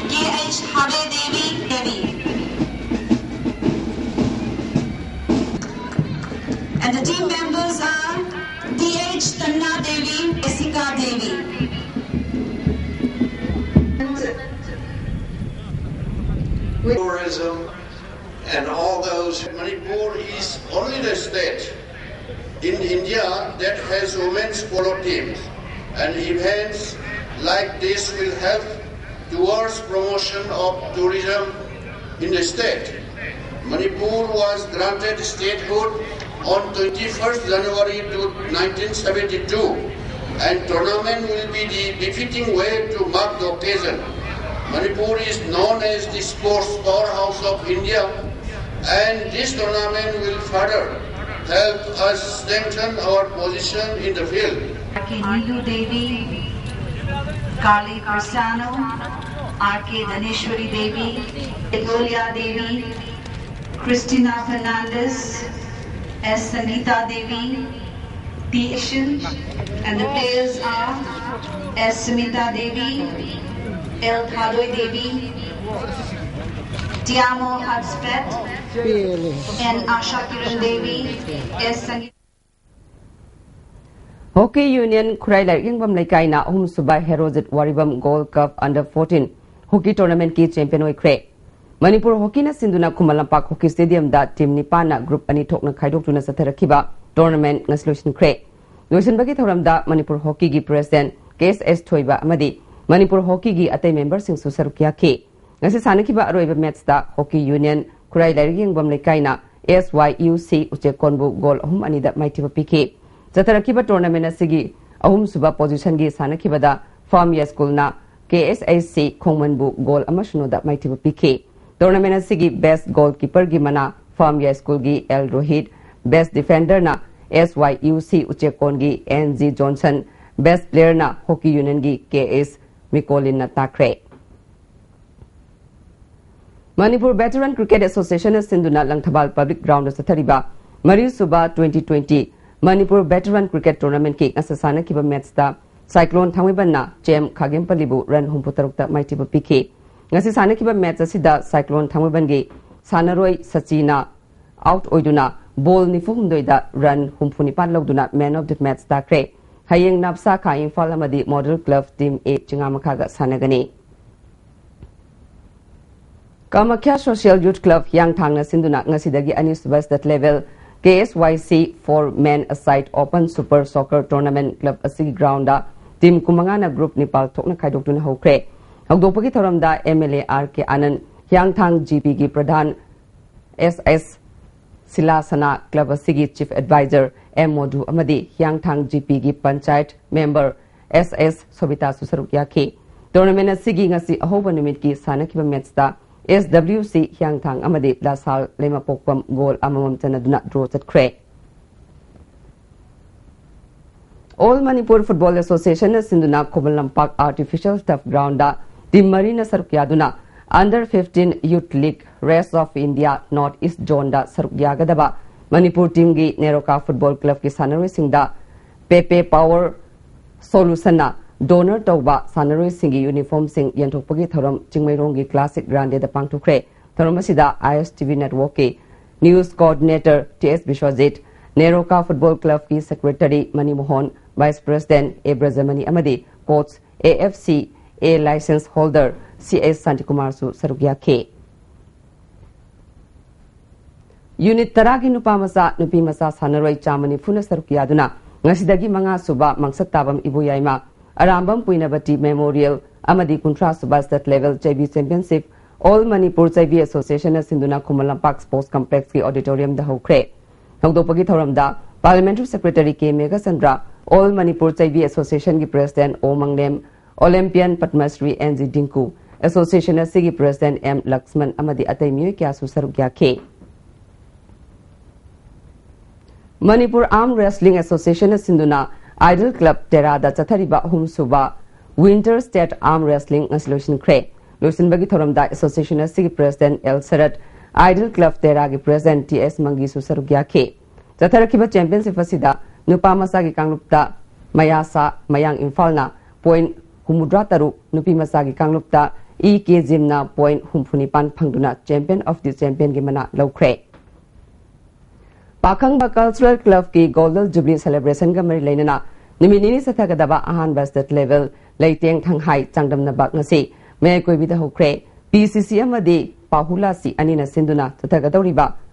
K H Habe Devi, Devi. And the team members are T H Tanna Devi, Jessica Devi. Tourism and all those. Manipur is only the state in India that has women's polo teams, and events like this will help towards promotion of tourism in the state. Manipur was granted statehood on twenty-first January to nineteen seventy-two, and tournament will be the befitting way to mark the occasion. Manipur is known as the sports powerhouse of India, and this tournament will further help us strengthen our position in the field. R K Neelu Devi, Kali Persano, R K Dhaneshwari Devi, Edolia Devi, Christina Fernandez, S Sangeeta Devi, T Ishin, and the players are S Smita Devi, L Thadoi Devi, Tiamo Hudspeth, N Asha Kiran Devi, S Sangeeta. Hockey union Khurai Lairik Yengbam ꯂꯩꯀꯥꯏꯅ ꯑꯍꯨꯝꯁꯨꯕ Herojit Waribam gold cup under fourteen hockey ꯇꯣꯔꯅꯥꯃꯦꯟꯠꯀꯤ champion ꯑꯣꯏꯈ꯭ꯔꯦ꯫ ꯃꯅꯤꯄꯨꯔ ꯍꯣꯀꯤꯅ ꯁꯤꯟꯗꯨꯅ Khuman Lampak hockey ꯁ꯭ꯇꯦꯗꯤꯌꯝꯗ team ꯅꯤꯄꯥꯟꯅ group ꯑꯅꯤ ꯊꯣꯛꯅ ꯈꯥꯏꯗꯣꯛꯇꯨꯅ ꯆꯠꯊꯔꯛꯈꯤꯕ ꯇꯣꯔꯅꯥꯃꯦꯟꯠ ꯉꯁꯤ ꯂꯣꯏꯁꯤꯟꯈ꯭ꯔꯦ꯫ ꯂꯣꯏꯁꯤꯟꯕꯒꯤ ꯊꯧꯔꯝꯗ ꯃꯅꯤꯄꯨꯔ ꯍꯣꯀꯤꯒꯤ ꯄ꯭ꯔꯦꯁꯤꯗꯦꯟꯠ ꯀꯦ ꯑꯦꯁ ꯑꯦꯁ ꯊꯣꯏꯕ ꯑꯃꯗꯤ ꯃꯅꯤꯄꯨꯔ ꯍꯣꯀꯤꯒꯤ ꯑꯇꯩ ꯃꯦꯝꯕꯔꯁꯤꯡꯁꯨ ꯁꯔꯨꯛ ꯌꯥꯈꯤ꯫ ꯉꯁꯤ ꯁꯥꯟꯅꯈꯤꯕ ꯑꯔꯣꯏꯕ ꯃꯦꯠꯆꯇ ꯍꯣꯀꯤ ꯌꯨꯅꯤꯌꯟ ꯈꯨꯔꯥꯏ ꯂꯥꯏꯔꯤꯛ ꯌꯦꯡꯐꯝ ꯂꯩꯀꯥꯏꯅ ꯑꯦꯁ ꯋꯥꯏ ꯌꯨ ꯁꯤ ꯎꯆꯦꯛꯀꯣꯟꯕꯨ ꯒꯣꯜ ꯑꯍꯨꯝ ꯑꯅꯤꯗ ꯃꯥꯏꯊꯤꯕ ꯄꯤꯈꯤ꯫ ꯆꯠꯊꯔꯛꯈꯤꯕ tournament ꯑꯁꯤꯒꯤ ꯑꯍꯨꯝꯁꯨꯕ positionꯒꯤ ꯁꯥꯟꯅꯈꯤꯕꯗ ꯐꯥꯝ ꯌꯥꯏꯁ꯭ꯀꯨꯜꯅ ꯀꯦ ꯑꯦꯁ ꯑꯩꯆ ꯁꯤ ꯈꯣꯡꯃꯟꯕꯨ goal ꯑꯃ ꯁꯤꯅꯣꯗ ꯃꯥꯏꯊꯤꯕ ꯄꯤꯈꯤ꯫ Tournament ꯑꯁꯤꯒꯤ best goalkeeperꯒꯤ ꯃꯅꯥ ꯐꯥꯝ ꯌꯥꯏꯁ꯭ꯀꯨꯜꯒꯤ ꯑꯦꯜ ꯔꯣꯍꯤꯠ, best defenderꯅ ꯑꯦꯁ ꯋꯥꯏ ꯌꯨ ꯁꯤ ꯎꯆꯦꯛꯀꯣꯟꯒꯤ ꯑꯦꯟ ꯖꯤ ꯖꯣꯟꯁꯟ, best playerꯅ ꯍꯣꯀꯤ ꯌꯨꯅꯤꯌꯟꯒꯤ ꯀꯦ ꯑꯦꯁ ꯃꯤꯀꯣꯂꯤꯟꯅ ꯇꯥꯈ꯭ꯔꯦ꯫ ꯃꯅꯤꯄꯨꯔ ꯚꯦꯇꯔꯟ ꯀ꯭ꯔꯤꯀꯦꯠ ꯑꯦꯁꯣꯁꯤꯌꯦꯁꯟꯅ ꯁꯤꯟꯗꯨꯅ ꯂꯪꯊꯕꯥꯜ ꯄꯕ꯭ꯂꯤꯛ ꯒ꯭ꯔꯥꯎꯟꯗ ꯆꯠꯊꯔꯤꯕ ꯃꯔꯤꯁꯨꯕ twenty twenty ꯃꯅꯤꯄꯨꯔ ꯚꯦꯇꯔꯟ ꯀ꯭ꯔꯤꯀꯦꯠ ꯇꯣꯔꯅꯥꯃꯦꯟꯠꯀꯤ ꯉꯁꯤ ꯁꯥꯟꯅꯈꯤꯕ ꯃꯦꯠꯆꯇ ꯁꯥꯏꯀ꯭ꯂꯣꯟ ꯊꯥꯡꯃꯩꯕꯟꯅ ꯆꯦꯝ ꯈꯥꯒꯦꯝꯄꯜꯂꯤꯕꯨ ꯔꯟ ꯍꯨꯝꯐꯨ ꯇꯔꯨꯛꯇ ꯃꯥꯏꯊꯤꯕ ꯄꯤꯈꯤ꯫ ꯉꯁꯤ ꯁꯥꯟꯅꯈꯤꯕ ꯃꯦꯠꯆ ꯑꯁꯤꯗ ꯁꯥꯏꯀ꯭ꯂꯣꯟ ꯊꯥꯡꯃꯩꯕꯟꯒꯤ ꯁꯥꯟꯅꯔꯣꯏ ꯁꯆꯤꯅ ꯑꯥꯎꯠ ꯑꯣꯏꯗꯨꯅ ꯕꯣꯜ ꯅꯤꯐꯨ ꯍꯨꯝꯗꯣꯏꯗ ꯔꯟ ꯍꯨꯝꯐꯨ ꯅꯤꯄꯥꯟ ꯂꯧꯗꯨꯅ ꯃꯦꯟ ꯑꯣꯐ ꯗꯤ ꯃꯦꯠꯆ ꯇꯥꯈ꯭ꯔꯦ꯫ ꯍꯌꯦꯡ ꯅꯥꯞꯁꯥ ꯈꯥ ꯏꯝꯐꯥꯜ ꯑꯃꯗꯤ ꯃꯣꯗꯦꯜ ꯀ꯭ꯂꯕ ꯇꯤꯝ ꯑꯦ ꯆꯤꯉꯥꯃꯈꯥꯒ ꯁꯥꯟꯅꯒꯅꯤ꯫ ꯀꯥꯃꯈ꯭ꯌꯥ ꯁꯣꯁꯤꯌꯦꯜ ꯌꯨꯊ ꯀ꯭ꯂꯕ ꯍꯤꯌꯥꯡꯊꯥꯡꯅ ꯁꯤꯟꯗꯨꯅ ꯉꯁꯤꯗꯒꯤ ꯑꯅꯤꯁꯨꯕ state level K S Y C for Men aside open super soccer tournament club ꯑꯁꯤꯒꯤ ꯒ꯭ꯔꯥꯎꯟꯗ ꯇꯤꯝ ꯀꯨꯟꯃꯉꯥꯅ ꯒ꯭ꯔꯨꯞ ꯅꯤꯄꯥꯜ ꯊꯣꯛꯅ ꯈꯥꯏꯗꯣꯛꯇꯨꯅ ꯍꯧꯈ꯭ꯔꯦ꯫ ꯍꯧꯗꯣꯛꯄꯒꯤ ꯊꯧꯔꯝꯗ M L A R K Anand, Hiyangthang G P ꯒꯤ ꯄ꯭ꯔꯙꯥꯟ S S ꯁꯤꯂꯥꯁꯅꯥ, ꯀ꯭ꯂꯕ ꯑꯁꯤꯒꯤ ꯆꯤꯐ ꯑꯦꯗꯚꯥꯏꯖꯔ M ꯃꯣꯙꯨ ꯑꯃꯗꯤ ꯍꯤꯌꯥꯡꯊꯥꯡ G P ꯒꯤ panchayat member S S ꯁꯣꯕꯤꯇꯥꯁꯨ ꯁꯔꯨꯛ ꯌꯥꯈꯤ꯫ ꯇꯣꯔꯅꯥꯃꯦꯟ ꯑꯁꯤꯒꯤ ꯉꯁꯤ ꯑꯍꯧꯕ ꯅꯨꯃꯤꯠꯀꯤ ꯁꯥꯟꯅꯈꯤꯕ ꯃꯦꯠꯆꯇ S W C ꯍꯤꯌꯥꯡꯊꯥꯡ ꯑꯃꯗꯤ ꯂꯥꯁꯥꯜ ꯂꯩꯃꯄꯣꯛꯄꯝ ꯒꯣꯜ ꯑꯃꯃꯝ ꯆꯟꯅꯗꯨꯅ ꯗ꯭ꯔꯣ ꯆꯠꯈ꯭ꯔꯦ꯫ All Manipur Football Association ꯅ ꯁꯤꯟꯗꯨꯅ ꯈꯨꯃꯟ ꯂꯝꯄꯥꯛ Artificial Turf Ground ꯇꯤꯝ ꯃꯔꯤꯅ ꯁꯔꯨꯛ ꯌꯥꯗꯨꯅ Under fifteen Youth League Race of India North East Zone ꯗ ꯁꯔꯨꯛ ꯌꯥꯒꯗꯕ ꯃꯅꯤꯄꯨꯔ ꯇꯤꯝꯒꯤ ꯅꯦꯔꯣꯀꯥ ꯐꯨꯠꯕꯣꯜ ꯀ꯭ꯂꯕꯀꯤ ꯁꯥꯟꯅꯔꯣꯏꯁꯤꯡꯗ ꯄꯦꯄꯦ ꯄꯥꯋꯔ ꯁꯣꯂꯨꯁꯟꯅ ꯗꯣꯅꯔ ꯇꯧꯕ ꯁꯥꯟꯅꯔꯣꯏꯁꯤꯡꯒꯤ ꯌꯨꯅꯤꯐꯣꯔꯝꯁꯤꯡ ꯌꯦꯟꯊꯣꯛꯄꯒꯤ ꯊꯧꯔꯝ ꯆꯤꯡꯃꯩꯔꯣꯡꯒꯤ ꯀ꯭ꯂꯥꯁꯤꯛ ꯒ꯭ꯔꯥꯟꯗꯦꯗ ꯄꯥꯡꯊꯣꯛꯈ꯭ꯔꯦ꯫ ꯊꯧꯔꯝ ꯑꯁꯤꯗ I S T V network ꯀꯤ news coordinator T S Biswajit, Neroca football ꯀ꯭ꯂꯕꯀꯤ secretary Manimohan, vice president A Brajamani ꯑꯃꯗꯤ coach A F C A license holder C S ꯁꯥꯟꯇꯤꯀꯨꯃꯥꯔꯁꯨ ꯁꯔꯨꯛ ꯌꯥꯈꯤ꯫ ꯌꯨꯅꯤꯠ ꯇꯔꯥꯒꯤ ꯅꯨꯄꯥ ꯃꯆꯥ, ꯅꯨꯄꯤ ꯃꯆꯥ ꯁꯥꯟꯅꯔꯣꯏ ꯆꯥꯝꯃ ꯅꯤꯐꯨꯅ ꯁꯔꯨꯛ ꯌꯥꯗꯨꯅ ꯉꯁꯤꯗꯒꯤ ꯃꯉꯥ ꯁꯨꯕ ꯃꯪꯁꯠ ꯇꯥꯕꯝ ꯏꯕꯣꯌꯥꯏꯃ, ꯑꯔꯥꯝꯕꯝ ꯄꯨꯏꯅꯕꯇꯤ ꯃꯦꯃꯣꯔꯤꯌꯦꯜ ꯑꯃꯗꯤ ꯀꯨꯟꯊ꯭ꯔꯥ ꯁꯨꯕ state level ꯆꯩꯕꯤ championship All Manipur ꯆꯩꯕꯤ Association ꯅ ꯁꯤꯟꯗꯨꯅ ꯈꯨꯃꯟ ꯂꯝꯄꯥꯛ ꯁ꯭ꯄꯣꯔꯠꯁ ꯀꯝꯄ꯭ꯂꯦꯛꯁꯀꯤ ꯑꯣꯗꯤꯇꯣꯔꯤꯌꯝꯗ ꯍꯧꯈ꯭ꯔꯦ꯫ ꯍꯧꯗꯣꯛꯄꯒꯤ ꯊꯧꯔꯝꯗ Parliamentary Secretary K Meghachandra, All Manipur Chaibi Association ꯒꯤ President O Manglem, Olympian Padma Shri N G Dinku, Association ꯑꯁꯤꯒꯤ President M Laxman ꯑꯃꯗꯤ ꯑꯇꯩ ꯃꯤꯑꯣꯏ ꯀꯌꯥꯁꯨ ꯁꯔꯨꯛ ꯌꯥꯈꯤ꯫ ꯃꯅꯤꯄꯨꯔ Arm Wrestling Association ꯅ ꯁꯤꯟꯗꯨꯅ Idol Club ꯇꯦꯔꯥꯗ ꯆꯠꯊꯔꯤꯕ ꯑꯍꯨꯝꯁꯨꯕ Winter State Arm Wrestling ꯉꯁꯤ ꯂꯣꯏꯁꯤꯟꯈ꯭ꯔꯦ꯫ ꯂꯣꯏꯁꯤꯟꯕꯒꯤ ꯊꯧꯔꯝꯗ association ꯑꯁꯤꯒꯤ President L ꯁꯔꯠ, Idol Club ꯇꯦꯔꯥꯒꯤ President T S ꯃꯪꯒꯤꯁꯨ ꯁꯔꯨꯛ ꯌꯥꯈꯤ꯫ ꯆꯠꯊꯔꯛꯈꯤꯕ championship ꯑꯁꯤꯗ ꯅꯨꯄꯥ ꯃꯆꯥꯒꯤ ꯀꯥꯡꯂꯨꯞꯇ ꯃꯌꯥꯁꯥ ꯃꯌꯥꯡ ꯏꯝꯐꯥꯜꯅ point ꯍꯨꯝꯐꯨꯇꯔꯨꯛ, ꯅꯨꯄꯤ ꯃꯆꯥꯒꯤ ꯀꯥꯡꯂꯨꯞꯇ E K ꯖꯤꯝꯅ point ꯍꯨꯝꯐꯨꯅꯤꯄꯥꯟ ꯐꯪꯗꯨꯅ Champion of the Champion ꯒꯤ ꯃꯅꯥ ꯂꯧꯈ꯭ꯔꯦ꯫ ꯄꯥꯈꯪꯕ Cultural Club ꯀꯤ Golden Jubilee Celebration ꯒ ꯃꯔꯤ ꯂꯩꯅꯅ ꯅꯨꯃꯤꯠ ꯅꯤꯅꯤ ꯆꯠꯊꯒꯗꯕ ꯑꯍꯥꯟꯕ state level ꯂꯩꯇꯦꯡ ꯊꯪꯍꯥꯏ ꯆꯥꯡꯗꯝꯅꯕ ꯉꯁꯤ ꯃꯌꯥꯏ ꯀꯣꯏꯕꯤꯗ ꯍꯧꯈ꯭ꯔꯦ꯫ P C C ꯑꯃꯗꯤ ꯄꯥꯍꯨꯂꯥꯁꯤ ꯑꯅꯤꯅ ꯁꯤꯟꯗꯨꯅ ꯆꯠꯊꯒꯗꯧꯔꯤꯕ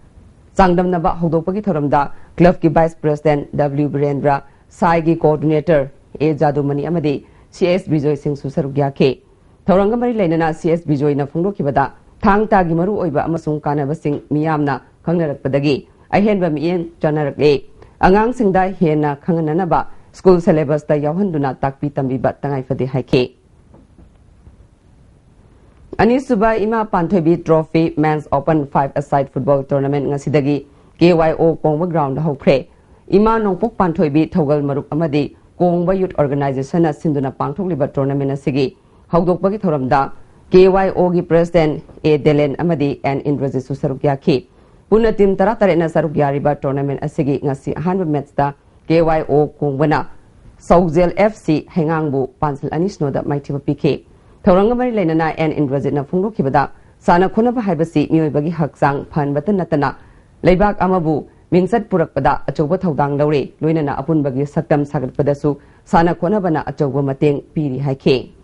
ꯆꯥꯡꯗꯝꯅꯕ ꯍꯧꯗꯣꯛꯄꯒꯤ ꯊꯧꯔꯝꯗ club ꯀꯤ Vice President W Birendra, ꯁꯥꯏꯒꯤ Coordinator A ꯖꯥꯗꯨꯃꯅꯤ ꯑꯃꯗꯤ C S ꯕꯤꯖꯣꯏ ꯁꯤꯡꯁꯨ ꯁꯔꯨꯛ ꯌꯥꯈꯤ꯫ ꯊꯧꯔꯝꯒ ꯃꯔꯤ ꯂꯩꯅꯅ C S ꯕꯤꯖꯣꯏꯅ ꯐꯣꯡꯗꯣꯛꯈꯤꯕꯗ, ꯊꯥꯡ ꯇꯥꯒꯤ ꯃꯔꯨꯑꯣꯏꯕ ꯑꯃꯁꯨꯡ ꯀꯥꯟꯅꯕꯁꯤꯡ ꯃꯤꯌꯥꯝꯅ ꯈꯪꯅꯔꯛꯄꯗꯒꯤ ꯑꯍꯦꯟꯕ ꯃꯤꯠꯌꯦꯡ ꯆꯥꯟꯅꯔꯛꯂꯦ꯫ ꯑꯉꯥꯡꯁꯤꯡꯗ ꯍꯦꯟꯅ ꯈꯪꯍꯟꯅꯅꯕ school syllabus ꯇ ꯌꯥꯎꯍꯟꯗꯨꯅ ꯇꯥꯛꯄꯤ ꯇꯝꯕꯤꯕ ꯇꯉꯥꯏ ꯐꯗꯦ ꯍꯥꯏꯈꯤ꯫ ꯑꯅꯤꯁꯨꯕ ꯏꯃꯥ ꯄꯥꯟꯊꯣꯏꯕꯤ Trophy Men's Open Five-a-side Football Tournament ꯉꯁꯤꯗꯒꯤ K Y O ꯀꯣꯡꯕ ground ꯗ ꯍꯧꯈ꯭ꯔꯦ꯫ ꯏꯃꯥ ꯅꯣꯡꯄꯣꯛ ꯄꯥꯟꯊꯣꯏꯕꯤ ꯊꯧꯒꯜ ꯃꯔꯨꯞ ꯑꯃꯗꯤ ꯀꯣꯡꯕ Youth Organization ꯅ ꯁꯤꯟꯗꯨꯅ ꯄꯥꯡꯊꯣꯛꯂꯤꯕ tournament ꯑꯁꯤꯒꯤ ꯍꯧꯗꯣꯛꯄꯒꯤ ꯊꯧꯔꯝꯗ K Y O ꯒꯤ President A ꯗꯦꯂꯦꯟ ꯑꯃꯗꯤ N ꯏꯟꯗ꯭ꯔꯖꯤꯠꯁꯨ ꯁꯔꯨꯛ ꯌꯥꯈꯤ꯫ ꯄꯨꯟꯅ team ꯇꯔꯥꯇꯔꯦꯠꯅ ꯁꯔꯨꯛ ꯌꯥꯔꯤꯕ tournament ꯑꯁꯤꯒꯤ ꯉꯁꯤ ꯑꯍꯥꯟꯕ match ꯇ K Y O ꯀꯣꯡꯕꯅ ꯁꯧꯖꯦꯜ F C ꯍꯩꯉꯥꯡꯕꯨ ꯄꯥꯟꯁꯜ ꯑꯅꯤ ꯁꯤꯅꯣꯗ ꯃꯥꯏꯊꯤꯕ ꯄꯤꯈꯤ꯫ ꯊꯧꯔꯝꯒ ꯃꯔꯤ ꯂꯩꯅꯅ N ꯏꯟꯗ꯭ꯔꯖꯤꯠꯅ ꯐꯣꯡꯗꯣꯛꯈꯤꯕꯗ, ꯁꯥꯟꯅ ꯈꯣꯠꯅꯕ ꯍꯥꯏꯕꯁꯤ ꯃꯤꯑꯣꯏꯕꯒꯤ ꯍꯛꯆꯥꯡ ꯐꯍꯟꯕꯇ ꯅꯠꯇꯅ ꯂꯩꯕꯥꯛ ꯑꯃꯕꯨ ꯃꯤꯡꯆꯠ ꯄꯨꯔꯛꯄꯗ ꯑꯆꯧꯕ ꯊꯧꯗꯥꯡ ꯂꯧꯔꯤ, ꯂꯣꯏꯅꯅ ꯑꯄꯨꯟꯕꯒꯤ ꯁꯛꯇꯝ ꯁꯥꯒꯠꯄꯗꯁꯨ ꯁꯥꯟꯅ ꯈꯣꯠꯅꯕꯅ ꯑꯆꯧꯕ ꯃꯇꯦꯡ ꯄꯤꯔꯤ ꯍꯥꯏꯈꯤ꯫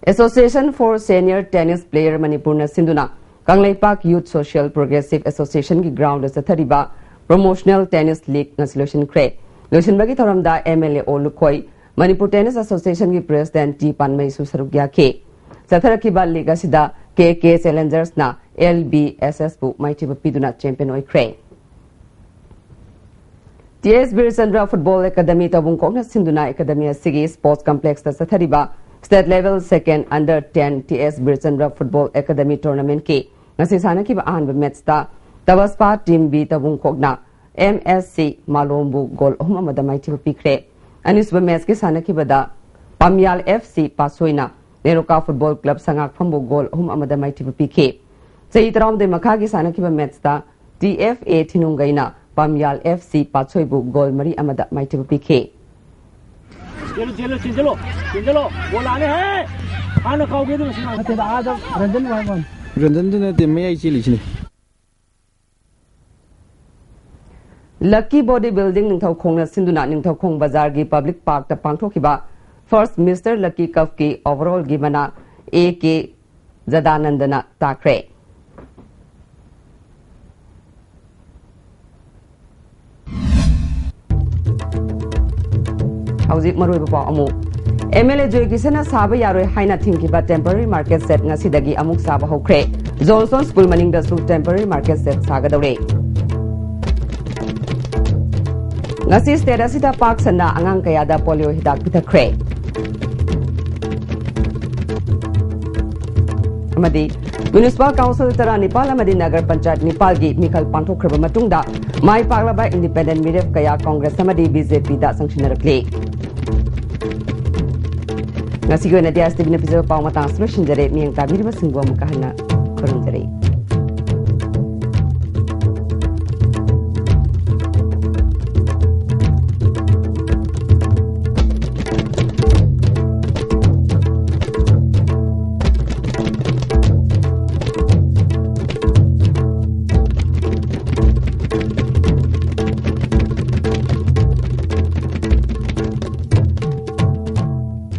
Association for Senior Tennis Player ꯃꯅꯤꯄꯨꯔꯅ ꯁꯤꯟꯗꯨꯅ Kangleipak Youth Social Progressive Association ꯒꯤ ground ꯗ ꯆꯠꯊꯔꯤꯕ Promotional Tennis League ꯉꯁꯤ ꯂꯣꯏꯁꯤꯟꯈ꯭ꯔꯦ꯫ ꯂꯣꯏꯁꯤꯟꯕꯒꯤ ꯊꯧꯔꯝꯗ M L A ꯑꯣ ꯂꯨꯈꯣꯏ, Manipur Tennis Association ꯒꯤ President T ꯄꯥꯟꯃꯩꯁꯨ ꯁꯔꯨꯛ ꯌꯥꯈꯤ꯫ ꯆꯠꯊꯔꯛꯈꯤꯕ league ꯑꯁꯤꯗ K K Challengers ꯅ L B S S ꯕꯨ ꯃꯥꯏꯊꯤꯕ ꯄꯤꯗꯨꯅ champion ꯑꯣꯏꯈ꯭ꯔꯦ꯫ T S Birchandra football academy Toubung ꯈꯣꯛꯅ ꯁꯤꯟꯗꯨꯅ ꯑꯦꯀꯥꯗꯃꯤ ꯑꯁꯤꯒꯤ ꯁ꯭ꯄꯣꯔꯠꯁ ꯀꯝꯄ꯭ꯂꯦꯛꯁꯇ ꯆꯠꯊꯔꯤꯕ state level second under ten T S Birchandra football academy ꯇꯣꯔꯅꯥꯃꯦꯟꯠꯀꯤ ꯉꯁꯤ ꯁꯥꯟꯅꯈꯤꯕ ꯑꯍꯥꯟꯕ ꯃꯦꯠꯁꯇ ꯇꯕꯁꯄꯥ ꯇꯤꯝ ꯕꯤ ꯇꯧꯕꯨꯡ ꯈꯣꯛꯅ ꯑꯦꯝ ꯑꯦꯁ ꯁꯤ ꯃꯥꯂꯣꯝꯕꯨ ꯒꯣꯜ ꯑꯍꯨꯝ ꯑꯃꯗ ꯃꯥꯏꯊꯤꯕ ꯄꯤꯈ꯭ꯔꯦ꯫ ꯑꯅꯤꯁꯨꯕ ꯃꯦꯠꯁꯀꯤ ꯁꯥꯟꯅꯈꯤꯕꯗ ꯄꯥꯝꯌꯥꯜ ꯑꯦꯐ ꯁꯤ ꯄꯥꯁꯣꯏꯅ ꯅꯦꯔꯣꯀꯥ ꯐꯨꯠꯕꯣꯜ ꯀ꯭ꯂꯕ ꯁꯉꯥꯛꯐꯝꯕꯨ ꯒꯣꯜ ꯑꯍꯨꯝ ꯑꯃꯗ ꯃꯥꯏꯊꯤꯕ ꯄꯤꯈꯤ꯫ ꯆꯍꯤ ꯇꯔꯥꯍꯨꯝꯗꯣꯏ ꯃꯈꯥꯒꯤ ꯁꯥꯟꯅꯈꯤꯕ ꯃꯦꯠꯁꯇ ꯇꯤ ꯑꯦꯐ ꯑꯦ ꯊꯤꯅꯨꯡꯒꯩꯅ ꯄꯥꯝꯌꯥꯜ ꯑꯦꯐ ꯁꯤ ꯄꯥꯠꯁꯣꯏꯕꯨ ꯒꯣꯜ ꯃꯔꯤ ꯑꯃꯗ ꯃꯥꯏꯊꯤꯕ ꯄꯤꯈꯤ꯫ ꯆꯦꯜꯂꯨ, ꯆꯦꯜꯂꯨ, ꯆꯦꯟꯁꯤꯜꯂꯨ, ꯆꯦꯟꯁꯤꯜꯂꯨ꯫ ꯕꯣꯜ ꯂꯥꯛꯑꯅꯤ, ꯍꯦ! ꯍꯥꯟꯅ ꯀꯥꯎꯒꯦ, ꯑꯗꯨꯒ ꯁꯤ ꯅꯠꯇꯦꯗ, ꯑꯥꯗ ꯔꯟꯖꯟ ꯋꯥꯏ ꯋꯥꯟ꯫ ꯔꯟꯖꯟꯗꯨ ꯅꯠꯇꯦ, ꯃꯌꯥꯏ ꯆꯦꯜꯂꯤꯁꯤꯅꯤ꯫ ꯂꯛꯀꯤ ꯕꯣꯗꯤ ꯕꯤꯜꯗꯤꯡ ꯅꯤꯡꯊꯧꯈꯣꯡꯅ ꯁꯤꯟꯗꯨꯅ ꯅꯤꯡꯊꯧꯈꯣꯡ ꯕꯖꯥꯔꯒꯤ ꯄꯕ꯭ꯂꯤꯛ ꯄꯥꯔꯛꯇ ꯄꯥꯡꯊꯣꯛꯈꯤꯕ ꯐꯥꯔꯁ ꯃꯤꯁꯇꯔ ꯂꯛꯀꯤ ꯀꯞꯀꯤ ꯑꯣꯚꯔꯑꯣꯜꯒꯤ ꯃꯅꯥ ꯑꯦ ꯀꯦ ꯖꯗꯥꯅꯟꯗꯅ ꯇꯥꯈ꯭ꯔꯦ꯫ ꯍꯧꯖꯤꯛ ꯃꯔꯨꯑꯣꯏꯕ ꯄꯥꯎ ꯑꯃꯨꯛ꯫ ꯑꯦꯝ ꯑꯦꯜ ꯑꯦ ꯖꯣꯏ ꯀꯤꯁꯟꯅ ꯁꯥꯕ ꯌꯥꯔꯣꯏ ꯍꯥꯏꯅ ꯊꯤꯡꯈꯤꯕ ꯇꯦꯝꯄꯔꯔꯤ ꯃꯥꯔꯀꯦꯠ ꯁꯦꯠ ꯉꯁꯤꯗꯒꯤ ꯑꯃꯨꯛ ꯁꯥꯕ ꯍꯧꯈ꯭ꯔꯦ꯫ ꯖꯣꯟꯁꯇꯣꯟ ꯁ꯭ꯀꯨꯜ ꯃꯅꯤꯡꯗꯁꯨ ꯇꯦꯝꯄꯔꯔꯤ ꯃꯥꯔꯀꯦꯠ ꯁꯦꯠ ꯁꯥꯒꯗꯧꯔꯦ꯫ ꯉꯁꯤ ꯁ꯭ꯇꯦꯠ ꯑꯁꯤꯗ ꯄꯥꯛ ꯁꯟꯅ ꯑꯉꯥꯡ ꯀꯌꯥꯗ ꯄꯣꯂꯤꯑꯣ ꯍꯤꯗꯥꯛ ꯄꯤꯊꯛꯈ꯭ꯔꯦ꯫ ꯑꯃꯗꯤ ꯃ꯭ꯌꯨꯅꯤꯁꯤꯄꯥꯜ ꯀꯥꯎꯟꯁꯤꯜ ꯇꯔꯥꯅꯤꯄꯥꯜ ꯑꯃꯗꯤ ꯅꯒꯔ ꯄꯟꯆꯥꯌꯠ ꯅꯤꯄꯥꯜꯒꯤ ꯃꯤꯈꯜ ꯄꯥꯡꯊꯣꯛꯈ꯭ꯔꯕ ꯃꯇꯨꯡꯗ ꯃꯥꯏ ꯄꯥꯛꯂꯕ ꯏꯟꯗꯤꯄꯦꯟꯗꯦꯟ ꯃꯤꯔꯦꯞ ꯀꯌꯥ ꯀꯣꯡꯒ꯭ꯔꯦꯁ ꯑꯃꯗꯤ ꯕꯤ ꯖꯦ ꯄꯤꯗ ꯆꯪꯁꯤꯟꯅꯔꯛꯂꯤ꯫ ꯉꯁꯤꯒꯤ ꯑꯣꯏꯅꯗꯤ ꯑꯦꯁ ꯇꯤ ꯚꯤꯅ ꯄꯤꯖꯕ ꯄꯥꯎ ꯃꯇꯥꯡ ꯑꯁꯤꯗ ꯂꯣꯏꯁꯤꯟꯖꯔꯦ꯫ ꯃꯤꯠꯌꯦꯡ ꯇꯥꯕꯤꯔꯤꯕꯁꯤꯡꯕꯨ ꯑꯃꯨꯛꯀ ꯍꯟꯅ ꯈꯨꯔꯨꯝꯖꯔꯤ꯫